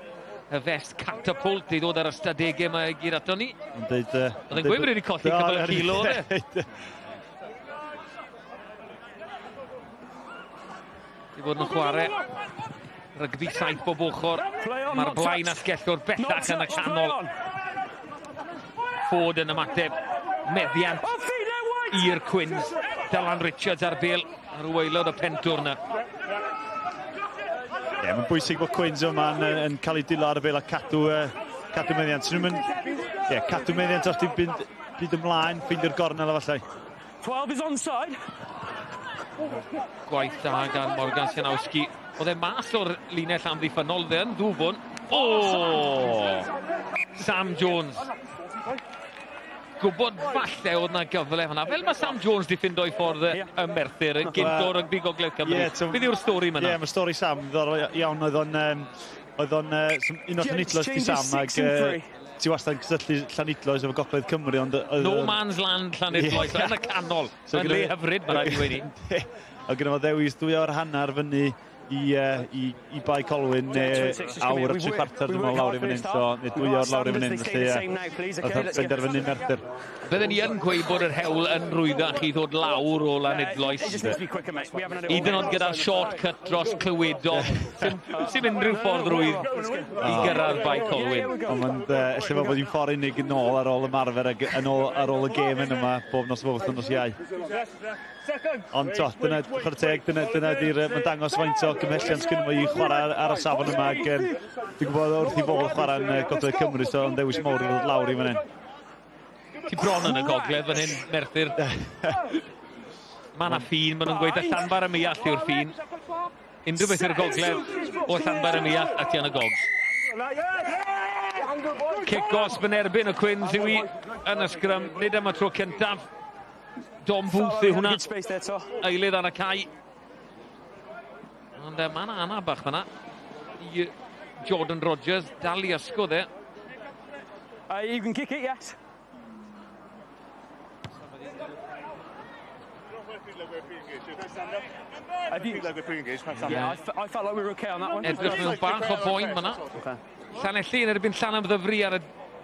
y fest catapult i ddod ar ystadegau yma i gyd ato ni. Oedd yn gweud bod wedi colli cwpl o kilo, oedd e? Di bod yn chwarae rygbi 7 bob ochr. Mae'r blaen asgellwr bellach yn y canol. Ford yn ymateb. Meddiant i'r Cwins. Dylan Richards ar bêl ar waelod y pentwr yna. Ie, yeah, mae'n bwysig bod Cwins yma yn cael ei dilo ar y bêl a cadw meddiant. So, yeah, cadw meddiant os ti'n byd ymlaen, ffeindio'r gornel a falle. 12 is onside. Gwaith da gan Morgan Sianowski. Oedd e mas o'r linell amddiffynnol, dde yn ddwfwn. O! Sam Jones. Gwybod falle oedd na gyfle hwnna. Fel mae Sam Jones di ffindo i ffordd y Merthyr, y gynt o rygbi Gogledd Cymru. Beth yw'r stori yma? Ie, mae stori Sam ddiddorol iawn. Oedd o'n un o'r Llanidloes di Sam ac ti wastad yn cysylltu Llanidloes efo Gogledd Cymru. Ond No man's land Llanidloes, yn y canol. Yn le hyfryd, mae rhaid i weud. Oedd gyda fo ddewis 2 awr hanner fyny i Bae Colwyn neu awr a 3/4 dwi'n meddwl lawr i fan hyn, so, neu 2 awr lawr i fan hyn, felly oedd benderfynu Merthyr. Bydden ni yn gweud bod yr hewl yn rwyddach i ddod lawr o Lanidloes. Hyd yn oed gyda'r shortcut dros Clywedog, sy'n unrhyw ffordd rwydd i gyrraedd Bae Colwyn. Ond ella fel bod hi'n ffordd unig yn ôl ar ôl ymarfer ac yn ôl ar ôl y gêm yn yma bob nos Fawrth nos Iau. Ond to, dyna, chwarae teg, dyna di'r, mae'n dangos faint o gymhelliant sgynno fo i chwarae ar y safon yma, ac dwi'n gwybod wrth i fod chwarae yn Gogledd Cymru, so yn ddewis mawr i ddod lawr i fan hyn. Ti bron yn y gogledd fan hyn, Merthyr. Mae yna ffin, maen nhw'n gweud y Llanfair y Muallt yw'r ffin. Unrhyw beth i'r gogledd o Llanfair y Muallt a ti yn y gog. Cic gosb yn erbyn y Cwins yw i yn y sgrym, nid am y tro cyntaf. Dom Booth yw hwnna, eilydd ar y cae. Ond mae yna anaf bach fan'na i Jordan Rogers, dal i ysgodd e. You can kick it, yes. I felt like we were okay on that one. Edrych mewn bach o boen fan'na. Llanelli yn erbyn Llanymddyfri ar y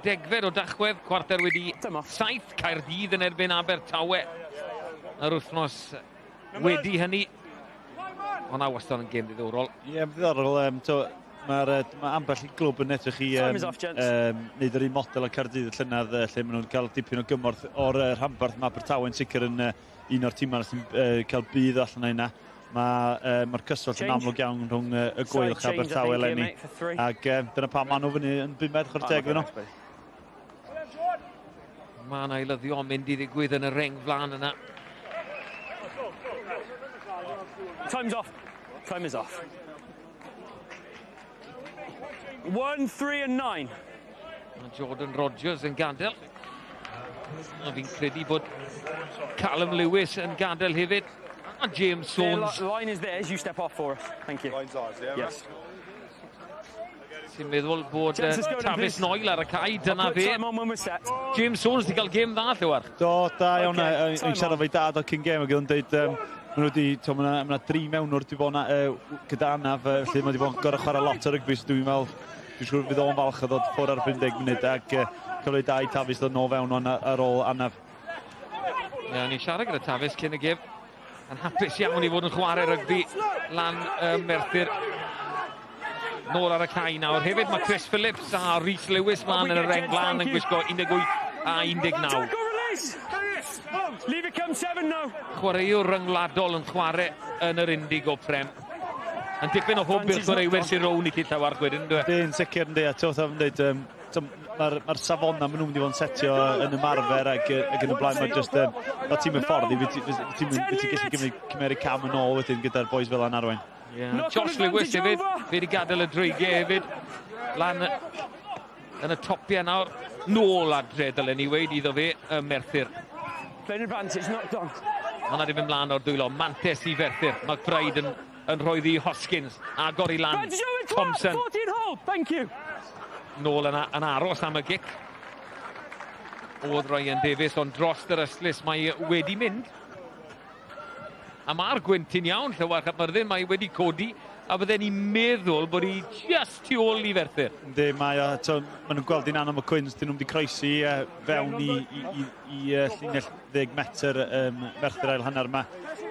10 o Dachwedd, 7:15, Caerdydd yn erbyn Abertawe yr wythnos wedi hynny. Hwna wastad yn gêm ddiddorol. Ie, ddiddorol. Mae ambell i glwb yn edrych i wneud yr un model o Caerdydd y llynedd, lle maen nhw'n cael dipyn o gymorth o'r rhanbarth. Mae Abertawe yn sicr yn un o'r timau sy'n cael budd allan o hynna. Mae'r cyswllt yn amlwg iawn rhwng y Gweilch a Abertawe eleni. Ac dyna pam maen nhw fyny yn bumed, chwarae teg iddyn nhw. Mae yna eilyddio mynd i ddigwydd yn y reng flaen yna. Time's off. Time is off. 1, 3 and 9. Mae Jordan Rogers yn gadael. A fi'n credu bod Callum Lewis yn gadael hefyd. A James Soanes. Line is theirs, you step off for us. Thank you. Line's ours, yeah. Yes. Sy'n meddwl bod Travis Noel ar y cae, dyna fe. James Soanes wedi cael gêm dda, Llywarch. Do, da iawn. O'n siarad efo'i dad o cyn gêm ac oedd o'n dweud, mae yna 3 mewnwr wedi bod gyda anaf, felly mae wedi bod yn gorau chwarae lot o rygbi, so dwi'n meddwl, dwi'n siŵr fydd o'n falch o ddod ffwrdd ar 50 munud ac cyfle da i Tafis ddod nôl fewn o'n ar ôl anaf. Ie, o'n i'n siarad gyda Tafis cyn y gêm. Yn hapus iawn i fod yn chwarae rygbi lan Merthyr. Nôl ar y cae nawr. Hefyd mae Chris Phillips a Rhys Lewis mlaen yn y reng flaen yn gwisgo 18 a 19. Leave it come 7 now. Chwaraewr ryngwladol yn chwarae yn yr Indigo Prem. Yn dipyn o hwb i'r chwaraewyr sy'n rown i ti Llywarch wedyn, ynddo? Dyn, sicr ynddi, a ti'n dweud, mae'r safona maen nhw'n mynd i fod yn setio yn ymarfer ac yn y blaen, mae just, mae tîm yn ffordd i ti'n gallu cymeru cam yn ôl wedyn gyda'r boys fel yna'n arwain. Yeah. Josh Lewis hefyd, fe wedi gadael y dreigiau hefyd, lan yn y topiau nawr, nôl adre dylen ni weid iddo fe, y Merthyr. Plain advantage, knocked on. Hwna di fynd mlaen o'r dwylo, mantes i Ferthyr, McBride yn rhoi ddi Hoskins, agor i lan, Thompson. 14 hold, thank you. Nôl yna yn aros am y gic. Oedd Ryan Davies, ond dros yr ystlys mae wedi mynd. A mae'r gwynt yn iawn, Llywarch ap Myrddin, mae wedi codi, a bydden ni'n meddwl bod hi just tu ôl i Ferthyr. Yndi, mae o, maen nhw'n gweld hi'n anodd am y Cwins, dyn nhw'n wedi croesi fewn i llinell 10 metr Merthyr ail hanner yma.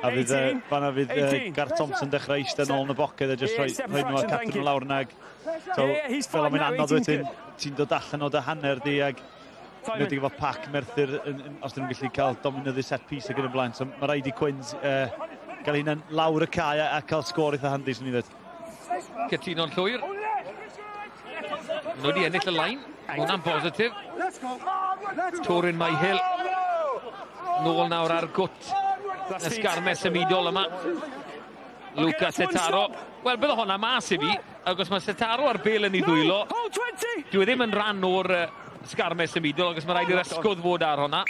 A fydd, fanna fydd Garth Thompson dechrau eistedd nôl yn y boced a just rhoi nhw a cadw nhw lawr yna. So, fel am yn anodd wedyn, ti'n dod allan o dy hanner di ag Enwedig efo pac Merthyr, os dyn nhw'n gallu cael dominyddu set piece ac yn y blaen. So mae rhaid i Quins gael hynna'n lawr y cae a cael sgôr eitha handi, swn i'n dweud. Cytuno'n llwyr. Nhw wedi ennill y lain. Hwnna'n bositif. Torin Myhill. Nôl nawr ar gwt. Ysgarmes symudol yma. Luca Setaro. Wel, bydde hwnna mas i fi, ac os mae Setaro ar bel yn ei ddwylo, dwi e ddim yn rhan o'r sgarmes symudol, ac os mae rhaid i'r ysgwdd fod ar hwnna.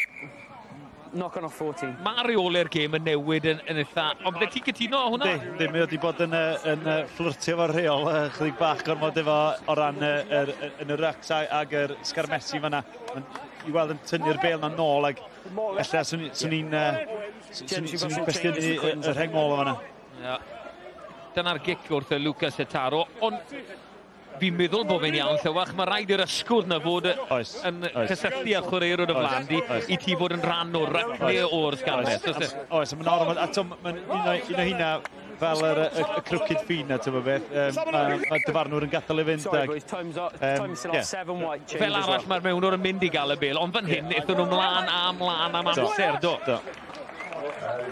Knock on off 14. Mae reolau'r gêm yn newid yn eitha... Ond bydde ti'n cytuno â hwnna? Yndi, yndi, mae wedi bod yn fflyrtio efo'r rheol chydig bach gormod efo o ran yn y rucks ag yr sgarmesu fan'na. I weld yn tynnu'r bêl na nôl ag ella swn i'n cwestiynu y rheng ôl o fan'na. Yeah. Dyna'r gic wrth y Lucas Setaro, ond fi'n meddwl bod fe'n iawn, Llywach. Mae rhaid i'r ysgwrdd na fod yn cysylltu â chwaraewr o'r flaen di, i ti fod yn rhan o'r ryc neu o'r sgarmes. Oes, mae'n ormod, a mae'n un o hynna fel y crooked ffin na, ti'n beth. Mae dyfarnwr yn gadael i fynd. Sorry boys, time's up, time's still off, 7 white change. Fel arall mae'r mewnwr yn mynd i gael y bêl, ond fan hyn, aethon nhw mlaen a mlaen am amser, do.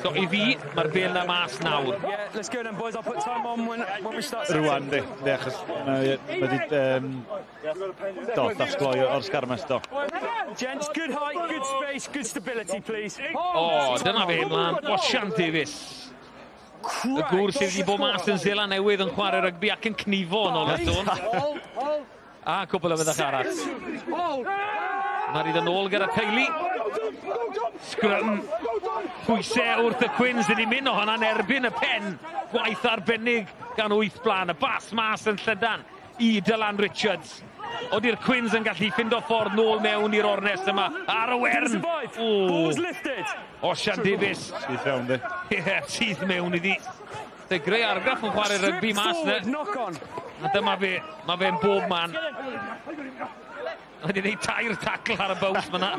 So i fi, mae'r bêl na mas nawr. Yeah, let's go then boys, I'll put time on when we start. Rwan, di, achos mae wedi datgloi o'r sgarmes, do. Gents, good height, good space, good stability, please. O, dyna fe, mlaen, Osian Davies. Y gŵr sydd wedi bod mas yn Seland Newydd yn chwarae rygbi ac yn cnifo yn ôl y sôn. A cwpl o fyddach arall. Mae'r iddo nôl gyda teulu. Sgrym. Pwysau wrth y Cwins yn ei mynd o hwnna'n erbyn y pen. Gwaith arbennig gan 8 blaen. Y bas mas yn llydan i Dylan Richards. Ody'r Cwins yn gallu ffindo ffordd nôl mewn i'r ornest yma. Ar y wern. Osian Davies. Syth mewn, di. Ie, syth mewn iddi. Fe greu argraff yn chwarae rygbi mas na. A dyma fe, mae fe'n bob man. Mae wedi gwneud 3 tacl ar y bows fyna.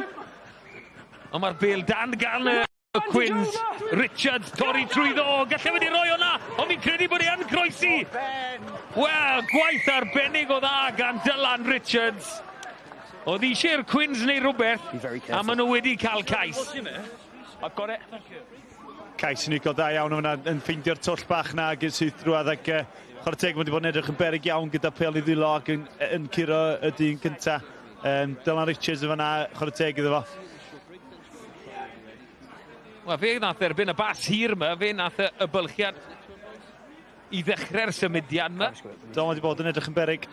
Ond mae'r bêl dan gan y Cwins. Richards torri trwyddo. Gallai wedi roi hwnna, ond fi'n credu bod e yn croesi. Wel, gwaith arbennig o dda gan Dylan Richards. Oedd eisiau'r Cwins neu rhywbeth, a maen nhw wedi cael cais. I've got it. Cais yn unigol da iawn o'na yn ffeindio'r twll bach na sydd drwad ac chwarae teg, mae wedi bod yn edrych yn beryg iawn gyda pêl i ddwylo ac yn curo y dyn cynta. Dylan Richards yn fan'na, chwarae teg iddo fo. Wel, fe nath erbyn y bas hir yma, fe nath y bylchiad i ddechrau'r symudiad yma. Do, mae wedi bod yn edrych yn beryg.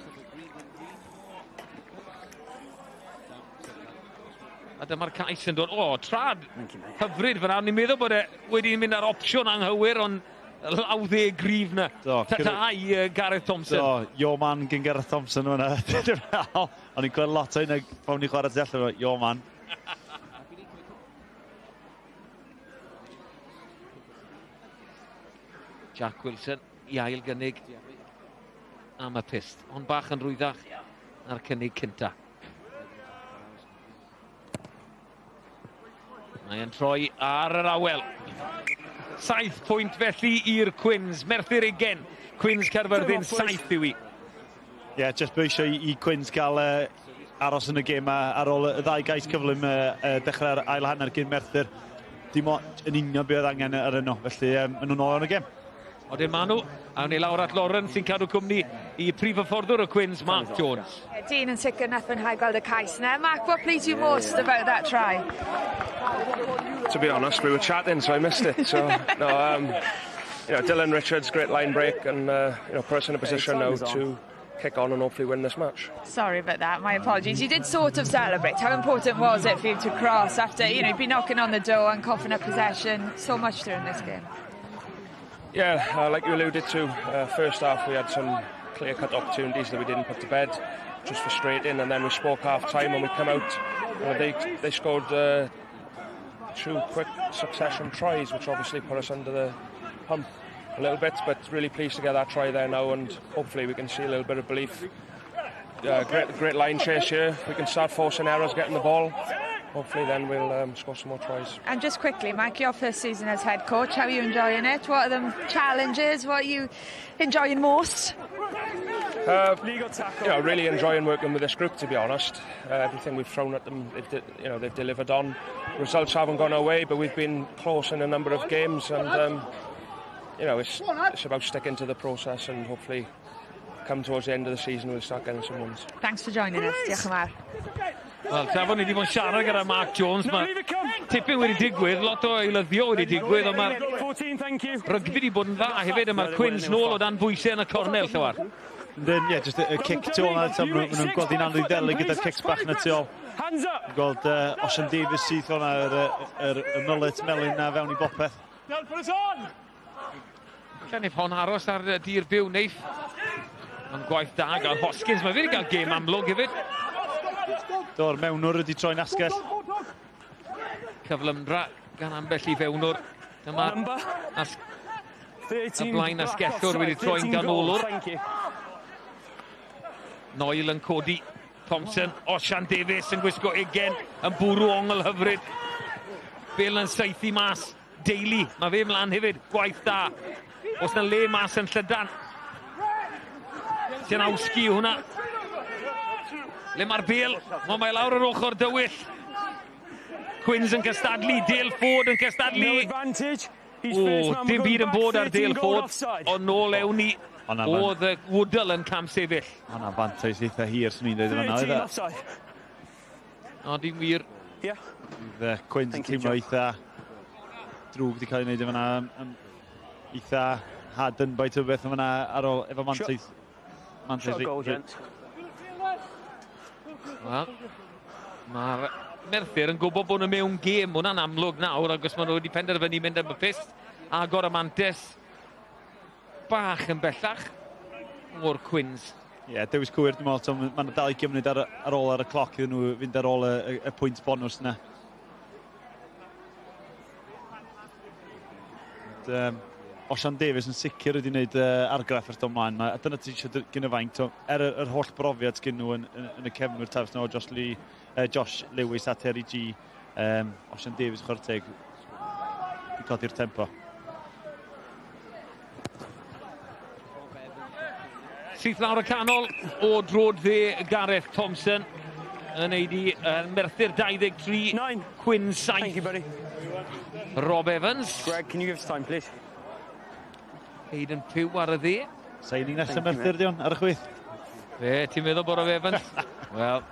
A dyma'r cais yn dod. O, trad hyfryd fyna. Ni'n meddwl bod e wedi mynd ar opsiwn anghywir, ond law dde gryf na. Ta-ta i Gareth Thompson. Do, your man gyn Gareth Thompson fyna. O'n i'n gweld lot o hynna pan ni'n chwarae tu allan, your man. Jack Wilson i ail gynnig am y pist, ond bach yn rwyddach na'r cynnig cynta. Mae'n troi ar yr awel. 7 pwynt felly i'r Cwins. Merthyr 20, Cwins Caerfyrddin 7 yw i. Ie, jyst bod eisiau i Cwins gael aros yn y gêm ar ôl y ddau gais cyflym dechrau'r ail hanner gyn Merthyr. Dim ond yn union be oedd angen ar yno, felly maen nhw'n ôl yn y gêm. Odyn maen nhw, awn ni lawr at Lauren sy'n cadw cwmni i prif hyfforddwr y Cwins, Mark Jones. Dyn yn sicr nath fwynhau gweld y cais yna. Mark, what pleased you most about that try? To be honest, we were chatting, so I missed it. So, no, you know, Dylan Richards, great line break, and you know, put us in a position now to kick on and hopefully win this match. Sorry about that, my apologies. You did sort of celebrate. How important was it for you to cross after, you know, be knocking on the door and coughing up possession so much during this game? Yeah, like you alluded to, first half we had some clear-cut opportunities that we didn't put to bed, which was frustrating, and then we spoke half-time and we come out, you know, they scored 2 quick succession tries, which obviously put us under the pump a little bit, but really pleased to get that try there now, and hopefully we can see a little bit of belief. Great line chase here. We can start forcing errors, getting the ball. Hopefully then we'll score some more tries. And just quickly, Mike, your first season as head coach, how are you enjoying it? What are the challenges? What are you enjoying most? You know, really enjoying working with this group, to be honest. Everything we've thrown at them, they've delivered on. Results haven't gone our way, but we've been close in a number of games, and you know, it's about sticking to the process and hopefully come towards the end of the season we'll start getting some wins. Thanks for joining us. Diolch yn fawr. Wel, tra bod ni wedi bod yn siarad gyda Mark Jones, mae tipyn wedi digwydd, lot o eilyddio wedi digwydd, ond mae'r rygbi wedi bod yn dda hefyd, a mae'r Cwins nôl o dan bwysau yn y cornel, llawar. Then, yeah, just a kick tu ôl, maen nhw'n gweld hi'n anodd i ddelu gyda'r kicks bach na tu ôl. Gweld Osian Davies syth o'na, yr mullet melyn na fewn i bopeth. Lle wneith hon aros ar dir byw, wneith. Mae'n gwaith da gan Hoskins, mae fe wedi cael gêm amlwg hefyd. Do'r mewnwr wedi troi'n asgell. Cyflymdra gan ambell i fewnwr. Dyma'r y blaen asgellwr wedi troi'n ganolwr. Noel yn codi. Thompson, Osian Davies yn gwisgo 20, yn bwrw ongl hyfryd. Bale yn saethu mas. Daly, mae fe ymlaen hefyd, gwaith da. Oes na le mas yn llydan. Sianawski hwnna. Le mae'r bel, mae lawr yr ochr dywyll. Quins yn cystadlu, Dale Ford yn cystadlu. O, dim byd yn bod ar Dale Ford, ond nôl ewn ni. Oedd Woodall yn cam sefyll. Ond fantais eitha hir, swn i'n dweud yna. O, dim wir. Bydd Quins yn teimlo eitha drwg wedi cael ei wneud yna. Eitha hard done by o beth yna ar ôl efo mantais. Wel, mae'r Merthyr yn gwybod bod nhw mewn gêm, hwnna'n amlwg nawr, ac os maen nhw wedi penderfynu mynd am y pyst, agor y mantes bach yn bellach o'r Cwins. Ie, yeah, dewis cywir, dwi'n meddwl, mae'n dal i gymryd ar ôl ar y cloc iddyn nhw fynd ar ôl y pwynt bonws yna. Osian Davies yn sicr wedi gwneud argraff ers dod ymlaen. A dyna ti eisiau gyn y faint, er yr holl brofiad gyn nhw yn y cefnwyr tafs nhw, Josh Lewis a Terry G. Osian Davies chwarae teg i codi'r tempo. Syth lawr y canol o drod dde Gareth Thompson yn neud i Merthyr 23, Cwyn 7. Thank you, buddy. Rob Evans. Greg, can you give us time, please? Hayden Pugh ar y dde. Signing nesaf Merthyr, Dion, ar y chwith. Be, ti'n meddwl bod Rob Evans? Wel,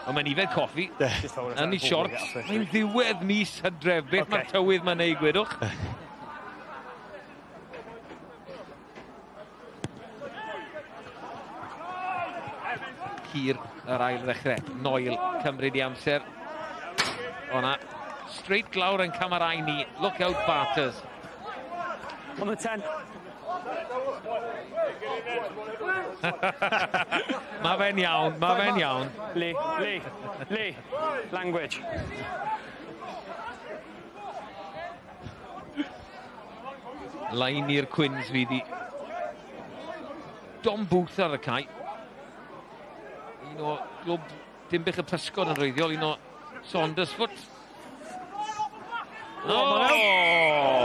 ond mae'n ifed coffi. Yn ei shorts. Mae'n ddiwedd mis Hydref. Beth mae'r tywydd mae'n neud, gwedwch? Hir yr ail ddechrau. Noel cymryd i amser. O'na straight glawr yn camerau ni. Look out, Barters. On the 10. Mae fe'n iawn, mae fe'n iawn. Lee, Lee, Lee, language. Lain i'r Cwins fydd i. Dom Booth ar y cae. Un o glwb Dinbych y Pysgod yn reiddiol, un o Saundersfoot. Oh!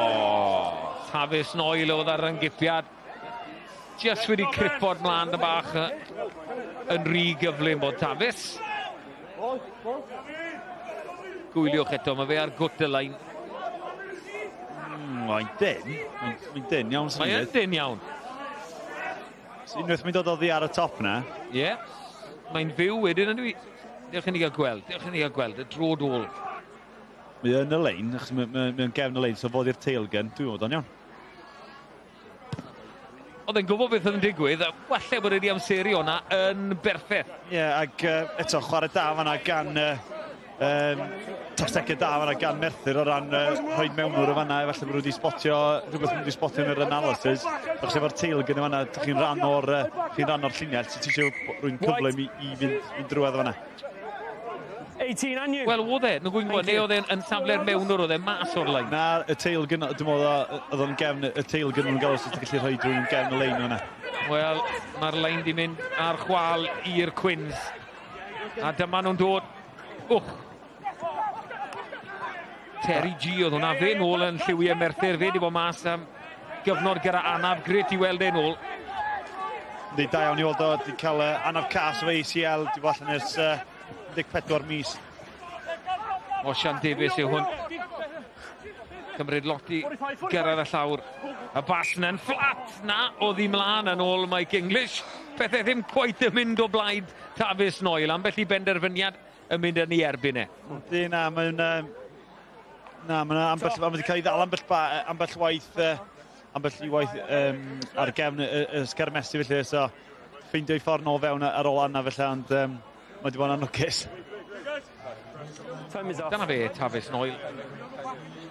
Tavis Noel oedd ar yngipiad. Just wedi cripo'r mlaen dy bach yn rhy gyflym bod Tavis. Gwyliwch eto, mae fe ar gwt y lein. Mae'n dyn. Mae'n dyn iawn. Mae'n dyn iawn. Unwaith mae'n dod oddi ar y top na. Ie. Yeah. Mae'n fyw wedyn, ydw i. Dewch i ni gael gweld, dewch i ni gael gweld, y dro dôl. Mae yn y lein, achos mae'n gefn y lein, so fod i'r tailgun, dwi'n meddwl o'n iawn. Oedd e'n gwybod beth oedd yn digwydd, a falle bod wedi amseru o'na yn berffaith. Ie, yeah, ac eto, chwarae da fan'na gan... tactegau da fan'na gan Merthyr o ran rhoi mewnwr o fan'na, efallai bod nhw wedi spotio, rhywbeth nhw wedi spotio yn yr analysis. Achos efo'r tailgun yn fan'na, chi'n rhan o'r llinell, so ti eisiau rhywun cyflym i fynd drwedd fan'na. 18 and you. Wel, oedd e, nhw'n gwybod, neu oedd e'n safle'r mewnwr, oedd e mas o'r lein. Na, y tailgun, dwi'n meddwl oedd o'n gefn, y tailgun nhw'n gael os ti'n gallu rhoi drwy'n gefn y lein o'na. Wel, mae'r lein di mynd ar chwal i'r Cwins. A dyma nhw'n dod. Wch! Terry G oedd hwnna, fe nôl yn lliwiau Merthyr, fe di bod mas am gyfnod gyda anaf, gret i weld e nôl. Yndi, da iawn i weld o, di cael anaf cas o ACL, di bod allan ers 14 mis. Osian Davies yw hwn. Cymryd lot i gyrraedd y llawr. Y bas yna'n fflat na, oedd hi mlaen yn ôl Mike English. Pethau ddim cweit yn mynd o blaid Tafis Noel. Ambell i benderfyniad yn mynd yn ei erbyn e. Yndi, na, mae'n... Na, mae'n ambell... Mae wedi cael ei ddal ambell waith... ambell i waith ar gefn y sgarmesu felly, so ffeindio ei ffordd nôl fewn ar ôl anna felly, ond mae wedi bod yn anlwcus. Dyna fe, Tafis Noel.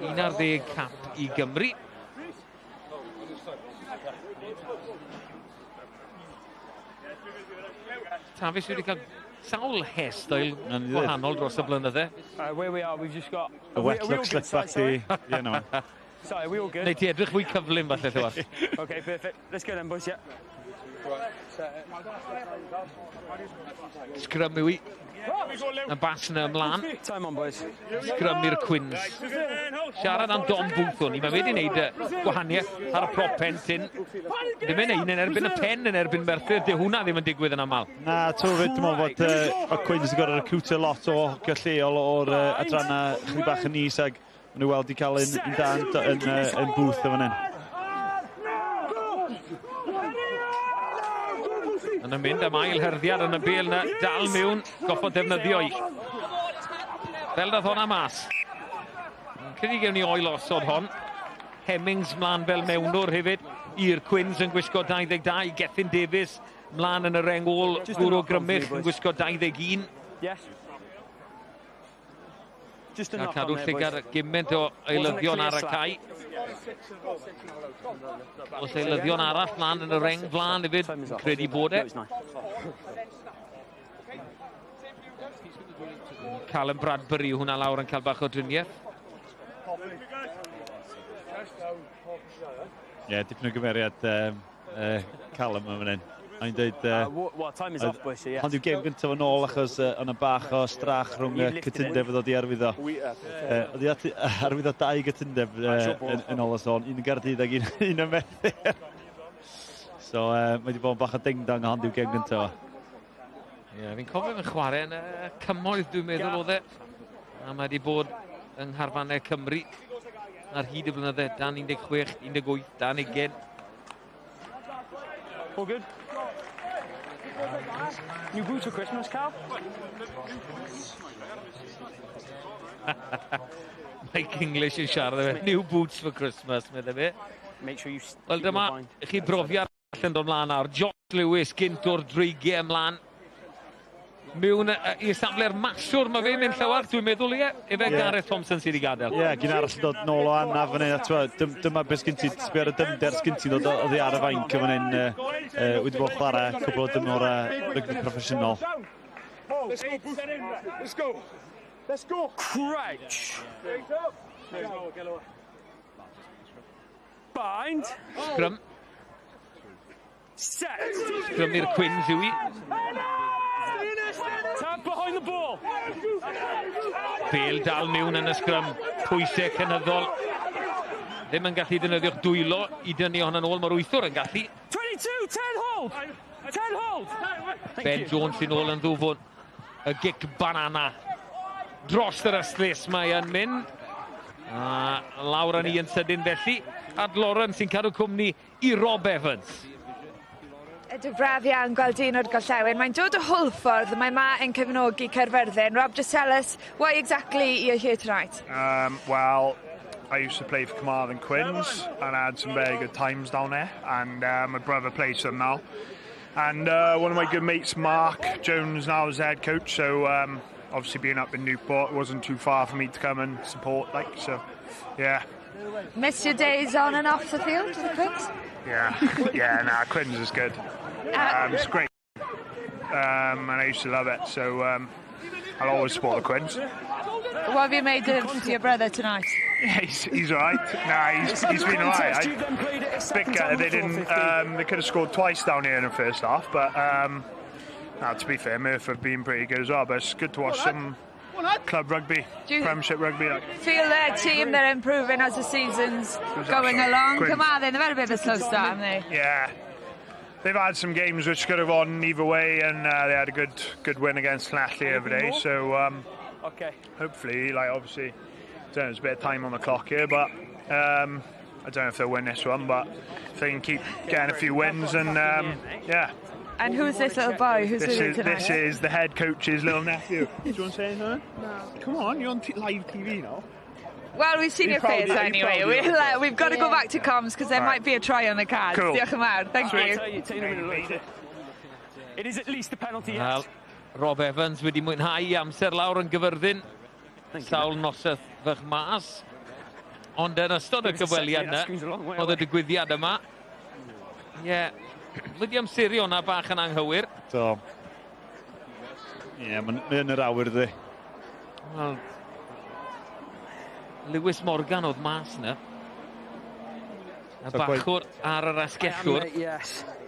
11 cap i Gymru. Tafis wedi cael sawl hairstyle gwahanol dros y blynydde. Where we are, we've just got... A wet look slip back di... Yeah, no. Sorry, are we all good? Neu ti edrych fwy cyflym falle, Llywarth. Okay, perfect. Let's go then, boys, yeah. Sgrym yw i. Y bas yna ymlaen. Time on, boys. Sgrym i'r Cwins. Siarad am Dom Booth o'n i. Mae wedi wneud gwahaniaeth ar y prop pen tyn. Ddim yn ein yn erbyn y pen yn erbyn Merthyr. Dyw hwnna ddim yn digwydd yn aml. Na, to fyd, dwi'n meddwl bod y Cwins yn gorfod recrwtio lot o hocio lleol o'r adrannau chydig bach yn is ag maen nhw weld i cael un da yn Booth o fan hyn. Yn mynd am ail hyrddiad yn y bêl na, dal mewn, goffod defnyddio i. Fel dath honna mas. Credu gewn ni oil osod hon. Hemmings mlaen fel mewnwr hefyd. I'r Cwins yn gwisgo 22, Gethin Davies mlaen yn y reng ôl, gŵr o Grymych yn gwisgo 21. Yes. A cadw llygad gymaint o eilyddion ar y cae. Os eilyddion arall mlaen yn y reng flaen hefyd, credu bod e. Callum Bradbury hwnna lawr yn cael bach o driniaeth. Ie, dipyn o gymeriad Callum yn fan hyn. O'n dweud, ond yw gêm gyntaf yn ôl achos o'na bach o strach rhwng y cytundeb oedd wedi arwyddo. Oedd wedi arwyddo dau gytundeb yn ôl y sôn, un yn Gaerdydd ac un yn Merthyr. So mae wedi bod yn bach o ding-dong ond yw gêm gyntaf. Ie, fi'n cofio fe'n chwarae yn y cymoedd dwi'n meddwl oedd e. A mae wedi bod yng ngharfannau Cymru ar hyd y blynydde, dan 16, 18, dan 20. All good? New boots for Christmas, Cal? Mike English yn siarad efo. New boots for Christmas, meddai fe. Make sure you... Wel, dyma chi brofiad arall yn dod mlaen nawr. Josh Lewis, gynt o'r dreigiau ymlaen. Mewn i safle'r maswr, mae fe'n mynd llawer, dwi'n meddwl ie. Efe Gareth Thompson sydd wedi gadael. Ie, gyn arall yn dod nôl o anaf fan hyn. Dyma beth sgyn ti, sbio ar y dymder sgyn ti ddod oddi ar y fainc fan hyn. Wedi bod chwarae cwbl o dymor rygbi proffesiynol. Let's go, Booth. Let's go. Let's go. Crouch. Bind. Scrum. Set. Scrum i'r Cwins yw i. Tap behind the ball. Bale dal mewn yn y sgrym. Pwysau cynyddol. Ddim yn gallu defnyddio'ch dwylo i dynnu hon yn ôl. Mae'r wythwr yn gallu. 22, 10 hold. 10 hold. Ben Jones sy'n ôl yn ddwfwn. Y gic banana. Dros yr ystlys mae yn mynd. A lawr â ni yn sydyn felly. Ad Lawrence sy'n cadw cwmni i Rob Evans. Ydw, braf iawn gweld un o'r gorllewin. Mae'n dod o Hwlffordd, mae ma yn cefnogi Caerfyrddin. Rob, just tell us, why exactly you're here tonight? Well, I used to play for Carmarthen Quins and I had some very good times down there, and my brother plays for them now. And one of my good mates, Mark Jones, now is the head coach, so obviously being up in Newport, it wasn't too far for me to come and support, like, so, yeah. Miss your days on and off the field with the Quins? Yeah, nah, Quins is good. It's great, and I used to love it, so I'll always support the Quins. What have you made of your brother tonight? Yeah, he's all right. Nah, he's been all right. Bit gutted they didn't. They could have scored twice down here in the first half, but nah, to be fair, Merthyr have been pretty good as well. But it's good to watch some club rugby, Premiership rugby. Like. Feel their team, they're improving as the season's going along. Carmarthen, they've had a bit of a slow start, haven't they? Yeah. They've had some games which could have gone either way, and they had a good win against Llanelli the other day. So okay. Hopefully, like obviously, I don't know, there's a bit of time on the clock here, but I don't know if they'll win this one, but if they can keep getting a few wins, and yeah. And who's this little boy who's with you tonight? This is the head coach's little nephew. Do you want to say anything? No. Come on, you're on live TV now. Well, we've seen your face anyway. We've got to go back to comms because there might be a try on the cards. Cool. Diolch yn fawr. Thank you. It is at least a penalty. Well, Rob Evans wedi mwynhau amser lawr yn Gyfyrddin. Sawl noseth fych mas. Ond yn ystod y cyfweliad yna, oedd y digwyddiad yma. Ie, wedi amseru hwnna bach yn anghywir. Do. Ie, mae'n yn yr awyr, ddi. Wel, Lewis Morgan oedd mas yna. Y bachwr ar yr asgellwr.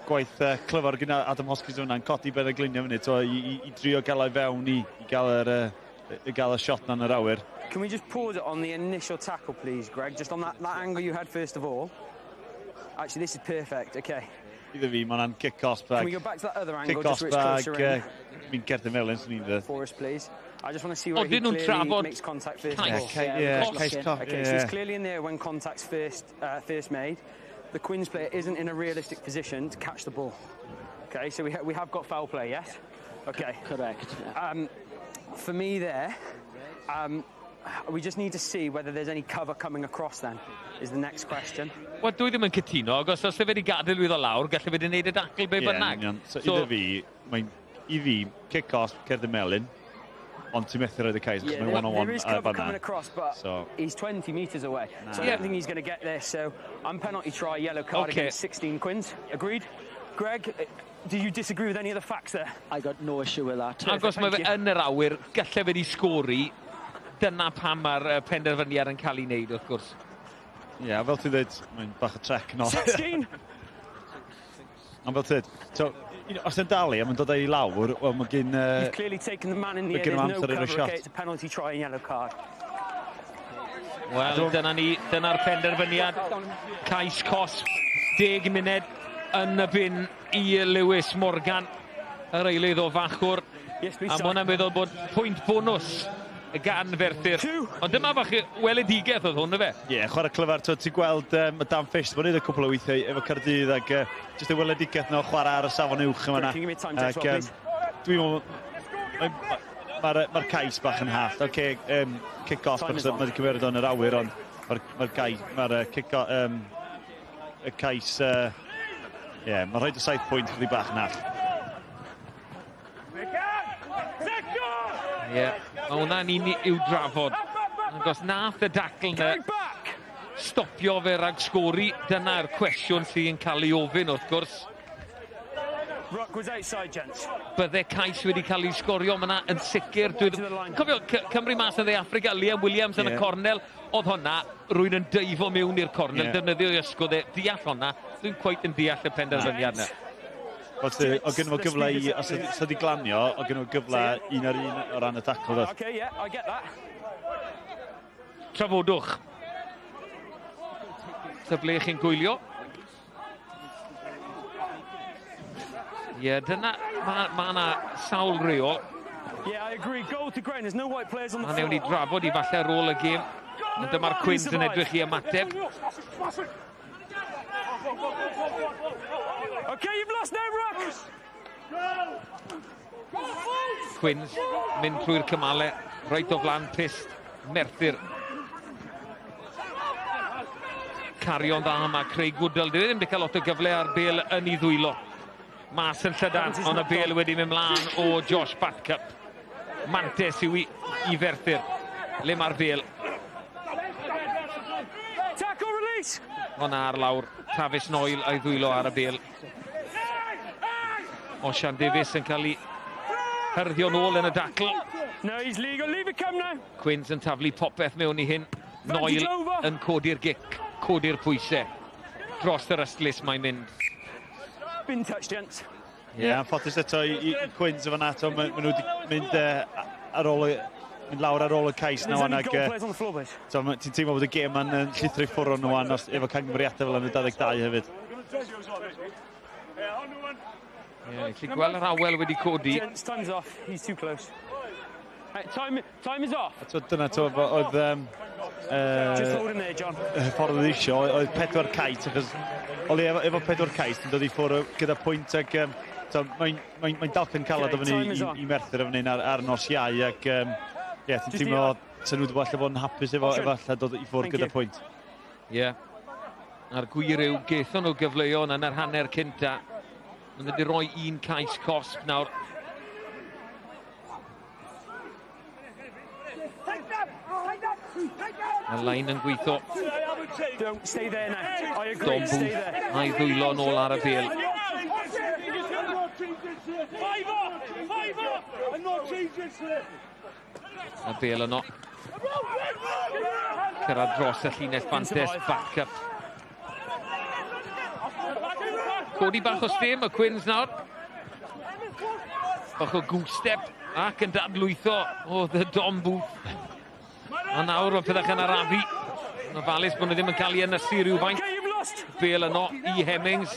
Gwaith clyfar gyda Adam Hoskins hwnna'n codi ben y gliniau fyny, to, i drio gael ei fewn i gael y shot na'n yr awyr. Can we just pause it on the initial tackle, please, Greg? Just on that angle you had first of all. Actually, this is perfect, okay. Iddo fi, mae'n kick-off bag. Can we go back to that other angle, just where it's closer in? Mi'n cerdyn melyn, swn i'n dweud. For us, please. I just want to see where he clearly makes contact first of all. Okay, so he's clearly in there when contact's first made. The Quins player isn't in a realistic position to catch the ball. Okay, so we have got foul play, yes? Okay. Correct. Yeah. For me there, we just need to see whether there's any cover coming across then, is the next question. Wel, dwi ddim yn cytuno, ac os e wedi gadael iddo lawr, gallai fe wedi gwneud y dacl be bynnag. Ie, so iddo fi, mae'n, i fi, kick-off, cerdyn melyn, ond ti'n methu roed y cais, achos mae'n one-on-one there is cover coming across, but he's 20 metres away, so I don't think he's going to get there, so I'm penalty try, yellow card against 16 Quins. Agreed? Greg, do you disagree with any of the facts there? I got no issue with that. Ac os mae fe yn yr awyr, gallai fe wedi sgori, dyna pam mae'r penderfyniad yn cael ei wneud, wrth gwrs. Ie, yeah, fel ti'n dweud, mae'n bach o trec nôl. 16! Ond fel ti'n dweud, so, os yn dalu a mae'n dod ei lawr, wel, mae gen... You've clearly taken the man in the air, there's no cover, okay, it's a penalty try and yellow card. Wel, dyna ni, dyna'r penderfyniad. Cais cosb, 10 munud yn y bin i Lewis Morgan, yr eilydd o fachwr. Yes, a mae hwnna'n meddwl bod pwynt bonws gan Ferthyr. Ond dyma bach weledigaeth oedd hwn, ife? Ie, yeah, chwarae clyfar. Ti'n gweld Dan Fish, mae'n neud y cwpl o weithiau efo Caerdydd ac jyst y weledigaeth na o chwarae ar y safon uwch yma. Ac dwi'n meddwl, mae'r cais bach yn hallt. Oce, kick-off, achos mae wedi cymeryd o'n yr awyr, ond mae'r cais, mae'r kick-off, y cais, ie, mae'n rhaid y 7 pwynt chydig bach yn hallt. Ie, mae hwnna'n un i'w drafod. Ac os nath y dacl na stopio fe rhag sgori, dyna'r cwestiwn sy'n cael ei ofyn, wrth gwrs. Bydde cais wedi cael ei sgorio, mae yna yn sicr. Cofio, Cymru mas yn Dde Affrica, Liam Williams yn y cornel, oedd hwnna, rwy'n yn deifo mewn i'r cornel, defnyddio i ysgwdd e, deall hwnna, dwi'n cweit yn deall y penderfyniad yna. O gynno fo gyfle i, os ydi glanio, o gynno fo gyfle un ar un o ran y dacl. Okay, yeah, I get that. Trafodwch. Ta ble chi'n gwylio? Ie, dyna, mae yna sawl reol. Yeah, I agree. Goal to Grain. There's no white players on the floor. A newn ni drafod i falle ar ôl y gêm. Ond dyma'r Quins yn edrych i ymateb. Okay, you've lost now, Rock! Quins mynd trwy'r cymalau, reit o flan pist, Merthyr. Cario'n dda yma, Craig Woodall. Dwi ddim wedi cael lot o gyfle ar bel yn ei ddwylo. Mas yn llydan, ond y bel wedi mynd mlaen o Josh Batcup. Mantes yw i Ferthyr. Le mae'r bel? Tackle release! Honna ar lawr, Travis Noel a'i ddwylo ar y bel. Osian Davies yn cael ei hyrddio nôl yn y dacl. No, he's legal. Leave it come now. Quins yn taflu popeth mewn i hyn. Noel yn codi'r gic, codi'r pwysau. Dros yr ystlys mae'n mynd. Been touched, gents. Ie, yeah, anffodus eto i Quins o fan'na. Maen nhw wedi mynd ar ôl y, mynd lawr ar ôl y cais na wan. So, ti'n teimlo bod y gêm yn llithro i ffwrdd nhw wan efo camgymeriadau fel yn y 22 hefyd. Ie, yeah, gweld yr awel wedi codi. Time's off, he's too close. Time is off. Dyna to, oedd... Just hold him there, John. Y ffordd oedd eisiau, oedd 4 cais, achos oli efo 4 cais yn dod i ffwrdd gyda pwynt ac mae'n dalcen calad o fyny i Merthyr o fyny ar nos Iau ac ie, ti'n teimlo sy'n nhw wedi bod yn hapus efo efallai dod i ffwrdd gyda pwynt. Ie, a'r gwir yw, gaethon nhw gyfleon yn yr hanner cynta. Maen nhw wedi rhoi un cais cosb nawr. Y lein yn gweithio. Dom Booth a'i ddwylo nôl ar y bêl. Y bêl yno. Cyrraedd dros y llinell fantes, back up. Codi bach o stêm y Cwins nawr. Bach o goose step ac yn dadlwytho o the Dom Booth. A nawr mae pethau yn arafu. Yn ofalus bod nhw ddim yn cael ei ynysu rhywfaint. Bêl yno i Hemmings.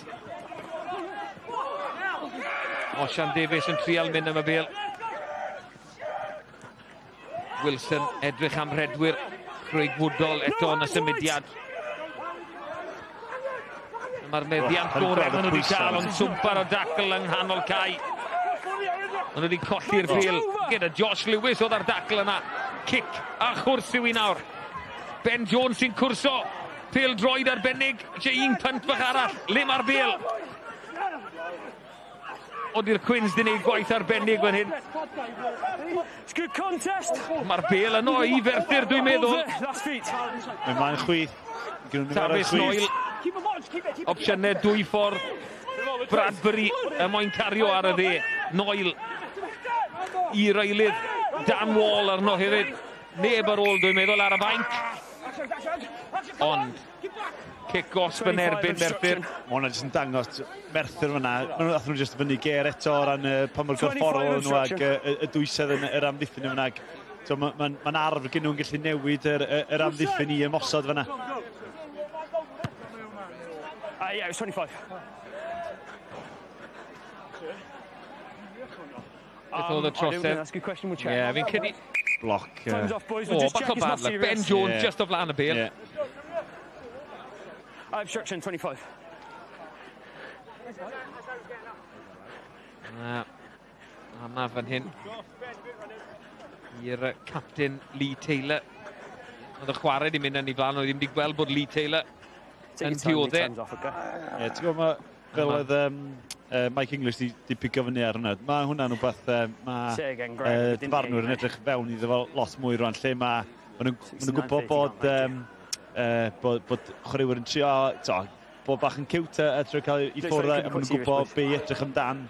Osian Davies yn trial mynd am y bêl. Wilson edrych am redwyr. Craig Woodall eto yn y symudiad. Mae'r meddiant gorau maen nhw wedi cael, ond swmpar o dacl yng nghanol cae. Maen nhw wedi colli'r bêl gyda Josh Lewis oedd ar dacl yna. Cic a chwrs yw i nawr. Ben Jones sy'n cwrso. Pêl droed arbennig. Eisiau un punt bach arall. Le mae'r bêl? Ond i'r Cwins di wneud gwaith arbennig fan hyn. It's good contest. Mae'r bêl yno i Ferthyr, dwi'n meddwl. Mae mlaen chwith. Travis Noel. Opsiynau dwy ffordd. Bradbury y moyn cario ar y dde. Noel i'r eilydd. Dan Wall arno hefyd. Neb ar ôl, dwi'n meddwl, ar y fainc. Ond cic gosb yn erbyn Merthyr. Mae hwnna jyst yn dangos Merthyr fyna. Maen nhw jyst fyny ger eto o ran pa mor gorfforol nhw ac y dwysedd yn yr amddiffyn yna. So, mae'n arf gen nhw'n gallu newid yr amddiffyn i ymosod fyna. Yeah, it was 25. Beth oedd y trosedd? That's a good question, we'll check. Yeah, fi'n credu... Bloc. Time's off, boys. O, bach o bad luck. Ben Jones just o flaen y bêl. Obstruction, 25. Na, anaf fan hyn i'r captain Lee Taylor. Oedd y chwarae di mynd yn ei flaen, oedd ddim wedi gweld bod Lee Taylor yn dioddef. Ie, ti'n gwybod, fel oedd Mike English di pigo fyny ar hwnna. Mae hwnna'n rhywbeth, mae dyfarnwyr yn edrych fewn iddo fo lot mwy rwan, lle mae nhw'n gwybod bod chwaraewyr yn trio, bod bach yn cute a trio cael i ffwrdd, a maen nhw'n gwybod be i edrych amdan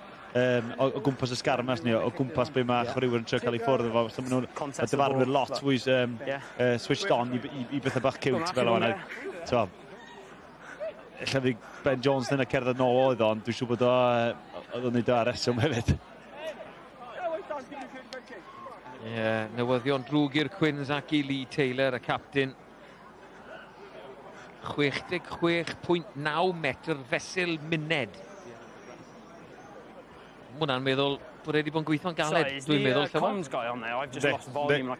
o gwmpas y sgarmas ni, o gwmpas be mae chwaraewyr yn trio cael i ffwrdd efo. So maen nhw'n dyfarnwyr lot fwy switched on i bethau bach cute fel o'n. Ella fi Ben Jones dyna cerdded nôl oedd o, ond dwi'n siŵr bod oedd o'n neud o ar reswm hefyd. Ie, newyddion drwg i'r Cwins ac i Lee Taylor, y captain. 66.9 metr fesul munud. Mae hwnna'n meddwl bod wedi bod yn gweithio'n galed, dwi'n meddwl.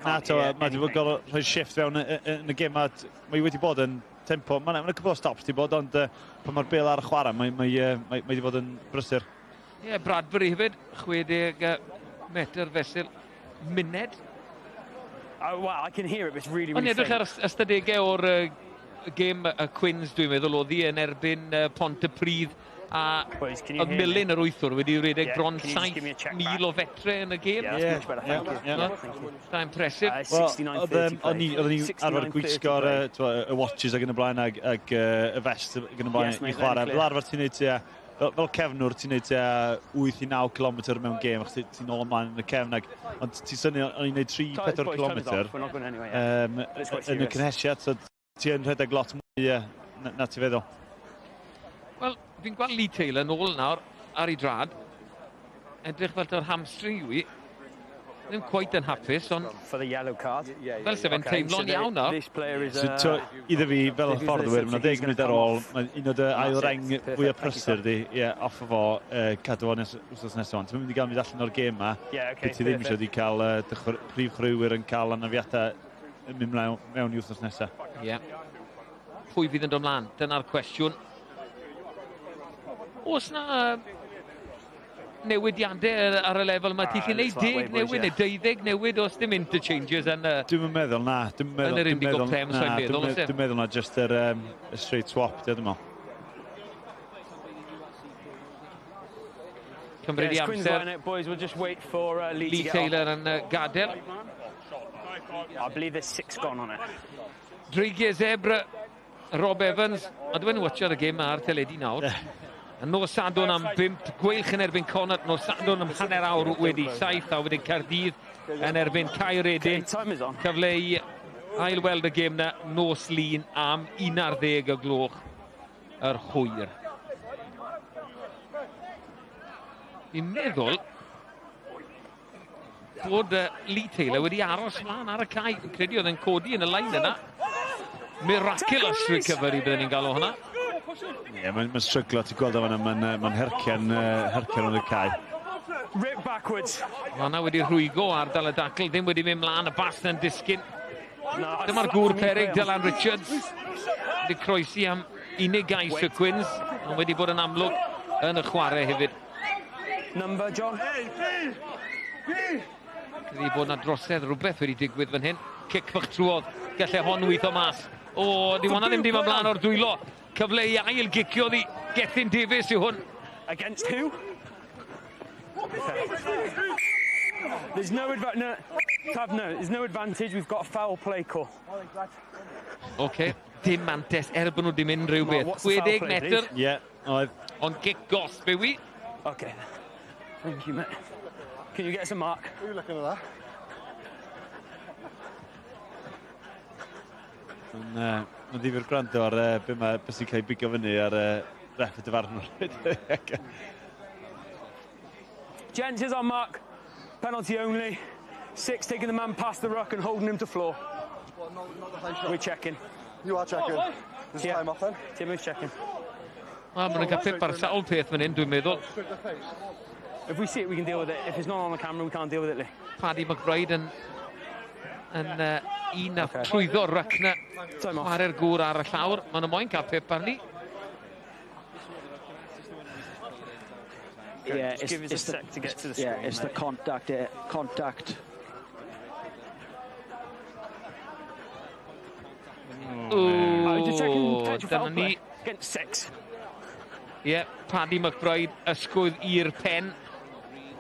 Na, mae wedi bod yn rhoi shift fewn yn y gêm. Mae wedi bod yn tempo. Mae yna cwbl o stops wedi bod, ond pan mae'r bêl ar y chwarae, mae wedi bod yn brysur. Ie, Bradbury hefyd, 60 metr fesul munud. Oh, wow, I can hear it, it's really, really Ond edrych ar ystadegau o'r gêm y Cwins, dwi'n meddwl, oedd hi yn erbyn Pontypridd a oedd Milyn yr wythwr wedi rhedeg bron 7,000 o fetre yn y gêm. Da impressive. O'n ni arfer gwisgo'r y watches ac yn y blaen ac y vest ac yn y blaen i chwarae. Fel arfer ti'n neud tua, fel cefnwr ti'n neud tua 8 i 9 km mewn gêm, achos ti'n ôl ymlaen yn y cefn. Ond ti'n synnu, o'n i'n neud 3-4 km yn y cynhesiad, so ti yn rhedeg lot mwy na ti feddwl. Wel, fi'n gweld Lee Taylor nôl nawr ar ei drad. Edrych fel ta'r hamstring yw i. Ddim quite yn hapus, ond fel sef e'n teimlo'n iawn nawr. So, iddo fi, fel y fforddwyr, mae'n 10 munud ar ôl, mae un o'r ail reng fwyaf prysur di, ie, off o fo, cadw fo wythnos nesaf. Ti'n mynd i gael mynd allan o'r gêm ma, okay, ti ddim eisiau di cael prif chwaraewyr yn cael anafiadau yn mynd mewn i wythnos nesaf. Ie. Pwy fydd yn dod mlaen? Dyna'r cwestiwn. Oes na newidiadau ar y lefel yma? Ti'n gallu gwneud 10 newid neu 12 newid os dim interchanges yn y... Dwi'n meddwl na. Yn yr Indigo Prem, so'n meddwl. Dwi'n meddwl na just yr straight swap, dwi'n meddwl. Cymryd i amser. Lee Taylor yn gadael. I believe there's 6 gone on it. Dreigiau Zebra, Rob Evans. A dwi'n watcho'r y gêm ar teledu nawr. Nos Sadwrn am 5, Gweilch yn erbyn Connacht, nos Sadwrn am 7:30, a wedyn Caerdydd yn erbyn Caeredin. Cyfle i ailweld y gêm na nos Lun am 11 o gloch yr hwyr. Fi'n meddwl bod Lee Taylor wedi aros mlaen ar y cae. Fi'n credu oedd e'n codi yn y lein yna. Miraculous recovery byddwn ni'n galw hwnna. Ie, yeah, mae'n stryglo, ti'n gweld o fan'na, mae'n hercian yn y cae. Rip backwards. Mae hwnna wedi rhwygo ardal y dacl, ddim wedi mynd mlaen, y bas yn disgyn. Dyma'r gŵr peryg, Dylan Richards, wedi croesi am unig gais y Cwins, ond wedi bod yn amlwg yn y chwarae hefyd. Number, John. Credu bod na drosedd rhywbeth wedi digwydd fan hyn. Cic fach trwodd, gallai hon weithio mas. O, di hwnna ddim di mynd mlaen o'r dwylo. Cyfle i ail gicio ddi. Gethin Davies yw hwn. Against who? There's no there's no advantage. We've got a foul play call. OK, dim mantes er bod nhw dim unrhyw beth. 60 metr. Ie, oedd. Ond gic gosb yw i. OK. Thank you, mate. Can you get us a mark? Who are you looking at that? Mae'n ddifyr gwrando ar beth sy'n cael ei bigo fyny ar ref y dyfarnwr. Gents, here's our mark. Penalty only. 6 taking the man past the ruck and holding him to floor. Well, no, not the high shot. We're checking. You are checking. There's yeah. Time off then. Tim, who's checking? Wel, maen nhw'n cael pip ar sawl peth fan hyn, dwi'n meddwl. If we see it, we can deal with it. If it's not on the camera, we can't deal with it, Lee. Paddy McBride yn un a trwyddo ryc na. Chwarae'r gŵr ar y llawr. Maen nhw moyn cael pip arni. Yeah, it's the, to get to the screen, yeah, it's the contact. Contact. Oh, dyna ni. Against 6. Ie, Paddy McBride ysgwydd i'r pen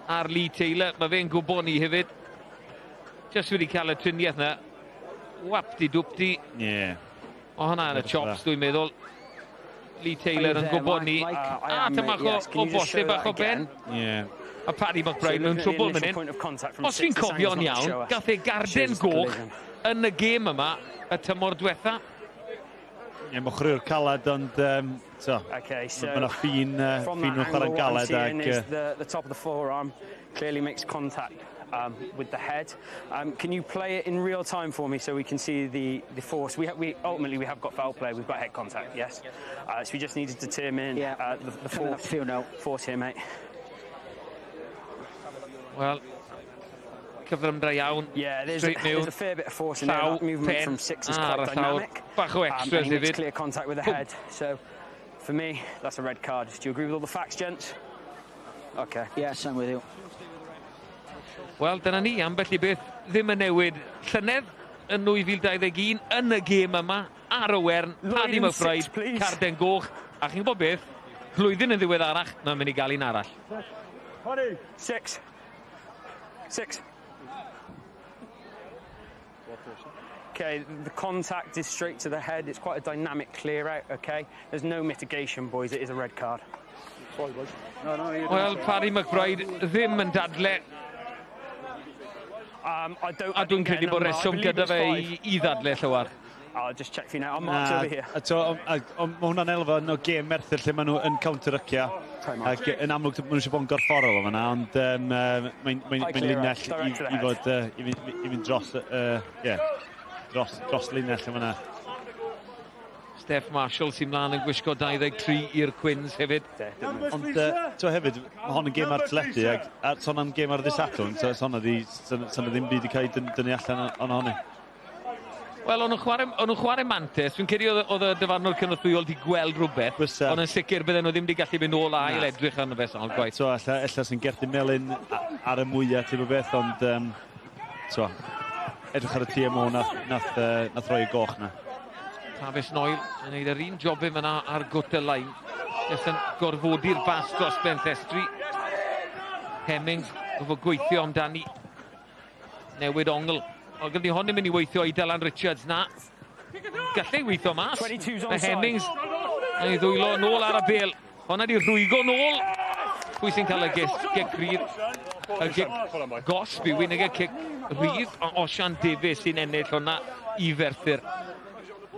ar Lee Taylor. Mae fe'n gwybod ni hefyd. Just wedi cael y triniaeth na. Wapdi-dwpdi. Ie. O hwnna yn y chops, dwi'n meddwl. Lee Taylor yn gwybod ni. A tymach o bosib bach o ben. Ie. A Paddy McBride mewn trwbl fan hyn. Os fi'n cofio'n iawn, gath e garden goch yn y gêm yma y tymor diwetha. Ie, mae'n chwaraewr caled, ond mae yna ffin nhw'n chwarae'n galed. The top of the forearm clearly makes contact with the head. Can you play it in real time for me so we can see the force? We ultimately we have got foul play, we've got head contact, yes. So we just need to determine the force, force here, mate. Well, cyflymdra iawn. Yeah, there's a fair bit of force in there. That movement from 6 is quite dynamic. Bach o extras and he makes hefyd. Clear contact with the head. So, for me, that's a red card. Do you agree with all the facts, gents? Okay. Yes, I'm with you. Wel, dyna ni, ambell i beth ddim yn newid. Llynedd yn 2021, yn y gêm yma, ar y Wern, Paddy McBride, carden goch. A chi'n gwybod beth, blwyddyn yn ddiweddarach, mae'n mynd i gael un arall. 6. 6. Okay, the contact is straight to the head. It's quite a dynamic clear out, okay? There's no mitigation, boys. It is a red card. Sorry, boys. Wel, Paddy McBride ddim yn dadle. A dwi'n credu bod reswm gyda fe i ddadle llywar. I'll just check for you now. I'll mark over here. Mae hwnna'n elfen o gêm Merthyr lle maen nhw yn counter-rycio. Ac yn amlwg maen nhw eisiau bod yn gorfforol o fan'na, ond mae'n linell i fod i fynd dros, dros linell o fan'na. Steph Marshall sy'n mlaen yn gwisgo 23 i'r Cwins hefyd. Ond to hefyd, mae hon yn gêm ar teledu, ac son am gêm ar ddydd Sadwrn, so ddim byd i cael ei dynnu allan o'n honni. Wel, o'n nhw'n chwarae mantes. Dwi'n credu oedd y dyfarnwr cynorthwyol wedi gweld rhywbeth. Ond yn sicr bydden nhw ddim wedi gallu mynd nôl a ail edrych arno fe sawl gwaith. So, ella sy'n gerdyn melyn ar y mwyaf typ o beth, ond so, edrych ar y TMO nath roi y goch na. Travis Noel yn gwneud yr un jobyn fyna ar gwt y lein. Jyst yn gorfodi'r bas dros ben llestri. Hemmings gofod gweithio amdani. Newid ongl. O, gyda hon yn mynd i weithio i Dylan Richards na. Gallai weithio mas. Mae Hemmings yn ei ddwylo nôl ar y bel. Honna di rhwygo nôl. Pwy sy'n cael y gic rydd? Y gic gosb yw un y cic rydd. Osian Davies sy'n ennill hwnna i Ferthyr.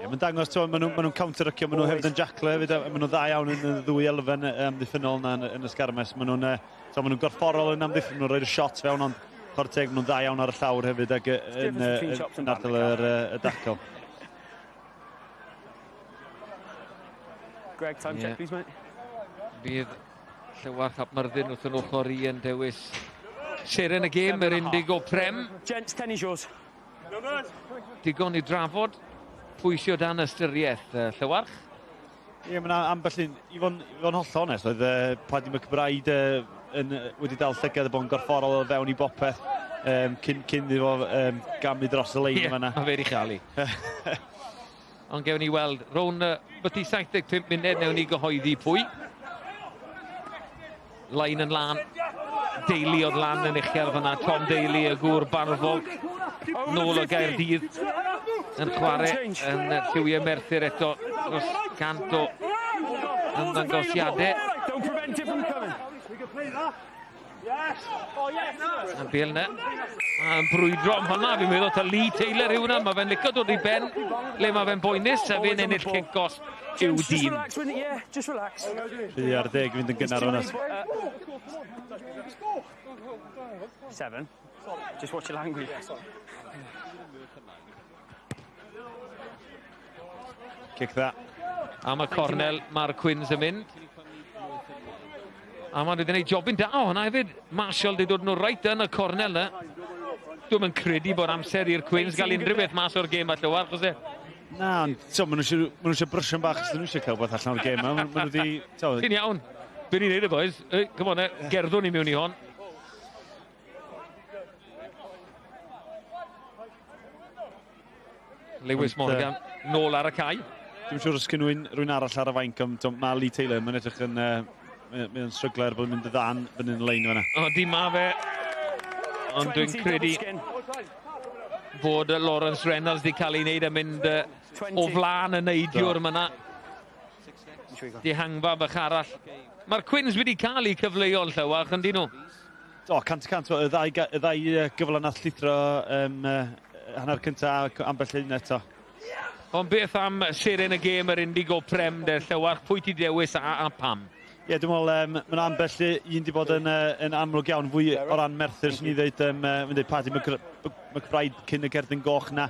Ie, mae'n dangos, maen nhw'n counter-rycio, maen nhw hefyd yn jacklo hefyd, maen nhw'n dda iawn yn y ddwy elfen amddiffynnol yna yn y sgarmes. Maen nhw'n gorfforol yn amddiffyn, maen nhw'n rhoi'r shot fewn, ond chwarae teg, maen nhw'n dda iawn ar y llawr hefyd ac yn ardal y dacl. Greg, time check, please, mate. Bydd Llywarch ap Myrddin wrth yn ochr i yn dewis seren y gêm, yr Indigo Prem. Gents, 10 is yours. Digon i drafod. Pwysio dan ystyriaeth, Llywarch? Ie, mae yna ambell un, i fod yn hollol onest, oedd Paddy McBride wedi dal llygad y bod yn gorfforol o fewn i bopeth cyn iddo fo gamu dros y lein yma. Ie, mae fe wedi chael ei. Ond gewn ni weld, rown byti 75 munud newn ni gyhoeddi pwy. Lein yn lan. Daly oedd lan yn uchel fyna, Tom Daly, y gŵr barfog, nôl o Gaerdydd, yn chwarae yn lliwiau Merthyr eto dros 100 o ymddangosiadau. A'r bêl yna, yn brwydro am hwnna, fi'n meddwl ta Lee Taylor yw hwnna, mae fe'n licio dod i ben, le mae fe'n boenus, a fe'n ennill cic gosb i'w dîm. Rhy ar 10 fynd yn gynnar hwnna. 7. Just watch your language. Kick that. Am y cornel, mae'r Cwins yn mynd. A maen nhw wedi gwneud jobyn da o hwnna hefyd. Marshall wedi dod nhw reit yn y cornel yna. Dwi'm yn credu bod amser i'r Cwins gael unrhyw beth mas o'r gêm a Llywarch, oes e? Na, ond maen nhw eisiau brysio'n bach os nhw eisiau cael beth allan o'r gêm. Maen nhw wedi... Ti'n iawn. Be ni'n neud y boys? Come on, gerddwn ni mewn i hon. Lewis Morgan nôl ar y cae. Dwi'n siŵr os gen rhywun arall ar y fainc, ond mae Lee Taylor, mae'n edrych yn... Mae'n stryglo er bod yn mynd y ddan fyny'n lein fan'na. O, di ma fe. Ond dwi'n credu bod Lawrence Reynolds wedi cael ei wneud a mynd o flaen y neidiwr yma. Dihangfa bach arall. Mae'r Cwins wedi cael eu cyfleoedd Llywarch, yndyn nhw? O, 100%. Y ddau gyfle nath llithro hanner cyntaf ambell un eto. Ond beth am seren y gêm yr Indigo Prem de Llywarch? Pwy ti dewis a pam? Ie, dwi'n meddwl, mae yna ambell un wedi bod yn amlwg iawn fwy o ran Merthyr, swn i ddweud, mae'n dweud Paddy McBride cyn y cerdyn goch na,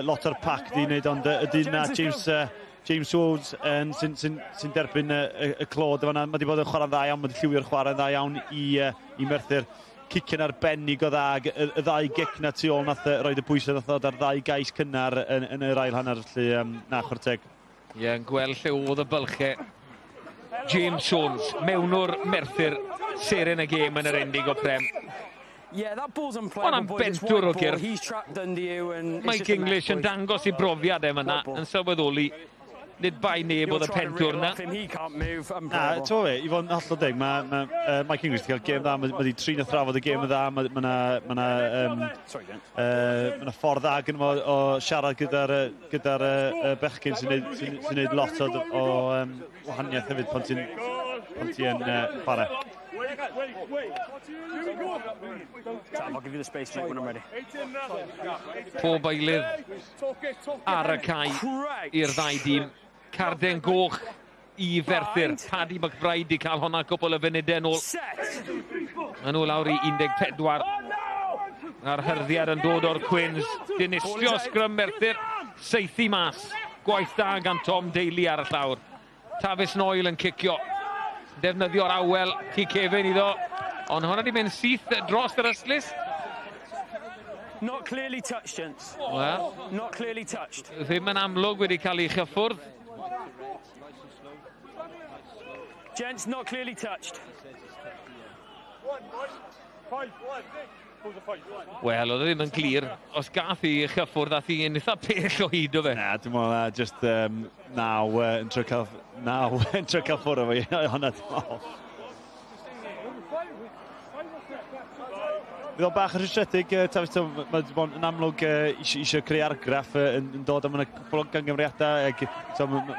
lot o'r pac di wneud, ond y dyn na, James Woods, sy'n derbyn y clod yma, mae wedi bod yn chwarae'n dda iawn, mae wedi lliwio'r chwarae'n dda iawn i Merthyr. Cicio'n arbennig o dda, y ddau gic na tu ôl nath roed y pwysau nath ddod ar ddau gais cynnar yn yr ail hanner, felly na, chwarae teg. Ie, yn gweld lle oedd y bylchau. James Jones, mewnwr Merthyr, seren y gêm yn yr Indigo Prem. Hwnna'n bentwr o gyrff. Mike English yn dangos i brofiad e fyna, yn sylweddoli nid bai neb oedd y pentwr na. Na, ti'n fe, i fod yn hollol deg, mae Mike English wedi cael gêm dda, mae wedi trin a thrafod y gêm yn dda, mae yna ffordd dda gyda fo o siarad gyda'r bechgyn sy'n gwneud lot o wahaniaeth hefyd pan ti'n chwarae. Sam, I'll give you the space, mate, when I'm ready. Pob eilydd ar y cae i'r ddau dîm. Carden goch i Ferthyr. Paddy McBride i cael honna cwpl o funudau nôl. Maen nhw lawr i 14. A'r hyrddiad yn dod o'r Cwins. Dinistrio sgrym Merthyr. Seithi mas. Gwaith da gan Tom Daly ar y llawr. Tavis Noel yn cicio. Defnyddio'r awel tu cefn iddo. Ond hwnna di mynd syth dros yr ystlys. Not clearly touched, gents. Well, Not clearly touched. Ddim yn amlwg wedi cael ei chyffwrdd. Gents, not clearly touched. Wel, oedd e ddim yn glir. Os gath i chyffwrdd, ath i yn eitha pell o hyd o fe. Na, dwi'n meddwl na, just naw yn trio cael, naw yn trio cael ffwrdd o fi, hwnna dwi'n meddwl. Fydd o'n bach yn rhwystredig, Tavis, mae yn amlwg eisiau creu argraff yn dod am yna cwpl o gangymeriadau, ac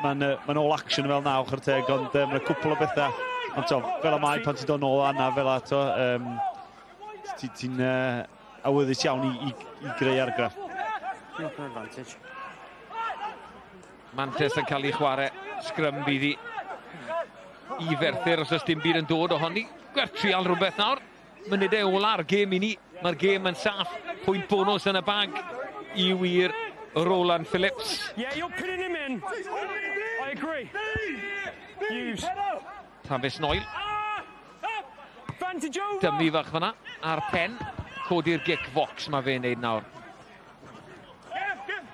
mae'n all action fel naw, chwarae teg, ond mae'n cwpl o bethau. Ond to, fel y mae pan ti'n dod nôl anna fel ato, ti'n awyddus iawn i greu argraff. Mantes yn cael ei chwarae, sgrym bydd i Ferthyr os oes dim byd yn dod ohoni. Gwerth trial rhywbeth nawr. Munudau ola'r gêm i ni. Mae'r gêm yn saff. Pwynt bonus yn y bag i wir Roland Phillips. Yeah, you're pinning him in. I agree. Use. Tavis Noel. Dymu fach fyna ar pen. Codi'r gic fox mae fe'n neud nawr.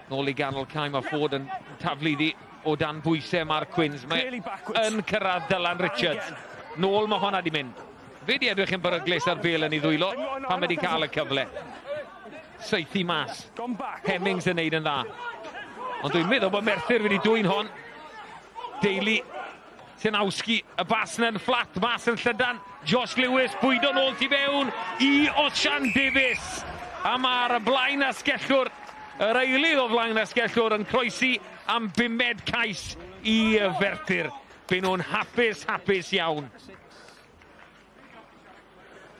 Nôl i ganol cae, mae Ford yn taflu iddi o dan bwysau mae'r Cwins. Mae yn cyrraedd Dylan Richards. Nôl mae honna di mynd. Fe di edrych yn beryglus ar bêl yn ei ddwylo pan wedi cael y cyfle. Saethu mas. Hemmings yn neud yn dda. Ond dwi'n meddwl bod Merthyr wedi dwyn hon. Daly, Sianowski, y bas yn fflat, mas yn llydan. Josh Lewis, bwydo nôl tu fewn i Osian Davies. A mae'r blaen asgellwr, yr eilydd o flaen asgellwr yn croesi am bumed cais i Ferthyr. Byn nhw'n hapus, hapus iawn.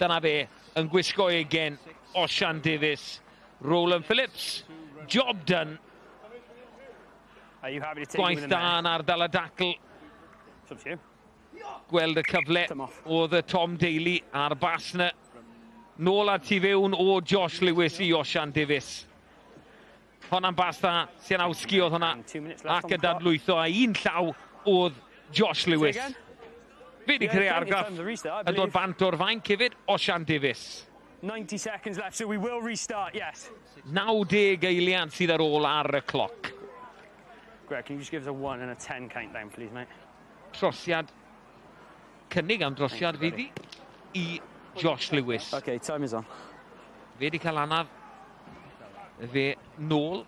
Dyna fe, yn gwisgo egen, Osian Davies, Roland Phillips, job done. Gwaith da yn ardal y dacl. Gweld y cyfle oedd y Tom Daly a'r bas na. Nôl ar tu fewn o Josh Lewis i Osian Davies. Honna'n bas da, Sianowski oedd honna, ac y dadlwytho a un llaw oedd Josh Lewis. Fe wedi creu argraff yn dod bant o'r fainc hefyd, Osian Davies. 90 seconds left, so we will restart, yes. 90 eiliad sydd ar ôl ar y cloc. Greg, can you just give us a 1 and a 10 countdown, please, mate? Trosiad, cynnig am drosiad fydd i Josh Lewis. Okay, time is on. Fe wedi cael anaf, fe nôl.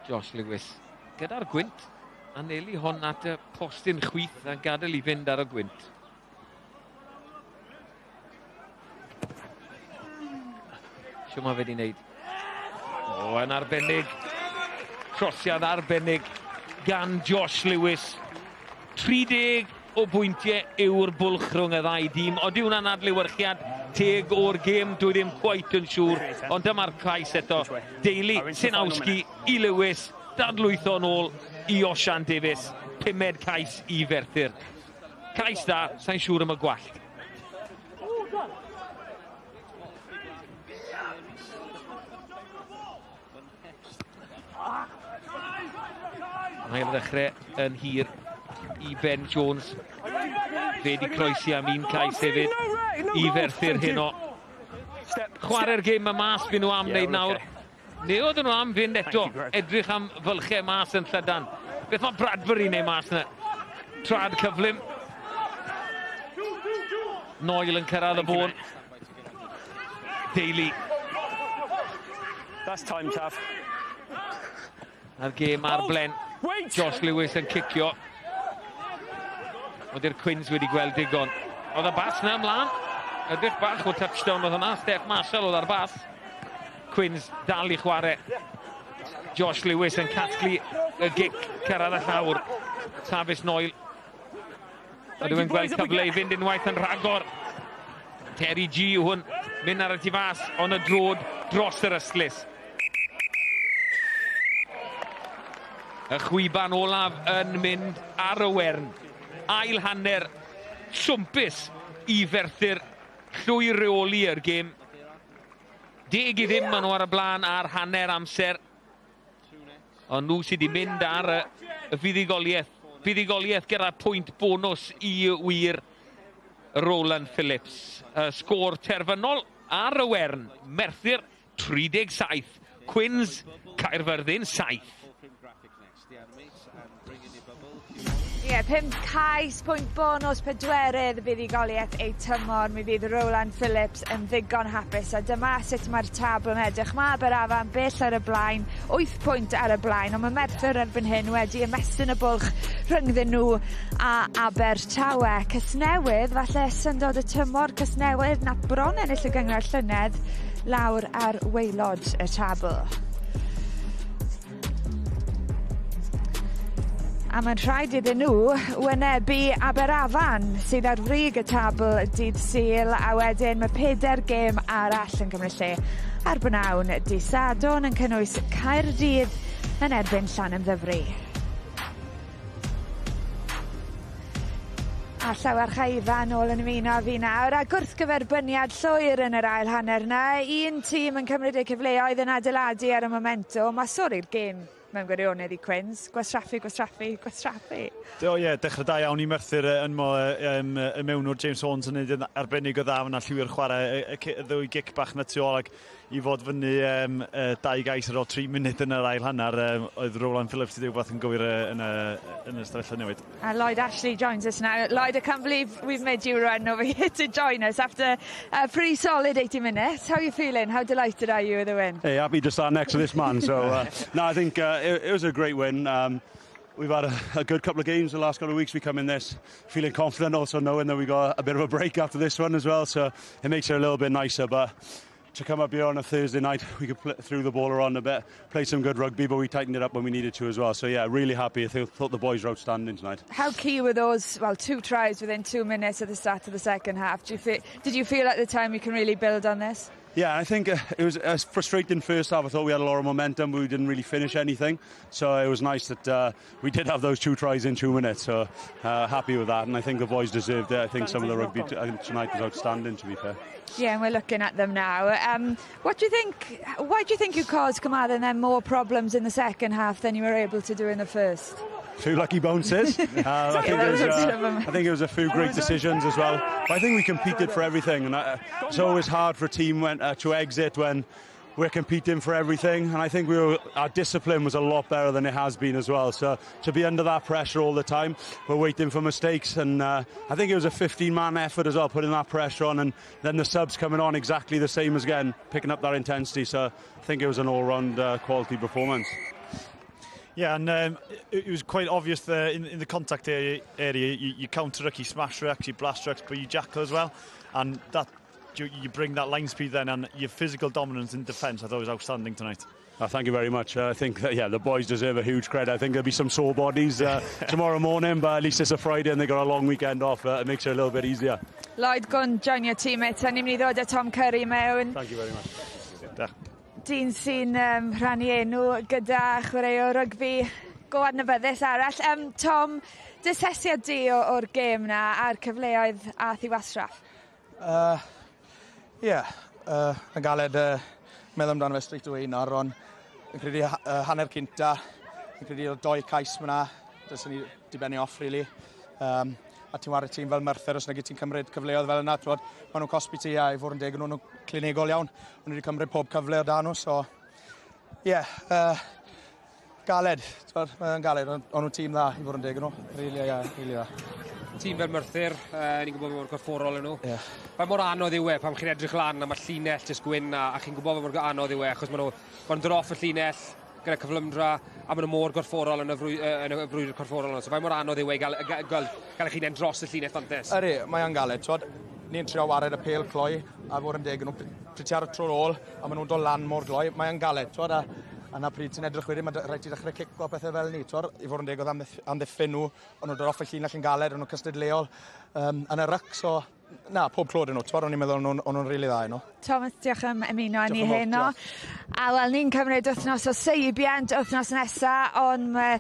Josh Lewis gyda'r gwynt, anelu hon at y postyn chwith a gadael i fynd ar y gwynt. Shwt mae fe wedi wneud? O, yn arbennig. Trosiad arbennig gan Josh Lewis. 30 o bwyntiau yw'r bwlch rhwng y ddau dîm. Odyw hwnna'n adlewyrchiad teg o'r gêm, dwi ddim quite yn siŵr. Ond dyma'r cais eto. Daly, Sianowski i Lewis, dadlwytho nôl i Osian Davies. Pumed cais i Ferthyr. Cais da, sa'n siŵr am y gwallt. Ail ddechrau yn hir i Ben Jones. Fe wedi croesi am un cais hefyd i Ferthyr heno. Chwarae'r gêm y mas fy nhw am wneud nawr. Neu oedden nhw am fynd eto, edrych am fylchau mas yn llydan. Beth mae Bradbury neu mas yna? Trad cyflym. Noel yn cyrraedd y bôn. Daly. That's time, Taff. A'r gêm ar blen. Josh Lewis yn cicio. Ond i'r Cwins wedi gweld digon. Oedd y bas na ymlaen. Ydych bach o touchdown oedd hwnna. Steph Marshall oedd ar bas. Quins dal i chwarae. Josh Lewis yn casglu y gic cyrraedd y llawr. Travis Noel. Ydw i'n gweld cyfle i fynd unwaith yn rhagor. Terry G yw hwn. Mynd ar y tu fas, ond y drod dros yr ystlys. Y chwiban olaf yn mynd ar y wern. Ail hanner swmpus i Ferthyr. Llwy reoli yr gêm. 10-0 maen nhw ar y blaen ar hanner amser. Ond nhw sydd wedi mynd ar y fuddugoliaeth. Fuddugoliaeth gyda pwynt bonws i wir Roland Phillips. Y sgôr terfynol ar y wern. Merthyr 37. Cwins Caerfyrddin 7. Ie, yeah, 5 cais, pwynt bonws, pedwerydd fuddugoliaeth eu tymor. Mi fydd Roland Phillips yn ddigon hapus. A dyma sut mae'r tabl yn edrych. Mae Aberafan bell ar y blaen, 8 pwynt ar y blaen, ond mae Merthyr erbyn hyn wedi ymestyn y bwlch rhyngddyn nhw a Abertawe. Casnewydd, falle syndod y tymor, Casnewydd na bron ennill y gynghrair llynedd lawr ar waelod y tabl. A mae'n rhaid iddyn nhw wynebu Aberafan sydd ar frig y tabl dydd Sul, a wedyn mae 4 gêm arall yn cymryd lle ar bnawn dydd Sadwrn yn cynnwys Caerdydd yn erbyn Llanymddyfri. A Llewarch a Ifan nôl yn ymuno fi nawr, a gwrthgyferbyniad llwyr yn yr ail hanner na. Un tîm yn cymryd eu cyfleoedd yn adeiladu ar y momentwm, a sori'r gêm mewn gwirionedd i Quins. Gwastraffu, gwastraffu, gwastraffu. O ie, dechrau da iawn i Merthyr yn y mewnwr James Horns yn neud yn arbennig o dda fyna, lliwio'r chwarae, y ddwy gic bach na tu ôl ac i fod fyny 2 gais ar ôl 3 munud yn yr ail hanner, oedd Roland Phillips wedi rhywbeth yn gywir yn y ystafell newid. And Lloyd Ashley joins us now. Lloyd, I can't believe we've made you run over here to join us after a pretty solid 80 minutes. How are you feeling? How delighted are you with the win? Hey, happy to stand next to this man. So, no, I think it was a great win. We've had a good couple of games the last couple of weeks. We come in this feeling confident, also knowing that we got a bit of a break after this one as well. So it makes it a little bit nicer. But to come up here on a Thursday night, we could play, threw the ball around a bit, play some good rugby, but we tightened it up when we needed to as well. So yeah, really happy. I thought the boys were outstanding tonight. How key were those, well, 2 tries within 2 minutes at the start of the second half? Did you feel at the time you can really build on this? Yeah, I think it was a frustrating first half. I thought we had a lot of momentum, but we didn't really finish anything. So it was nice that we did have those 2 tries in 2 minutes. So happy with that, and I think the boys deserved it. I think some of the rugby tonight was outstanding, to be fair. Yeah, and we're looking at them now. What do you think? Why do you think you caused Carmarthen then more problems in the second half than you were able to do in the first? Few lucky bounces. I think it was a few great decisions as well. But I think we competed for everything, and it's always hard for a team to exit when we're competing for everything. And I think our discipline was a lot better than it has been as well. So to be under that pressure all the time, we're waiting for mistakes. And I think it was a 15-man effort as well, putting that pressure on, and then the subs coming on exactly the same as again, picking up that intensity. So I think it was an all-round quality performance. Yeah, and it was quite obvious there in the contact area, you counter ruck, you smash rucks, you blast rucks, but you jackal as well. And that you bring that line speed then, and your physical dominance in defence, I thought was outstanding tonight. Oh, thank you very much. I think that, yeah, the boys deserve a huge credit. I think there'll be some sore bodies tomorrow morning, but at least it's a Friday and they got a long weekend off. It makes it a little bit easier. Lloyd, go and join your teammates. A ni'n mynd i ddod â Tom Curry mewn. Thank you very much. Dyn sy'n rhannu enw gyda chwaraewr rygbi go adnabyddus arall. Tom, dy asesiad di o'r gêm na a'r cyfleoedd ath i wastraff? Yn galed meddwl amdano fe straight away nawr, ond yn credu hanner cynta, yn credu oedd 2 cais fyna, dylsen ni dibennu off, really. A ti'n wario tîm fel Merthyr, os nag ti'n cymryd cyfleoedd fel yna, twod, maen nhw'n cosbi ti a i fod yn deg, nhw'n clinigol iawn. Maen nhw wedi cymryd pob cyfle o dan nhw, so ie, galed, twod, mae'n galed, ond nhw'n tîm dda i fod yn deg nhw, really, yeah, really dda. Tîm fel Merthyr, ni'n gwybod mor gorfforol yn nhw. Yeah. Mae mor anodd yw e pan chi'n edrych lan a mae llinell jyst gwyn a chi'n gwybod mor anodd yw e, achos maen nhw'n dod off y llinell, gyda cyflymdra, a maen nhw mor gorfforol yn y, frwy, yn y frwydr corfforol yna. So faint mor anodd yw e gael, gael, gael, gael eich hunain dros y llinell fantes? Ydy, mae yn galed. Twod, ni'n trio wared y pêl cloi a fod yn deg. Nhw pryd ti ar y tro ôl a maen nhw'n dod lan mor gloi, mae yn galed. Twod, a na pryd ti'n edrych wedyn, mae rhaid ti ddechrau cico pethau fel ni. Twod, i fod yn deg oedd amddiffyn nhw, ond nhw'n dod off y llinell yn galed, ond nhw'n cystadleuol yn y ryc, so na, pob clod yn nhw. Twod, o'n i'n meddwl o'n nhw'n rili dda nhw. Thomas, diolch am ymuno â ni heno. A wel, ni'n cymryd wythnos o seibiant wythnos nesa, ond mae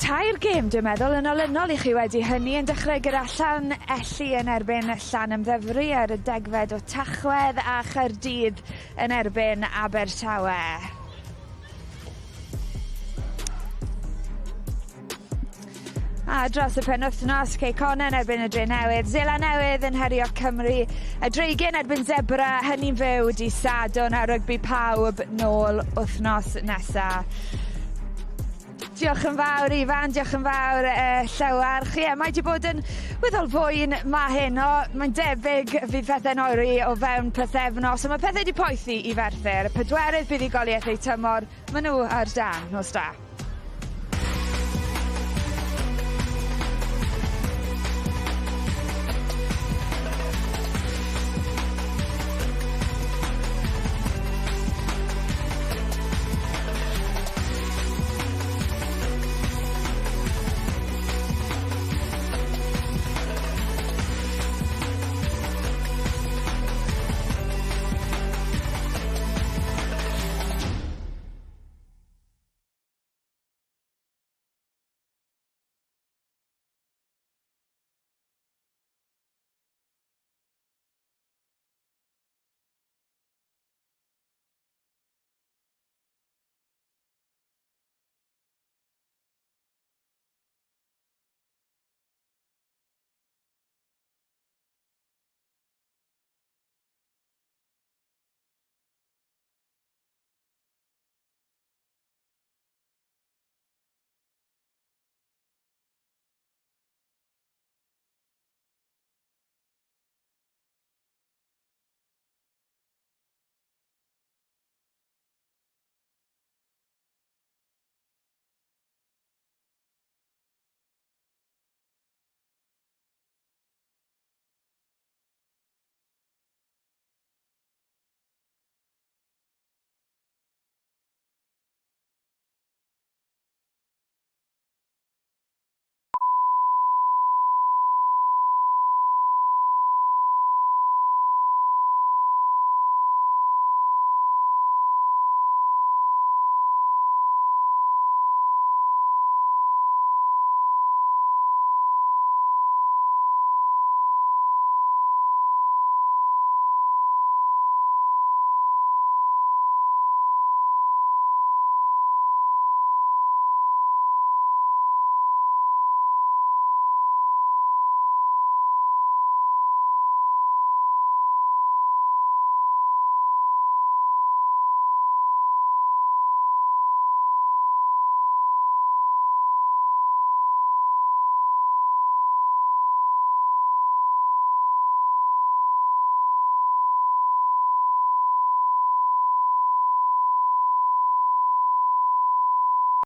tair gêm, dwi'n meddwl, yn olynol i chi wedi hynny, yn dechrau gyda Llanelli yn erbyn Llanymddyfri ar y 10fed o Tachwedd a Chaerdydd yn erbyn Abertawe. A dros y penwythnos, Cei Connah yn erbyn y Drenewydd, Seland Newydd yn herio Cymru, y Dreigiau yn erbyn Zebra, hynny'n fyw di Sadwrn a rygbi pawb nôl wythnos nesa. Diolch yn fawr Ifan, diolch yn fawr Llywarch. Ie, mae 'di bod yn weddol fwyn 'ma heno. Mae'n debyg fydd pethe'n oeri o fewn pythefnos, ond ma' pethe 'di poethi i Ferthyr. Pedwerydd buddugoliaeth eu tymor, ma' nhw ar dân. Nos da.